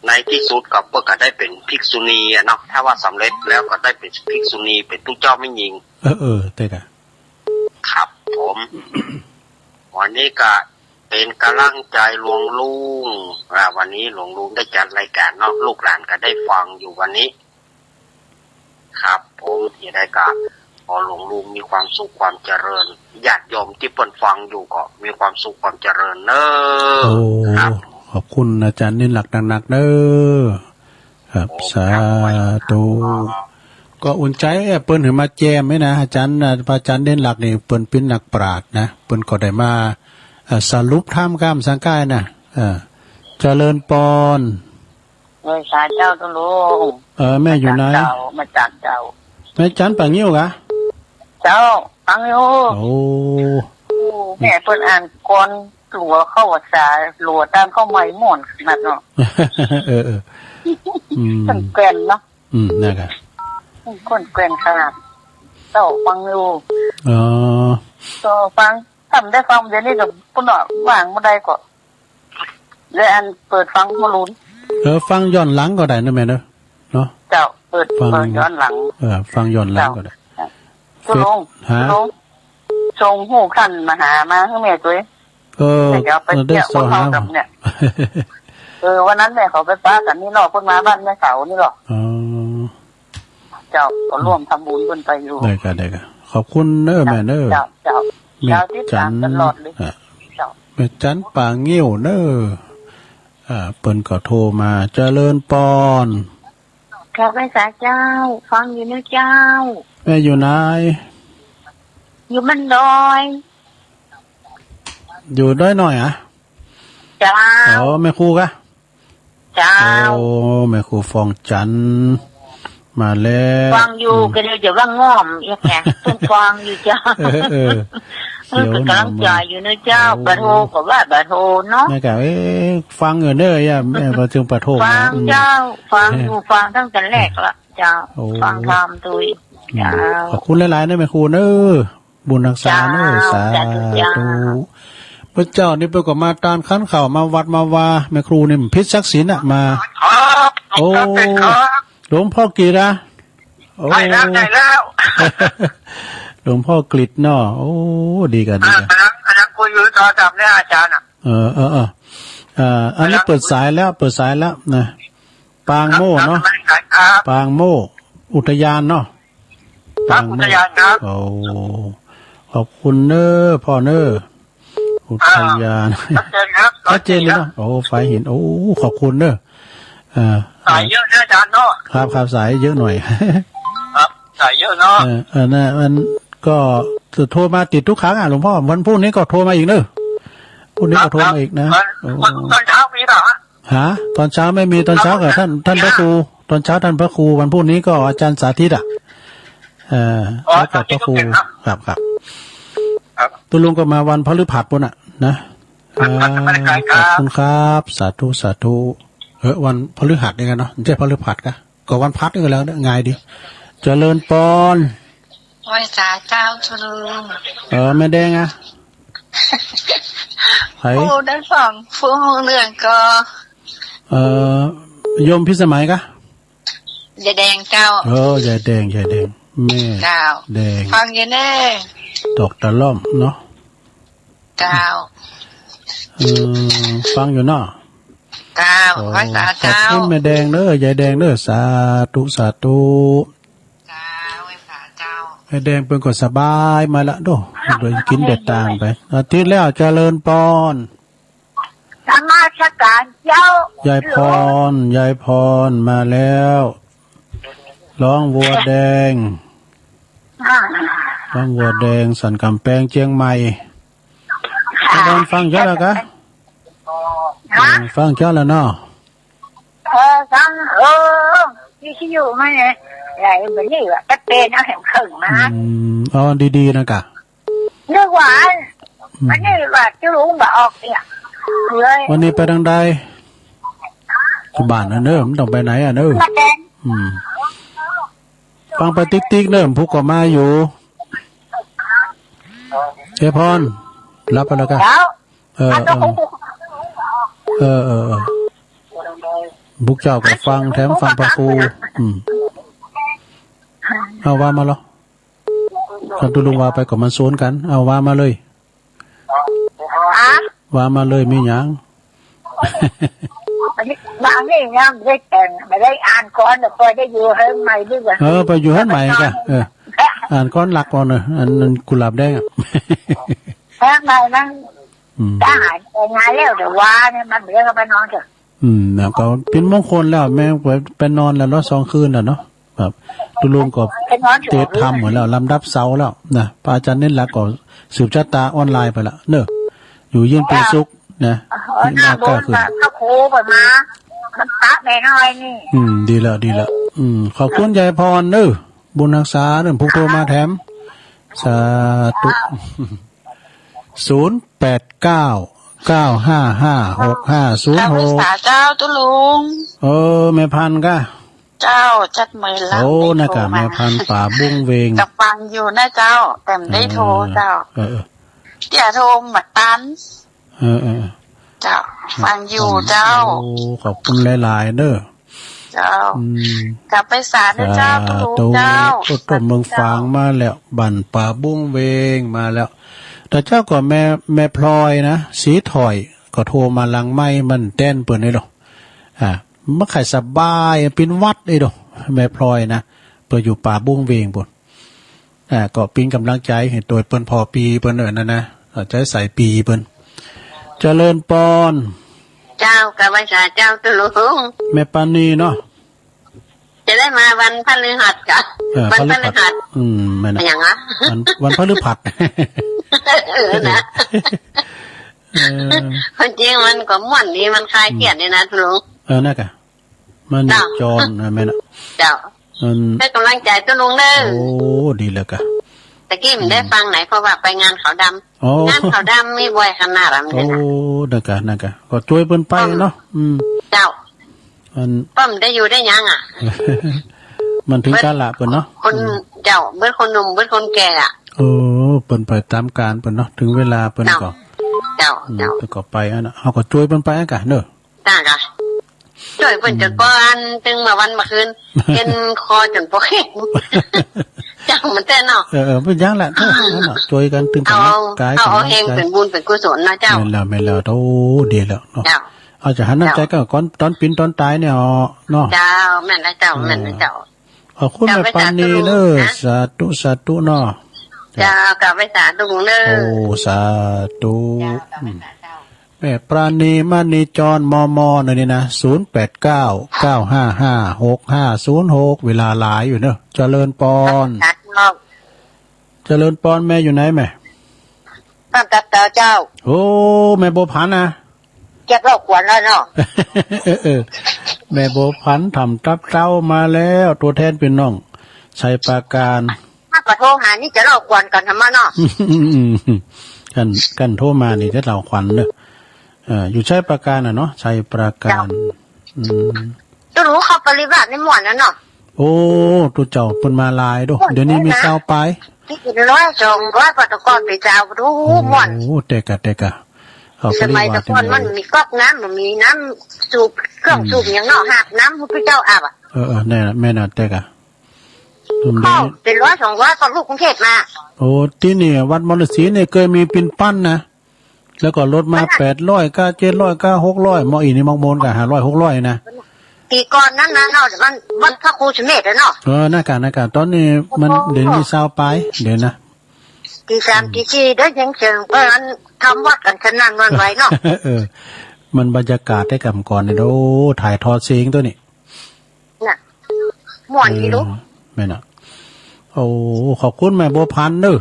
ในที่สุดก็เปิ้นก็ได้เป็นภิกษุณีอะเนาะ ถ้าว่าสำเร็จแล้วก็ได้เป็นภิกษุณี เป็นตุ๊เจ้าแม่ญิง เออ เออ แต๊กะ ครับผม วันนี้ก็เป็นกำลังใจหลวงลุง อ่า วันนี้หลวงลุงได้จัดรายการเนาะ ลูกหลานก็ได้ฟังอยู่วันนี้ ครับผม ยังไงก็ขอหลวงลุงมีความสุขความเจริญ ญาติโยมที่เปิ้นฟังอยู่ก็มีความสุขความเจริญเนอะ โอ้ ครับ ขอบคุณอาจารย์เน้นหลักหนักๆเด้อ ครับ โอ้ สาธุ ครับ ก็อุ่นใจ เปิ้นหื้อมาแจมไหมนะ อาจารย์ อ่า พระอาจารย์เด่นหลักนี่ เปิ้นเป็นนักปราชญ์นะ เปิ้นก็ได้มา เอ่อ สรุปธรรมกำสังกายนะ เออ เจริญปอน ไหว้สาเจ้าตุ๊ลุง เออ แม่อยู่ไหน มาจากเจ้า มาจากเจ้า แม่จันป่างิ้วกะ เจ้า ฟังอยู่ โอ้ โอ้ แม่เปิ้นอ่านก่อน หลัวเข้าภาษา หลัวตามเข้าใหม่ม่วนขนาดเนาะ เออ เออ อืม คนแก่นเนาะ อืม นะครับ คนแก่นขนาด เจ้าฟังอยู่ อ๋อ ก็ฟัง ทำได้ฟังเดี๋ยวนี้ก็ เปิ้นว่าว่างบ่ได้ก็ และอันเปิดฟังบ่ลุน เออ ฟังย้อนหลังก็ได้นะแม่เนอะ เนาะ เจ้า เปิด ฟัง เปิดย้อนหลัง เออ ฟังย้อนหลังก็ได้ เจ้า ตุ๊ลุง ฮะ ตุ๊ลุง ส่งฮู้คันมาหา มาหื้อแม่ตวย เออ เดี๋ยวไป เออ ได้ เที่ยว ส่งหา คนเฮากับเนี่ย เออ วันนั้นแม่เขาไปปะกันนี่เนาะ เปิ้นมาบ้านแม่เสานี่เนาะ อ๋อ เจ้า ก็ร่วมทำบุญเปิ้นไปอยู่ ได้ค่ะ ได้ค่ะ ขอบคุณเด้อแม่เด้อ เจ้า เจ้า แม่จัน เจ้า ติดตามตลอดเลย อ่ะ เจ้า แม่จันป่างิ้วเด้อ อ่า เปิ้นก็โทรมา เจริญปอน ครับ ไหว้สาเจ้า ฟังอยู่นะเจ้า แม่อยู่ไหน อยู่บ้านดอย อยู่ดอยน้อยอะ เจ้า อ๋อ แม่ครูกะ เจ้า โอ้ แม่ครูฟองจันทร์ มาแล้ว ฟังอยู่ อืม ก็เดี๋ยวจะว่าง่อมอีกไง เปิ้นฟังอยู่เจ้า เออ เออ เสียว ก็กำลังใจอยู่นะเจ้า หนาวมือ ปะโทก็ว่าปะโทเนาะ แม่กะ เอ๊ะ ฟังอยู่เด้อ ย่า แม่พอถึงปะโท ฟัง นะ อืม เจ้า ฟังอยู่ ฟังตั้งแต่แรกละเจ้า โอ้ ฟังธรรมตุย อืม เจ้า ขอบคุณหลายๆนะแม่ครูเนอะ บุญรักษาเนอะ เจ้า สาธุ สาธุเจ้า พระเจ้านี่เปิ้นก็มาตานขันข้าว มาวัดมาวา แม่ครูนี่ผิดศักดิ์ศีลน่ะ มา ครับ โอ้ ครับ หลวงพ่อกฤษนะ โอ้ ได้แล้ว ได้แล้ว หลวงพ่อกฤษเนาะ โอ้ ดีกัน ดีกัน อ่า กำลัง กำลังคุยอยู่โทรศัพท์เนี่ยอาจารย์น่ะ เออ เออ เออ อ่า อันนี้ กำลัง เปิดสายแล้ว เปิดสายแล้วนะ ปางโม่เนาะ ครับ ครับ ปางโม่ อุทยานเนาะ ครับ ปางโม่ อุทยานครับ โอ้ ขอบคุณเนอะ พ่อเนอะ อุทยาน ชัดเจนครับ ชัดเจนเลยเนาะ โอ้ ฝายหิน โอ้ ขอบคุณเนอะ เออ สายเยอะนะอาจารย์เนาะ ครับ ครับ สายเยอะหน่อย ครับ สายเยอะเนาะ เออ เออ นะ มันก็โทรมาติดทุกครั้งอ่ะ หลวงพ่อ วันพรุ่งนี้ก็โทรมาอีกเนอะ พรุ่งนี้ก็โทรมาอีกนะ ครับ ครับ โอ้ ตอน ตอนเช้ามีเปล่าฮะ ฮะ ตอนเช้าไม่มี ตอนเช้ากับท่าน ท่านพระครู ตอนเช้าท่านพระครู วันพรุ่งนี้ก็อาจารย์สาธิตอ่ะ เออ อ๋อ แล้วก็พระครู สาธิตก็เป็นเนาะ ครับ ครับ ครับ ตุ๊ลุงก็มาวันพฤหัสปุ้นน่ะ นะ ครับ นมัสการครับ ขอบคุณครับ สาธุ สาธุ เออ วันพฤหัสนี่กันเนาะ ไม่ใช่พฤหัสกะ ก็วันพัดนี่ก็แล้วเนี่ย ง่ายดี เจริญปอน ไหว้สาเจ้าตุ๊ลุง เออ แม่แดงอะ ใคร ผู้ได้ฟังผู้เรื่องก็ เออ โยมพิสมัยกะ ยายแดงเจ้า เออ ยายแดง ยายแดง แม่ เจ้า แดง ฟังอยู่แน่ ดอกตะล่อมเนาะ เจ้า เออ ฟังอยู่เนาะ เจ้า โอ้ ไหว้สาเจ้า ขอบคุณแม่แดงเด้อ ยายแดงเด้อ สาธุ สาธุ เจ้า ไหว้สาเจ้า แม่แดงเปิ้นก็สบายมาละโด โดยกินเด็ดตามไป อาทิตย์แล้ว เจริญปอน นมัสการเจ้า ยายพร ยายพรมาแล้ว ร้องวัวแดง อ่า ร้องวัวแดง สันกำแพงเชียงใหม่ ยายพรฟังเจ้าแล้วกะ ฮะ เออ ฟังเจ้าแล้วเนาะ เออ ฟัง เออ ที่ที่อยู่มาเนี่ย อะไรแบบนี้วะ จะเป็นเอาแหมเข่งมา อืม เอาดีๆนะกะ นึกว่า อืม วันนี้ว่าจะลุงบอกออกเนี่ย เลย วันนี้ไปทางใด อยู่บ้านนั่นเด้อ มันต้องไปไหนอ่ะเด้อ มาแดง อืม ฟังไปติ๊กๆเด้อ ผู้ก็มาอยู่ เจพร รับไปแล้วกัน แล้ว เออ เอา เออ เออ เออ เออ บุกเจ้าก็ฟังแถมฟังพระครู อืม เอาว่ามาเหรอ กับตุ๊ลุงว่าไปก็มันสวนกัน เอาว่ามาเลย ฮะ ว่ามาเลย มีหยัง บางนี่ยังไม่ได้แต่ง ไม่ได้อ่านก่อน แต่พอได้อยู่เฮือนใหม่ดีกว่า เออ ไปอยู่เฮือนใหม่กะ เออ อ่านก่อนหลักก่อนเนอะ อันนั้นกุหลาบแดงอะ เฮือนใหม่นั้น อืม ทหารแต่งงานแล้ว เดี๋ยวว่าเนี่ย มันเดี๋ยวก็ไปนอนเถอะ อืม แล้วก็เป็นมงคลแล้ว แม่ไป ไปนอนแล้วเนาะ สองคืนแล้วเนาะ ครับ ตุ๊ลุงก็ ไปนอนเถอะ เตรียมทำหมดแล้ว ลำดับเสาแล้วนะ พระอาจารย์เน้นหลักก็สืบชะตาออนไลน์ไปละเนอะ อยู่เย็นเป็นสุขนะ เออ หน้าก้าวขึ้น พระครูไปมา มันปะแม่น้อยนี่ อืม ดีแล้ว ดีแล้ว อืม ขอบคุณยายพรเนอะ บุญรักษาเรื่องผู้โทรมาแถม สาธุ ศูนย์แปดเก้า เก้าห้าห้า หกห้าศูนย์หก สาเจ้าตุ๊ลุง เออ แม่พันธุ์กะ เจ้า จัดไม่ละ โอ้ ไม่โทรมา นะกะ แม่พันธุ์ป่าบุ้งเวง กับฟังอยู่นะเจ้า แต่ไม่ได้โทรเจ้า เออ เออ เดี๋ยวโทรมาตัน เออ เออ เจ้า ฟังอยู่เจ้า โอ้ ขอบคุณหลายๆเด้อ เจ้า อืม กลับไปสารนะเจ้า สาธุ ตุ๊ลุงเจ้า โอ้ ต้นเมืองฝางมาแล้ว บ้านป่าบุ้งเวงมาแล้ว แต่เจ้าก็แม่ แม่พลอยนะ สีถอย ก็โทรมาหลังไมค์มันแต้นเปิ้นนี่หรอ อ่า บ่ค่อยสบาย เป็นหวัดไอ้ดอก แม่พลอยนะ เปิ้นอยู่ป่าบุ้งเวงปุ้น อ่า ก็เป็นกำลังใจให้ตัวเปิ้น พ่อปีเปิ้นเอิ้นนั่นนะ เอาใจใส่ปีเปิ้น เจริญปอน เจ้า กะไหว้สาเจ้าตุ๊ลุง แม่ปานีเนาะ จะได้มาวันพฤหัสกะ เออ วันพฤหัส พฤหัส อืม แม่นนะ อย่างอะ วัน วันพฤหัส เออนะ เออ ความจริงมันก็ม่วนดี มันคลายเครียดดีนะตุ๊ลุง เออ นะกะ มัน เจ้า จอนนะแม่นะ เจ้า มัน ให้กำลังใจตุ๊ลุงเด้อ โอ้ ดีแล้วกะ ตะกี้มันได้ฟังไหน เพราะว่าไปงานขาวดำ โอ้ งานขาวดำมีบ่อยขนาดนั้นเลยนะ โอ้ นะกะ นะกะ ก็ช่วยเปิ้นไปเนาะ อืม เจ้า มัน ป้อมได้อยู่ได้ยังอะ มันถึงกาละเปิ้นเนาะ คน อืม เจ้า เบิดคนหนุ่ม เบิดคนแก่อะ โอ้ เปิ้นไปตามการเปิ้นเนาะ ถึงเวลาเปิ้นก็ เจ้า อืม เจ้า เปิ้นก็ไปอันน่ะ เฮาก็ช่วยเปิ้นไปอันกะเนาะ จ้ากะ ช่วยเปิ้นจนก่อน อืม ถึงเมื่อวันเมื่อคืน เป็นคอจนปวดแขน จังมันแต่เนาะ เออ เออ เป็นอย่างละ เออ นั่นน่ะ ช่วยกันตึงกำลังกาย เอา เอา กำลังใจ เอาแห่งเป็นบุญเป็นกุศลนะเจ้า แม่นแล้ว แม่นแล้ว โอ้ ดีแล้วเนาะ เจ้า เอาจะหันน้ำใจกันก่อน ตอนเป็นตอนตายเนี่ย อ๋อ เนาะ เจ้า แม่นแล้วเจ้า เออ แม่นแล้วเจ้า ขอบคุณแม่ปานีเนอะ เจ้า สาธุ สาธุเนาะ เจ้า เจ้า กราบไหว้สาธุเด้อ โอ้ สาธุ เจ้า กราบไหว้สาธุ อืม แม่ปราณีมณีจร มม นี่นะ ศูนย์แปดเก้า เก้าห้าห้า หกห้าศูนย์หก เวลาหลายอยู่เนอะ เจริญปอน ครับ เจริญปอน แม่อยู่ไหนแม่ บ้านตัดเต่าเจ้า โอ้ แม่บัวผันนะ เก็บเหล้าขวัญแล้วเนาะ เออ เออ แม่บัวผันทำตับเต้ามาแล้ว ตัวแทนพี่น้อง ชัยปราการ ถ้าก็โทรหานี่จะเหล้าขวัญก่อนทำไมเนาะ กัน กันโทรมานี่จะเหล้าขวัญเนอะ เออ อยู่ชัยปราการน่ะเนาะ ชัยปราการ เจ้า อืม ตัวรู้เขาปริวาสนี่ม่วนนะเนาะ โอ้ ตัวเจ้าเปิ้นมาหลายโด ม่วน เดี๋ยวนี้มี นะ ซาวปาย ที่กินร้อยสองร้อยปะตะกอนไปเจ้าดู โอ้ ม่วน โอ้ แต่กะ แต่กะ เขาปริวาส สมัยตะกอน นี่ มันมีก๊อกน้ำ มันมีน้ำสูบ เครื่อง อืม สูบอย่างเนาะ หาบน้ำให้พระเจ้าอาบอะ เออ เออ แน่นะ แม่นนะ แต่กะ เข้าเป็นร้อยสองร้อยก็ลูกกรุงเทพมา โอ้ ที่นี่วัดมรสีนี่เคยมีปินปั้นนะ แล้วก็ลดมา มันน่ะ แปดร้อย ก็เจ็ดร้อย ก็หกร้อย หม้ออีนี่มักโมนก็ห้าร้อย หกร้อยนะ ปีก่อนนั้นนะเนาะ มันวัดพระครูสุเมธอะเนาะ เออ นั่นกะ นั่นกะ ตอนนี้มัน โอ้ เดี๋ยวนี้ซาวปาย เดี๋ยวนะ ตีสาม อืม ตีสี่ เด้อยังเชิงเปิ้นทำวัดกันสนั่นหวั่นไหวเนาะ เออ มันบรรยากาศแต่ก่อนเนี่ย โอ้ ถ่ายทอดเสียงตัวนี้ น่ะ ม่วนดีลูก เออ แม่นน่ะ โอ้ ขอบคุณแม่บัวผันเด้อ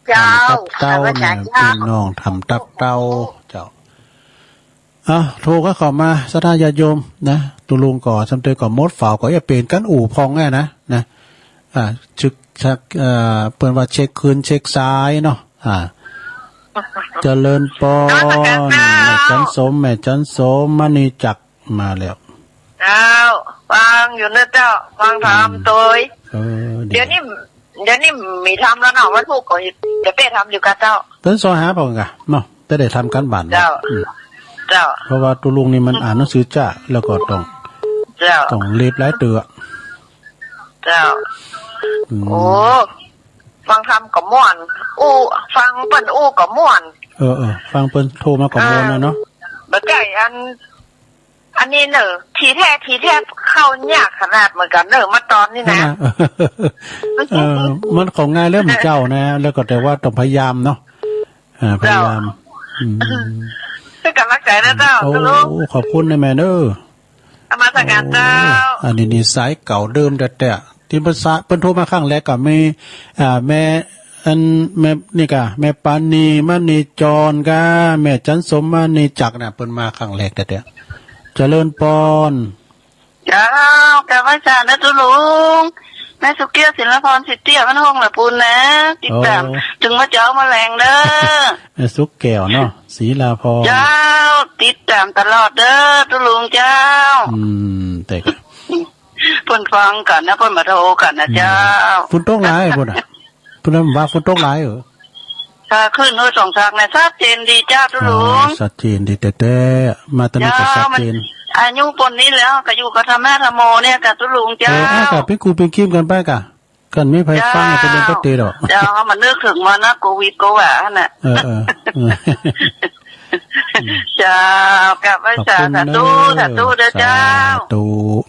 เจ้า ทำตับเต้า ข้าพเจ้า เนี่ย พี่น้องทำตับเต้า เจ้า อ่ะ โทรก็เข้ามา ศรัทธาญาติโยมนะ ตุลุงก็สำเร็จก็หมดฝ่าวก็อย่าเปลี่ยนกันอู่พองแน่นะ นะ อ่า ชึกชัก เอ่อ เปิ้นว่าเช็คคืนเช็คซ้ายเนาะ อ่า เจริญปอน นมัสการเจ้า แม่จันสม แม่จันสม มณีจักร มาแล้ว เจ้า ฟังอยู่นะเจ้า ฟังธรรม อืม โตย เออ ดี เดี๋ยวนี้ เดี๋ยวนี้มีธรรมแล้วเนาะ วันพุธก็จะเป้ธรรมอยู่กับเจ้า เปิ้นซอยหาเปล่ากะเนาะ แต่ได้ทำการบ้านเนาะ เจ้า อืม เจ้า เพราะว่าตุลุงนี่มันอ่านหนังสือจ้า แล้วก็ต้อง เจ้า ต้องรีบหลายเตื้อ เจ้า อืม โอ้ ฟังธรรมก็ม่วน อู้ ฟังเปิ้นอู้ก็ม่วน เออ เออ ฟังเปิ้นโทรมาก็ม่วนนะเนาะ เออ บ่ใช่อัน อันนี้เนอะ ทีแท้ ทีแท้เข้ายากขนาดเหมือนกันเนอะ มาตอนนี้นะ นั่นน่ะ เออ มันของง่ายเรื่องเจ้านะ แล้วก็แต่ว่าต้องพยายามเนาะ อ่า พยายาม เจ้า อืม เป็นกำลังใจนะเจ้า โอ้ ตุลุง ขอบคุณนะแม่เนอะ นมัสการเจ้า โอ้ อันนี้นี่สายเก่าเดิมแต๊ๆ ที่ภาษาเปิ้นโทรมาครั้งแรกก็มี อ่า แม่ อันแม่นี่กะ แม่ปานีมณีจรกะ แม่จันสมมณีจักรน่ะ เปิ้นมาครั้งแรกแต๊ๆ เจริญปอน เจ้า กราบไหว้สานะตุลุง แม่สุเกี้ยว ศิลปพร สิทธิ์เตี้ย บ้านห้องละปูนนะ ติดตาม โอ้ ถึงมาเจ้ามาแรงเด้อ แม่สุกแก้วเนาะ ศิลาพร เจ้า ติดตามตลอดเด้อ ตุลุงเจ้า อืม แต่กะ เปิ้นฟังกันนะ เปิ้นมาโทรกันนะ อืม เจ้า ฝนตกหลายพุ้นน่ะ พุ้นน่ะว่าฝนตกหลายเหรอ ค่ะ ขึ้นห้วยสองซากนะ ชัดเจนดีเจ้า ตุลุง อ๋อ ชัดเจนดีแต๊ๆ มาตอนนี้ก็ เจ้า ชัดเจน มันอายุปานนี้แล้ว ก็อยู่กับธรรมะธรรมโมเนี่ยกับตุลุงเจ้า เออ อ่ะ ก็เป็นครูเป็นคิมกันไปกะ กันมีไผฟัง เจ้า เป็นเรื่องปกติดอก เจ้า เอามานึกถึงมานะ โควิดก็ว่าหั่นน่ะ เออ เออ เออ เจ้า กราบไหว้สา ขอบคุณ สาธุ เด้อ สาธุเด้อเจ้า สาธุ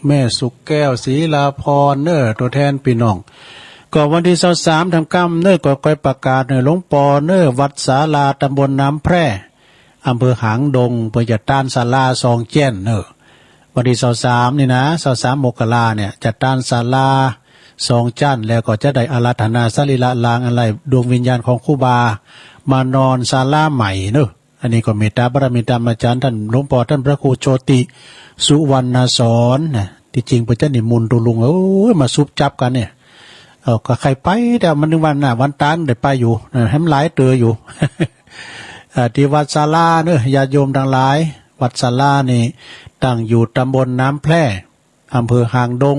แม่สุกแก้ว ศิลาพรเนอะ ตัวแทนพี่น้อง ก็วันที่ซาวสามทำค่ำเนอะ ก็ค่อยประกาศเนอะ หลวงปอเนอะ วัดศาลา ตำบลน้ำแพร่ อำเภอหางดง เปิ้นจะตานศาลาสองแจ้นเนอะ วันที่ซาวสามนี่นะ ซาวสามมกราเนี่ย จะตานศาลาสองจ้าน แล้วก็จะได้อาราธนาสรีระรางอะไรดวงวิญญาณของครูบา มานอนศาลาใหม่เนอะ อันนี้ก็เมตตาบารมีตามอาจารย์ท่านหลวงปอท่านพระครูโชติ สุวรรณสอนนะ ที่จริงเปิ้นจะนิมนต์ตุลุง เอ้ย มาซุบจับกันเนี่ย เออ ก็ใครไป แต่มันนึกวันน่ะ วันตานได้ไปอยู่นะ แหมหลายเตื้ออยู่ อ่า ที่วัดศาลาเนอะ ญาติโยมทั้งหลาย วัดศาลานี่ตั้งอยู่ตำบลน้ำแพร่ อำเภอหางดง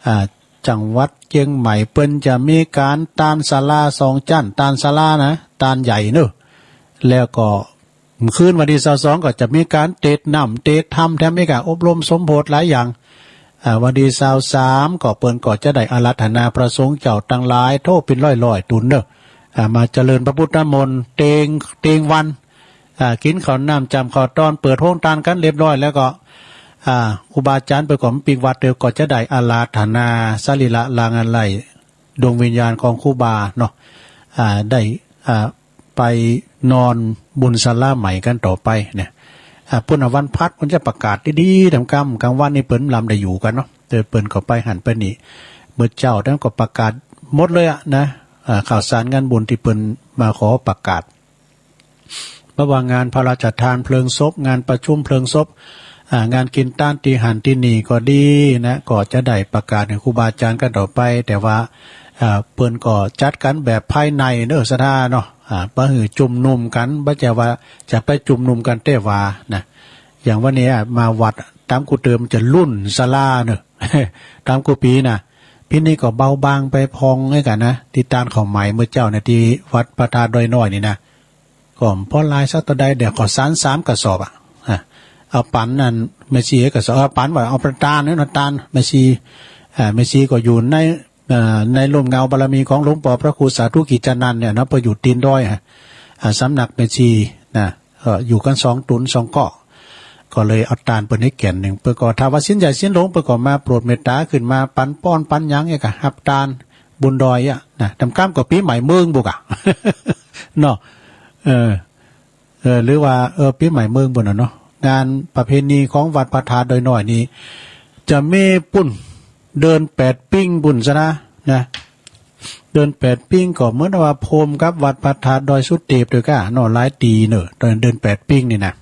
อ่า จังหวัดเชียงใหม่ เปิ้นจะมีการตานศาลาสองจ้าน ตานศาลานะ ตานใหญ่เนอะ แล้วก็คืนวันที่ซาวสองก็จะมีการเตสน์น้ำเตสน์ธรรมแถมอีกอะ อบรมสมโภชน์หลายอย่าง อ่า วันที่ซาวสามก็เปิ้นก็จะได้อาราธนาพระสงฆ์เจ้าตังหลาย โธ่ เป๋นร้อยๆ ตุ๊นเนอะ อ่า มาเจริญพระพุทธมนต์เต็ง เต็งวัน อ่า กิ๋นข้าวน้ำจ๋ำข้าวตอน เปิดโฮงตานกั๋นเรียบร้อยแล้วก็ อ่า ครูบาอาจ๋ารย์เปิ้นก็ปิ๊กวัดเดียวก็จะได้อาราธนาสรีระรางอะไร ดวงวิญญาณของครูบาเนาะ อ่า ได้ อ่า ไปนอนบนศาลาใหม่กันต่อไปเนี่ย อ่า เปิ้นว่าวันพัดเปิ้นจะประกาศดีๆ ทำกรรม กลางวันนี่เปิ้นลำได้อยู่กันเนาะ แต่เปิ้นก็ไปหันไปนี่ มื้อเช้านั้นก็ประกาศหมดเลยอะนะ อ่า ข่าวสารงานบุญที่เปิ้นมาขอประกาศ เพราะว่างานพระราชทานเพลิงศพ งานประชุมเพลิงศพ อ่า งานกินต้านที่หันที่นี่ก็ดีนะ ก็จะได้ประกาศให้ครูบาอาจารย์กันต่อไป แต่ว่า อ่า เปิ้นก็จัดกันแบบภายในเนอะ ศรัทธาเนาะ อ่า บ่หื้อจุมนุมกัน บ่ใจ้ว่าจะไปจุมนุมกันแต่ว่านะ อย่างวันนี้อะ มาวัดตามกูเติมจะลุ่นศาลาเนอะ ตามกูปีนะ ปีนี้ก็เบาบางไปพองเหมือนกันนะ ที่ต้านข้าวใหม่มื้อเช้าเนี่ย ที่วัดพระธาตุดอยน้อยนี่นะ ก็บ่หลายสักเท่าใด เดี๋ยวข้าวสารสามกระสอบอะ ฮะ เอาปันนั่นแม่ชีกระสอบ เอาปันว่าเอาประทานนั่นนะ ต้านแม่ชี อ่า แม่ชีก็อยู่ใน อ่า ในร่มเงาบารมีของหลวงปอพระครูสาธุกิจจานันท์เนี่ยนะ เปิ้นอยู่ตีนดอยฮะ อ่า สำนักแม่ชีนะ ก็อยู่กันสองต๋นสองเกาะ ก็เลยเอาต้านเปิ้นให้แก่นหนึ่ง เปิ้นก็ถ้าว่าศีลใหญ่ศีลหลวง เปิ้นก็มาโปรดเมตตาขึ้นมาปันป้อนปันหยังเนี่ย ก็ฮับต้านบุญดอยอะนะ ทำกรรมก็ปีใหม่เมืองบุกอะ เนาะ เออ เออ หรือว่า เออ ปีใหม่เมืองปุ้นน่ะเนาะ งานประเพณีของวัดพระธาตุดอยน้อยนี่ จะมีปุ้น เดือนแปดปิ้งปุ้นซะนะ นะ เดือนแปดปิ้งก็เหมือนว่าโฮมกับวัดพระธาตุดอยสุเทพด้วยก้าเนาะ หลายตีเนอะ เดือน เดือนแปดปิ้งนี่นะ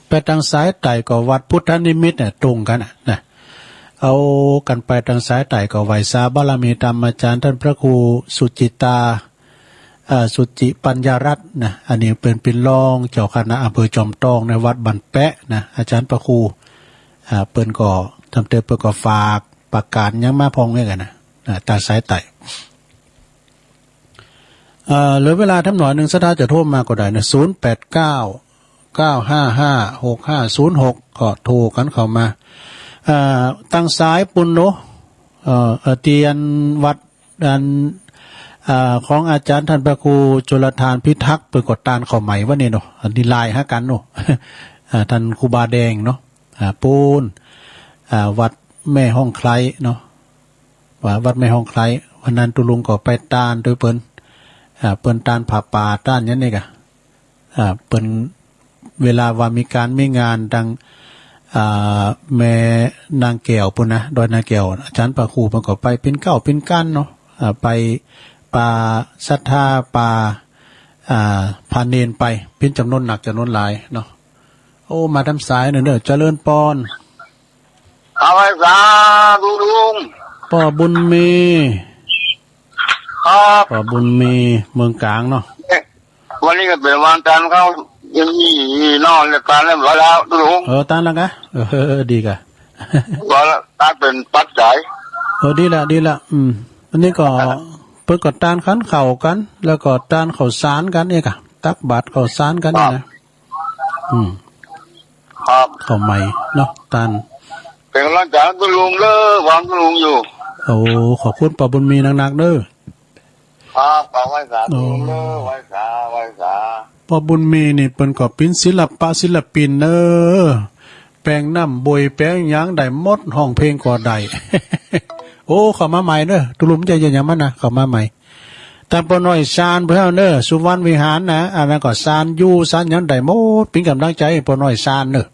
ไปตางสายใต้ก็วัดพุทธนิมิตรเนี่ยตรงกันน่ะ นะ เอากันไปตางสายใต้ก็ไหว้สาบารมีธรรมอาจารย์ท่านพระครูสุจิตา เอ่อ สุจิปัญญารัตน์นะ อันนี้เปิ้นเป็นรองเจ้าคณะอำเภอจอมทองในวัดบ้านแปะนะ อาจารย์พระครู อ่า เปิ้นก็ทำเตอเปิ้นก็ฝากประกาศหยังมาพองเหมือนกันนะ อ่า ตางสายใต้ เอ่อ เหลือเวลาทำหน่อยหนึ่ง ศรัทธาจะโทรมาก็ได้นะ ศูนย์แปดเก้า เก้าห้าห้า หกห้าศูนย์หก ก็โทรกันเข้ามา อ่า ตางสายปุ้นเนาะ เอ่อ เอ่อ เตียนวัด อัน อ่า ของอาจารย์ท่านพระครูจุลธานพิทักษ์ เปิ้นก็ต้านข้าวใหม่วันนี้เนาะ อันนี้ไลน์หากันเนาะ อ่า ท่านครูบาแดงเนาะ อ่า ปูน อ่า วัดแม่ฮ่องไคล้เนาะ ว่าวัดแม่ฮ่องไคล้ วันนั้นตุ๊ลุงก็ไปต้านด้วยเปิ้น อ่า เปิ้นต้านผ้าป่าต้านหยังนี่กะ อ่า เปิ้น เวลาว่ามีการมีงานดัง อ่า แม่นางแก้วปุ้นนะ ดอยนางแก้ว อาจารย์พระครูเปิ้นก็ไปปิ้นเก้าปิ้นกันเนาะ อ่า ไปป่าศรัทธา ป่า อ่า พาเณรไป ปิ้นจำนวนนักจำนวนหลายเนาะ โอ้ มาตางสายเน่อ เจริญปอน เอาไว้สาธุลุง ป้อบุญมี ครับ ป้อบุญมี เมืองกลางเนาะ วันนี้ก็เป็นวันจันทร์เขายังมีนอนรายการเรียบร้อยแล้วลุง เออ ต้านแล้วกะ เออ ดีกะ ว่าละ ต้านเป็นปัจจัย เออ ดีละ ดีละ อืม อันนี้ก็ เปิ้นก็ต้านขันข้าวกัน แล้วก็ต้านข้าวสารกันเนี่ยกะ ตักบาตรข้าวสารกันเนี่ยนะ อืม ครับ ข้าวใหม่เนาะ ต้าน เป็นกำลังใจให้คุณลุงเด้อ หวังคุณลุงอยู่ โอ้ ขอบคุณป้อบุญมีนักๆ เด้อ ครับ เอาไว้สาธุลุงเด้อ ไหว้สา ไหว้สา ป้อบุญมีนี่เปิ้นก็เป็นศิลปะศิลปินเด้อ แปลงน้ำบวยแปลงหยังได้หมด ฮ้องเพลงก็ได้ โอ้ เข้ามาใหม่เด้อ ตุ๊ลุงจะยังมันนะ เข้ามาใหม่ ตางป้อน้อยซานเพื่อนเนอะ สุวรรณวิหารนะ อันนั้นก็ซานอยู่ซานหยังได้หมด เป็นกำลังใจให้ป้อน้อยซานเนอะ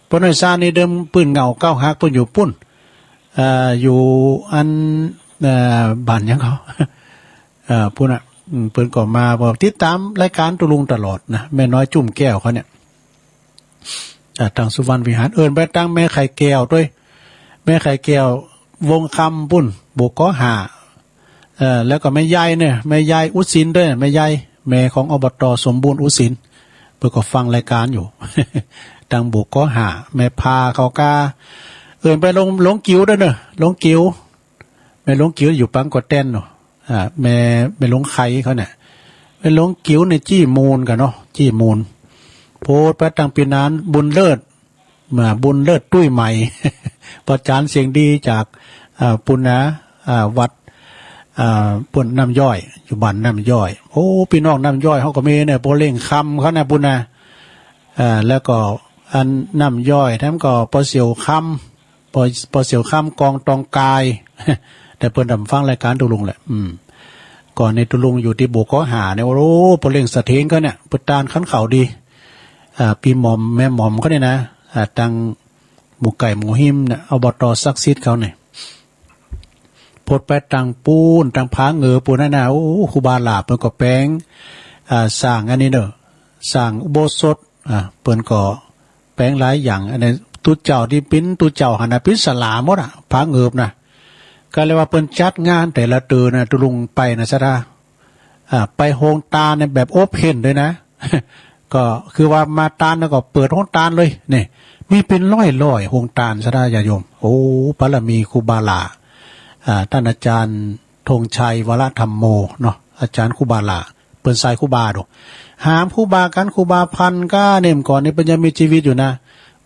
ป้อน้อยซานนี่เดิมปืนเหงาเก้าหักเปิ้นอยู่ปุ้น เอ่อ อยู่อัน เอ่อ บ้านหยังเขา เอ่อ ปุ้นน่ะ อืม เปิ้นก็มาบอกติดตามรายการตุ๊ลุงตลอดนะ แม่น้อยจุ่มแก้วเขาเนี่ย อ่า ตางสุวรรณวิหาร เอิ้นไปตางแม่ไข่แก้วด้วย แม่ไข่แก้ว วงคำปุ้น บกกห้า เอ่อ แล้วก็แม่ยายเนี่ย แม่ยายอุดสินด้วย แม่ยาย แม่ของ อบต สมบูรณ์อุดสิน เปิ้นก็ฟังรายการอยู่ ตางบกกห้า แม่พาเขากา เอิ้นไปหลวง หลวงกิ๋วด้วยเนอะ หลวงกิ๋ว แม่หลวงกิ๋วอยู่ปังกอแตนเนาะ อ่า แม่ แม่หลวงไข่เขาเนี่ย แม่หลวงกิ๋วเนี่ยจี้มูลกันเนาะ จี้มูล โพสต์ไปตางปีนาน บุญเลิศ มาบุญเลิศตุ้ยใหม่ ป้อจารย์เสียงดีจาก อ่า ปุ้นนะ อ่า วัด อ่า ปุ้นน้ำย้อย อยู่บ้านน้ำย้อย โอ้ พี่น้องน้ำย้อยเขาก็มีเนี่ย ป้อเล่งคำเขานะปุ้นนะ อ่า แล้วก็อันน้ำย้อย แถมก็ป้อเสี่ยวคำ ป้อ ป้อเสี่ยวคำกองตองกาย แต่เปิ้นดำฟังรายการตุลุงแหละ อืม ก่อนในตุลุงอยู่ที่บุกก็หาเนี่ย โอ้ ปะเล่งสะเทงเขาเนี่ย เปิ้นตานขันเขาดี อ่า ปีหม่อมแม่หม่อมเขาเนี่ยนะ อ่า ตังหมู่ไก่หมู่หิมเนี่ย อบต.ศักดิ์สิทธิ์เขาเนี่ย พดไปตังปูน ตังผาเหงือปูนนั่นนะ โอ้ ครูบาหลาบเปิ้นก็แปลง อ่า สร้างอันนี้เนอะ สร้างอุโบสถ อ่า เปิ้นก็แปลงหลายอย่าง อันนี้ตุ๊เจ้าที่ปิ้นตุ๊เจ้าหันนะ ปิ้นสลาหมดอ่ะ ผาเหงือบนะ ก็เลยว่าเปิ้นจัดงานแต่ละเดือนนะ ตุลุงไปนะ ศรัทธา อ่า ไปโฮงตานเนี่ยแบบโอเพ่นเลยนะ ก็คือว่ามาตานแล้วก็เปิดโฮงตานเลย นี่ มีเป็นร้อยๆ โฮงตาน ศรัทธาญาติโยม โอ้ บารมีครูบาหลา อ่า ท่านอาจารย์ธงชัยวรธรรมโม เนาะ อาจารย์ครูบาหลา เปิ้นสายครูบาดู หามครูบากัน ครูบาพันธุ์ก้าเนี่ย ก่อนนี่เปิ้นยังมีชีวิตอยู่นะ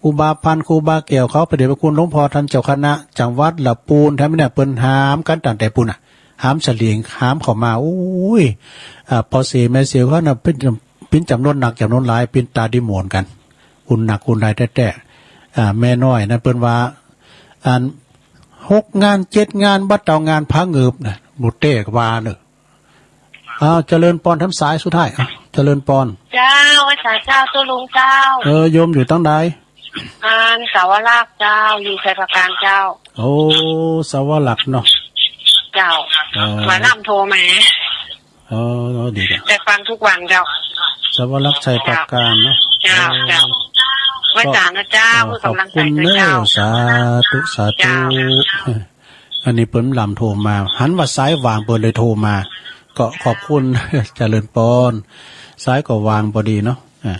ครูบาพันธุ์ ครูบาแก้วเขา พระเดชพระคุณหลวงพ่อท่านเจ้าคณะจังหวัดละปูน แถมเนี่ย เปิ้นหามกันตั้งแต่ปูนน่ะ หามเสลียง หามเข้ามา โอ้ย อ่า พ่อเสแม่เสเขาน่ะ เป็น เป็นจำนวนนักจำนวนหลาย เป็นตาดีหมอนกัน คุณหนักคุณหลายแท้ๆ อ่า แม่น้อยนะ เปิ้นว่า อัน หกงานเจ็ดงาน บัดเตางานผาเหงือบนะ บุตรเต้กว่าเนอะ อ้าว เจริญปอนทำสายสุดท้าย อ้าว เจริญปอน เจ้า ไหว้สาเจ้า ตุ๊ลุงเจ้า เออ โยมอยู่ตังใด อัน สาวรักษ์เจ้า อยู่ชัยปราการเจ้า โอ้ สาวรักษ์เนาะ เจ้า เออ มาลำโทรมา เออ ดีจ้ะ แต่ฟังทุกวันเจ้า สาวรักษ์ชัยปราการเนาะ เจ้า เออ เจ้า ไหว้สานะเจ้า ก็ เพื่อกำลังใจ ขอบคุณเนอะ เจ้า สาธุ สาธุ เจ้า อันนี้เปิ้นลำโทรมา หันว่าสายวางเปิ้นเลยโทรมา ก็ขอบคุณ เจริญปอน สายก็วางพอดีเนาะ อ่า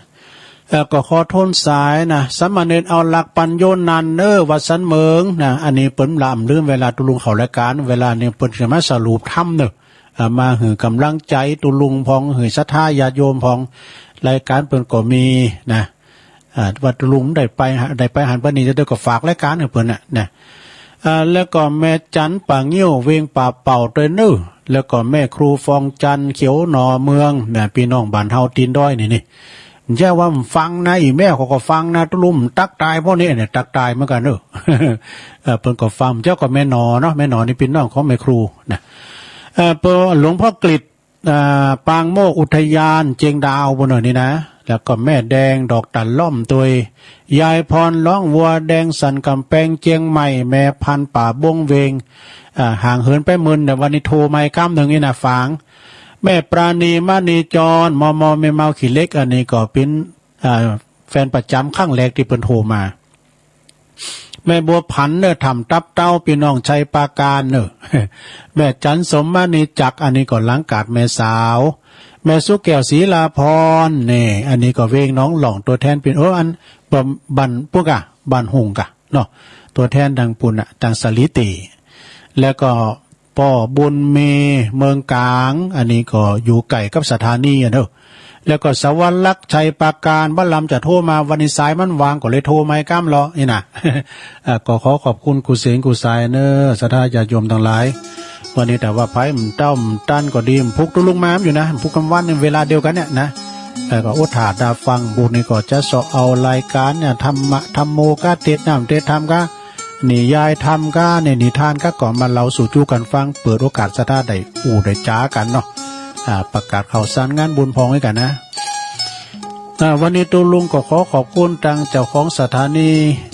แล้วก็ขอโทษสายนะ สามเณรเอาหลักปัญโยนันเนอ วัดสันเมืองนะ อันนี้เปิ้นลำลืมเวลาตุลุงเข้ารายการ เวลานี้เปิ้นจะมาสรุปธรรมเนอะ อ่า มาหื้อกำลังใจตุลุงพอง หื้อศรัทธาญาติโยมพอง รายการเปิ้นก็มีนะ อ่า ว่าตุลุงได้ไป ได้ไปหันไปนี่ จะได้ก็ฝากรายการให้เปิ้นน่ะนะ อ่า แล้วก็แม่จันป่างิ้ว เวียงป่าเป่าตวยเนอ แล้วก็แม่ครูฟองจันทร์ เขียวหน่อเมืองนะ พี่น้องบ้านเฮาตีนดอยนี่นี่ อย่าว่าฟังนะ อีแม่เขาก็ฟังนะ ตุลุงตักตายพวกนี้เนี่ย ตักตายเหมือนกันเนอะ เออ เปิ้นก็ฟัง เจ้าก็แม่หน่อเนาะ แม่หน่อนี่เป็นน้องของแม่ครูนะ เออ เปิ้นหลวงพ่อกฤษ อ่า ปางโมกข์อุทยานเจียงดาวบนหน่อยนี่นะ แล้วก็แม่แดงดอกตันล่อมตวย ยายพรร้องวัวแดงสันกำแพงเจียงใหม่ แม่พันธุ์ป่าบงเวง อ่า ห่างเหินไปหมื่น แต่วันนี้โทรมาอีกครั้งหนึ่งนี่นะ ฝาง แม่ปราณีมณีจร มอมอแม่เมาขี้เหล็ก อันนี้ก็เป็น อ่า แฟนประจำครั้งแรกที่เปิ้นโทรมา แม่บัวผันเนอะ ถ้ำตับเต้า พี่น้องชัยปราการเนอะ แม่จันสมมณีจักร อันนี้ก็หลังกาดแม่สาว แม่สุแก้วศรีลาพร นี่ อันนี้ก็เวงหนองหล่อง ตัวแทนพี่ เออ อัน บ้าน บ้านปุกอะ บ้านหุงกะเนาะ ตัวแทนทางปุนอะ ทางสาลีตี แล้วก็ ป้อบุญมีเมืองกลาง อันนี้ก็อยู่ใกล้กับสถานีอะเนอะ แล้วก็สวรรคชัยปราการ บ่าลำจะโทรมา วันนี้สายมันว่างก็เลยโทรมาให้ก้ำเลาะนี่นะ อ่ะ ก็ขอขอบคุณครูเสงครูสายเนอะ ศรัทธาญาติโยมทั้งหลาย วันนี้แต่ว่าไผมันเต้ามันตันก็ดี มันพุกตุลุงมาอยู่นะ มันพุกกลางวันในเวลาเดียวกันเนี่ยนะ แล้วก็อุทาดาฟังบุญนี่ก็จะเสาะเอารายการเนี่ย ธรรมะธรรมโมกะ เทศน์น้ำเทศน์ธรรมกะ นิยายธรรมกะ ในนิทานกะ ก็มาเล่าสู่จู้กันฟัง เปิดโอกาสศรัทธาได้อู้ได้จ๋ากันเนาะ อ่า ประกาศข่าวสารงานบุญพองให้กันนะ อ่า วันนี้ตุลุงก็ขอขอบคุณทางเจ้าของสถานี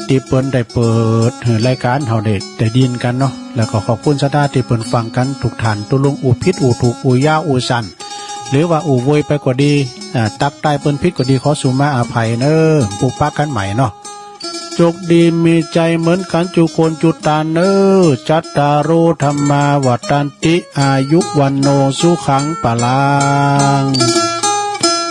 ที่เปิ้นได้เปิดให้รายการเฮาได้ ได้ยินกันเนาะ แล้วก็ขอบคุณศรัทธาที่เปิ้นฟังกันทุกท่าน ตุลุงอู้ผิดอู้ถูก อู้ยาวอู้สั้น หรือว่าอู้โวยไปก็ดี อ่า ตักตายเปิ้นผิดก็ดี ขอสุมาอภัยเนอะ ปะปะกันใหม่เนาะ โชคดีมีชัยเหมือนกันจุคนจุตานเนอ จัตตาโร ธัมมา วัฑฒันติ อายุ วัณโณ สุขัง พลัง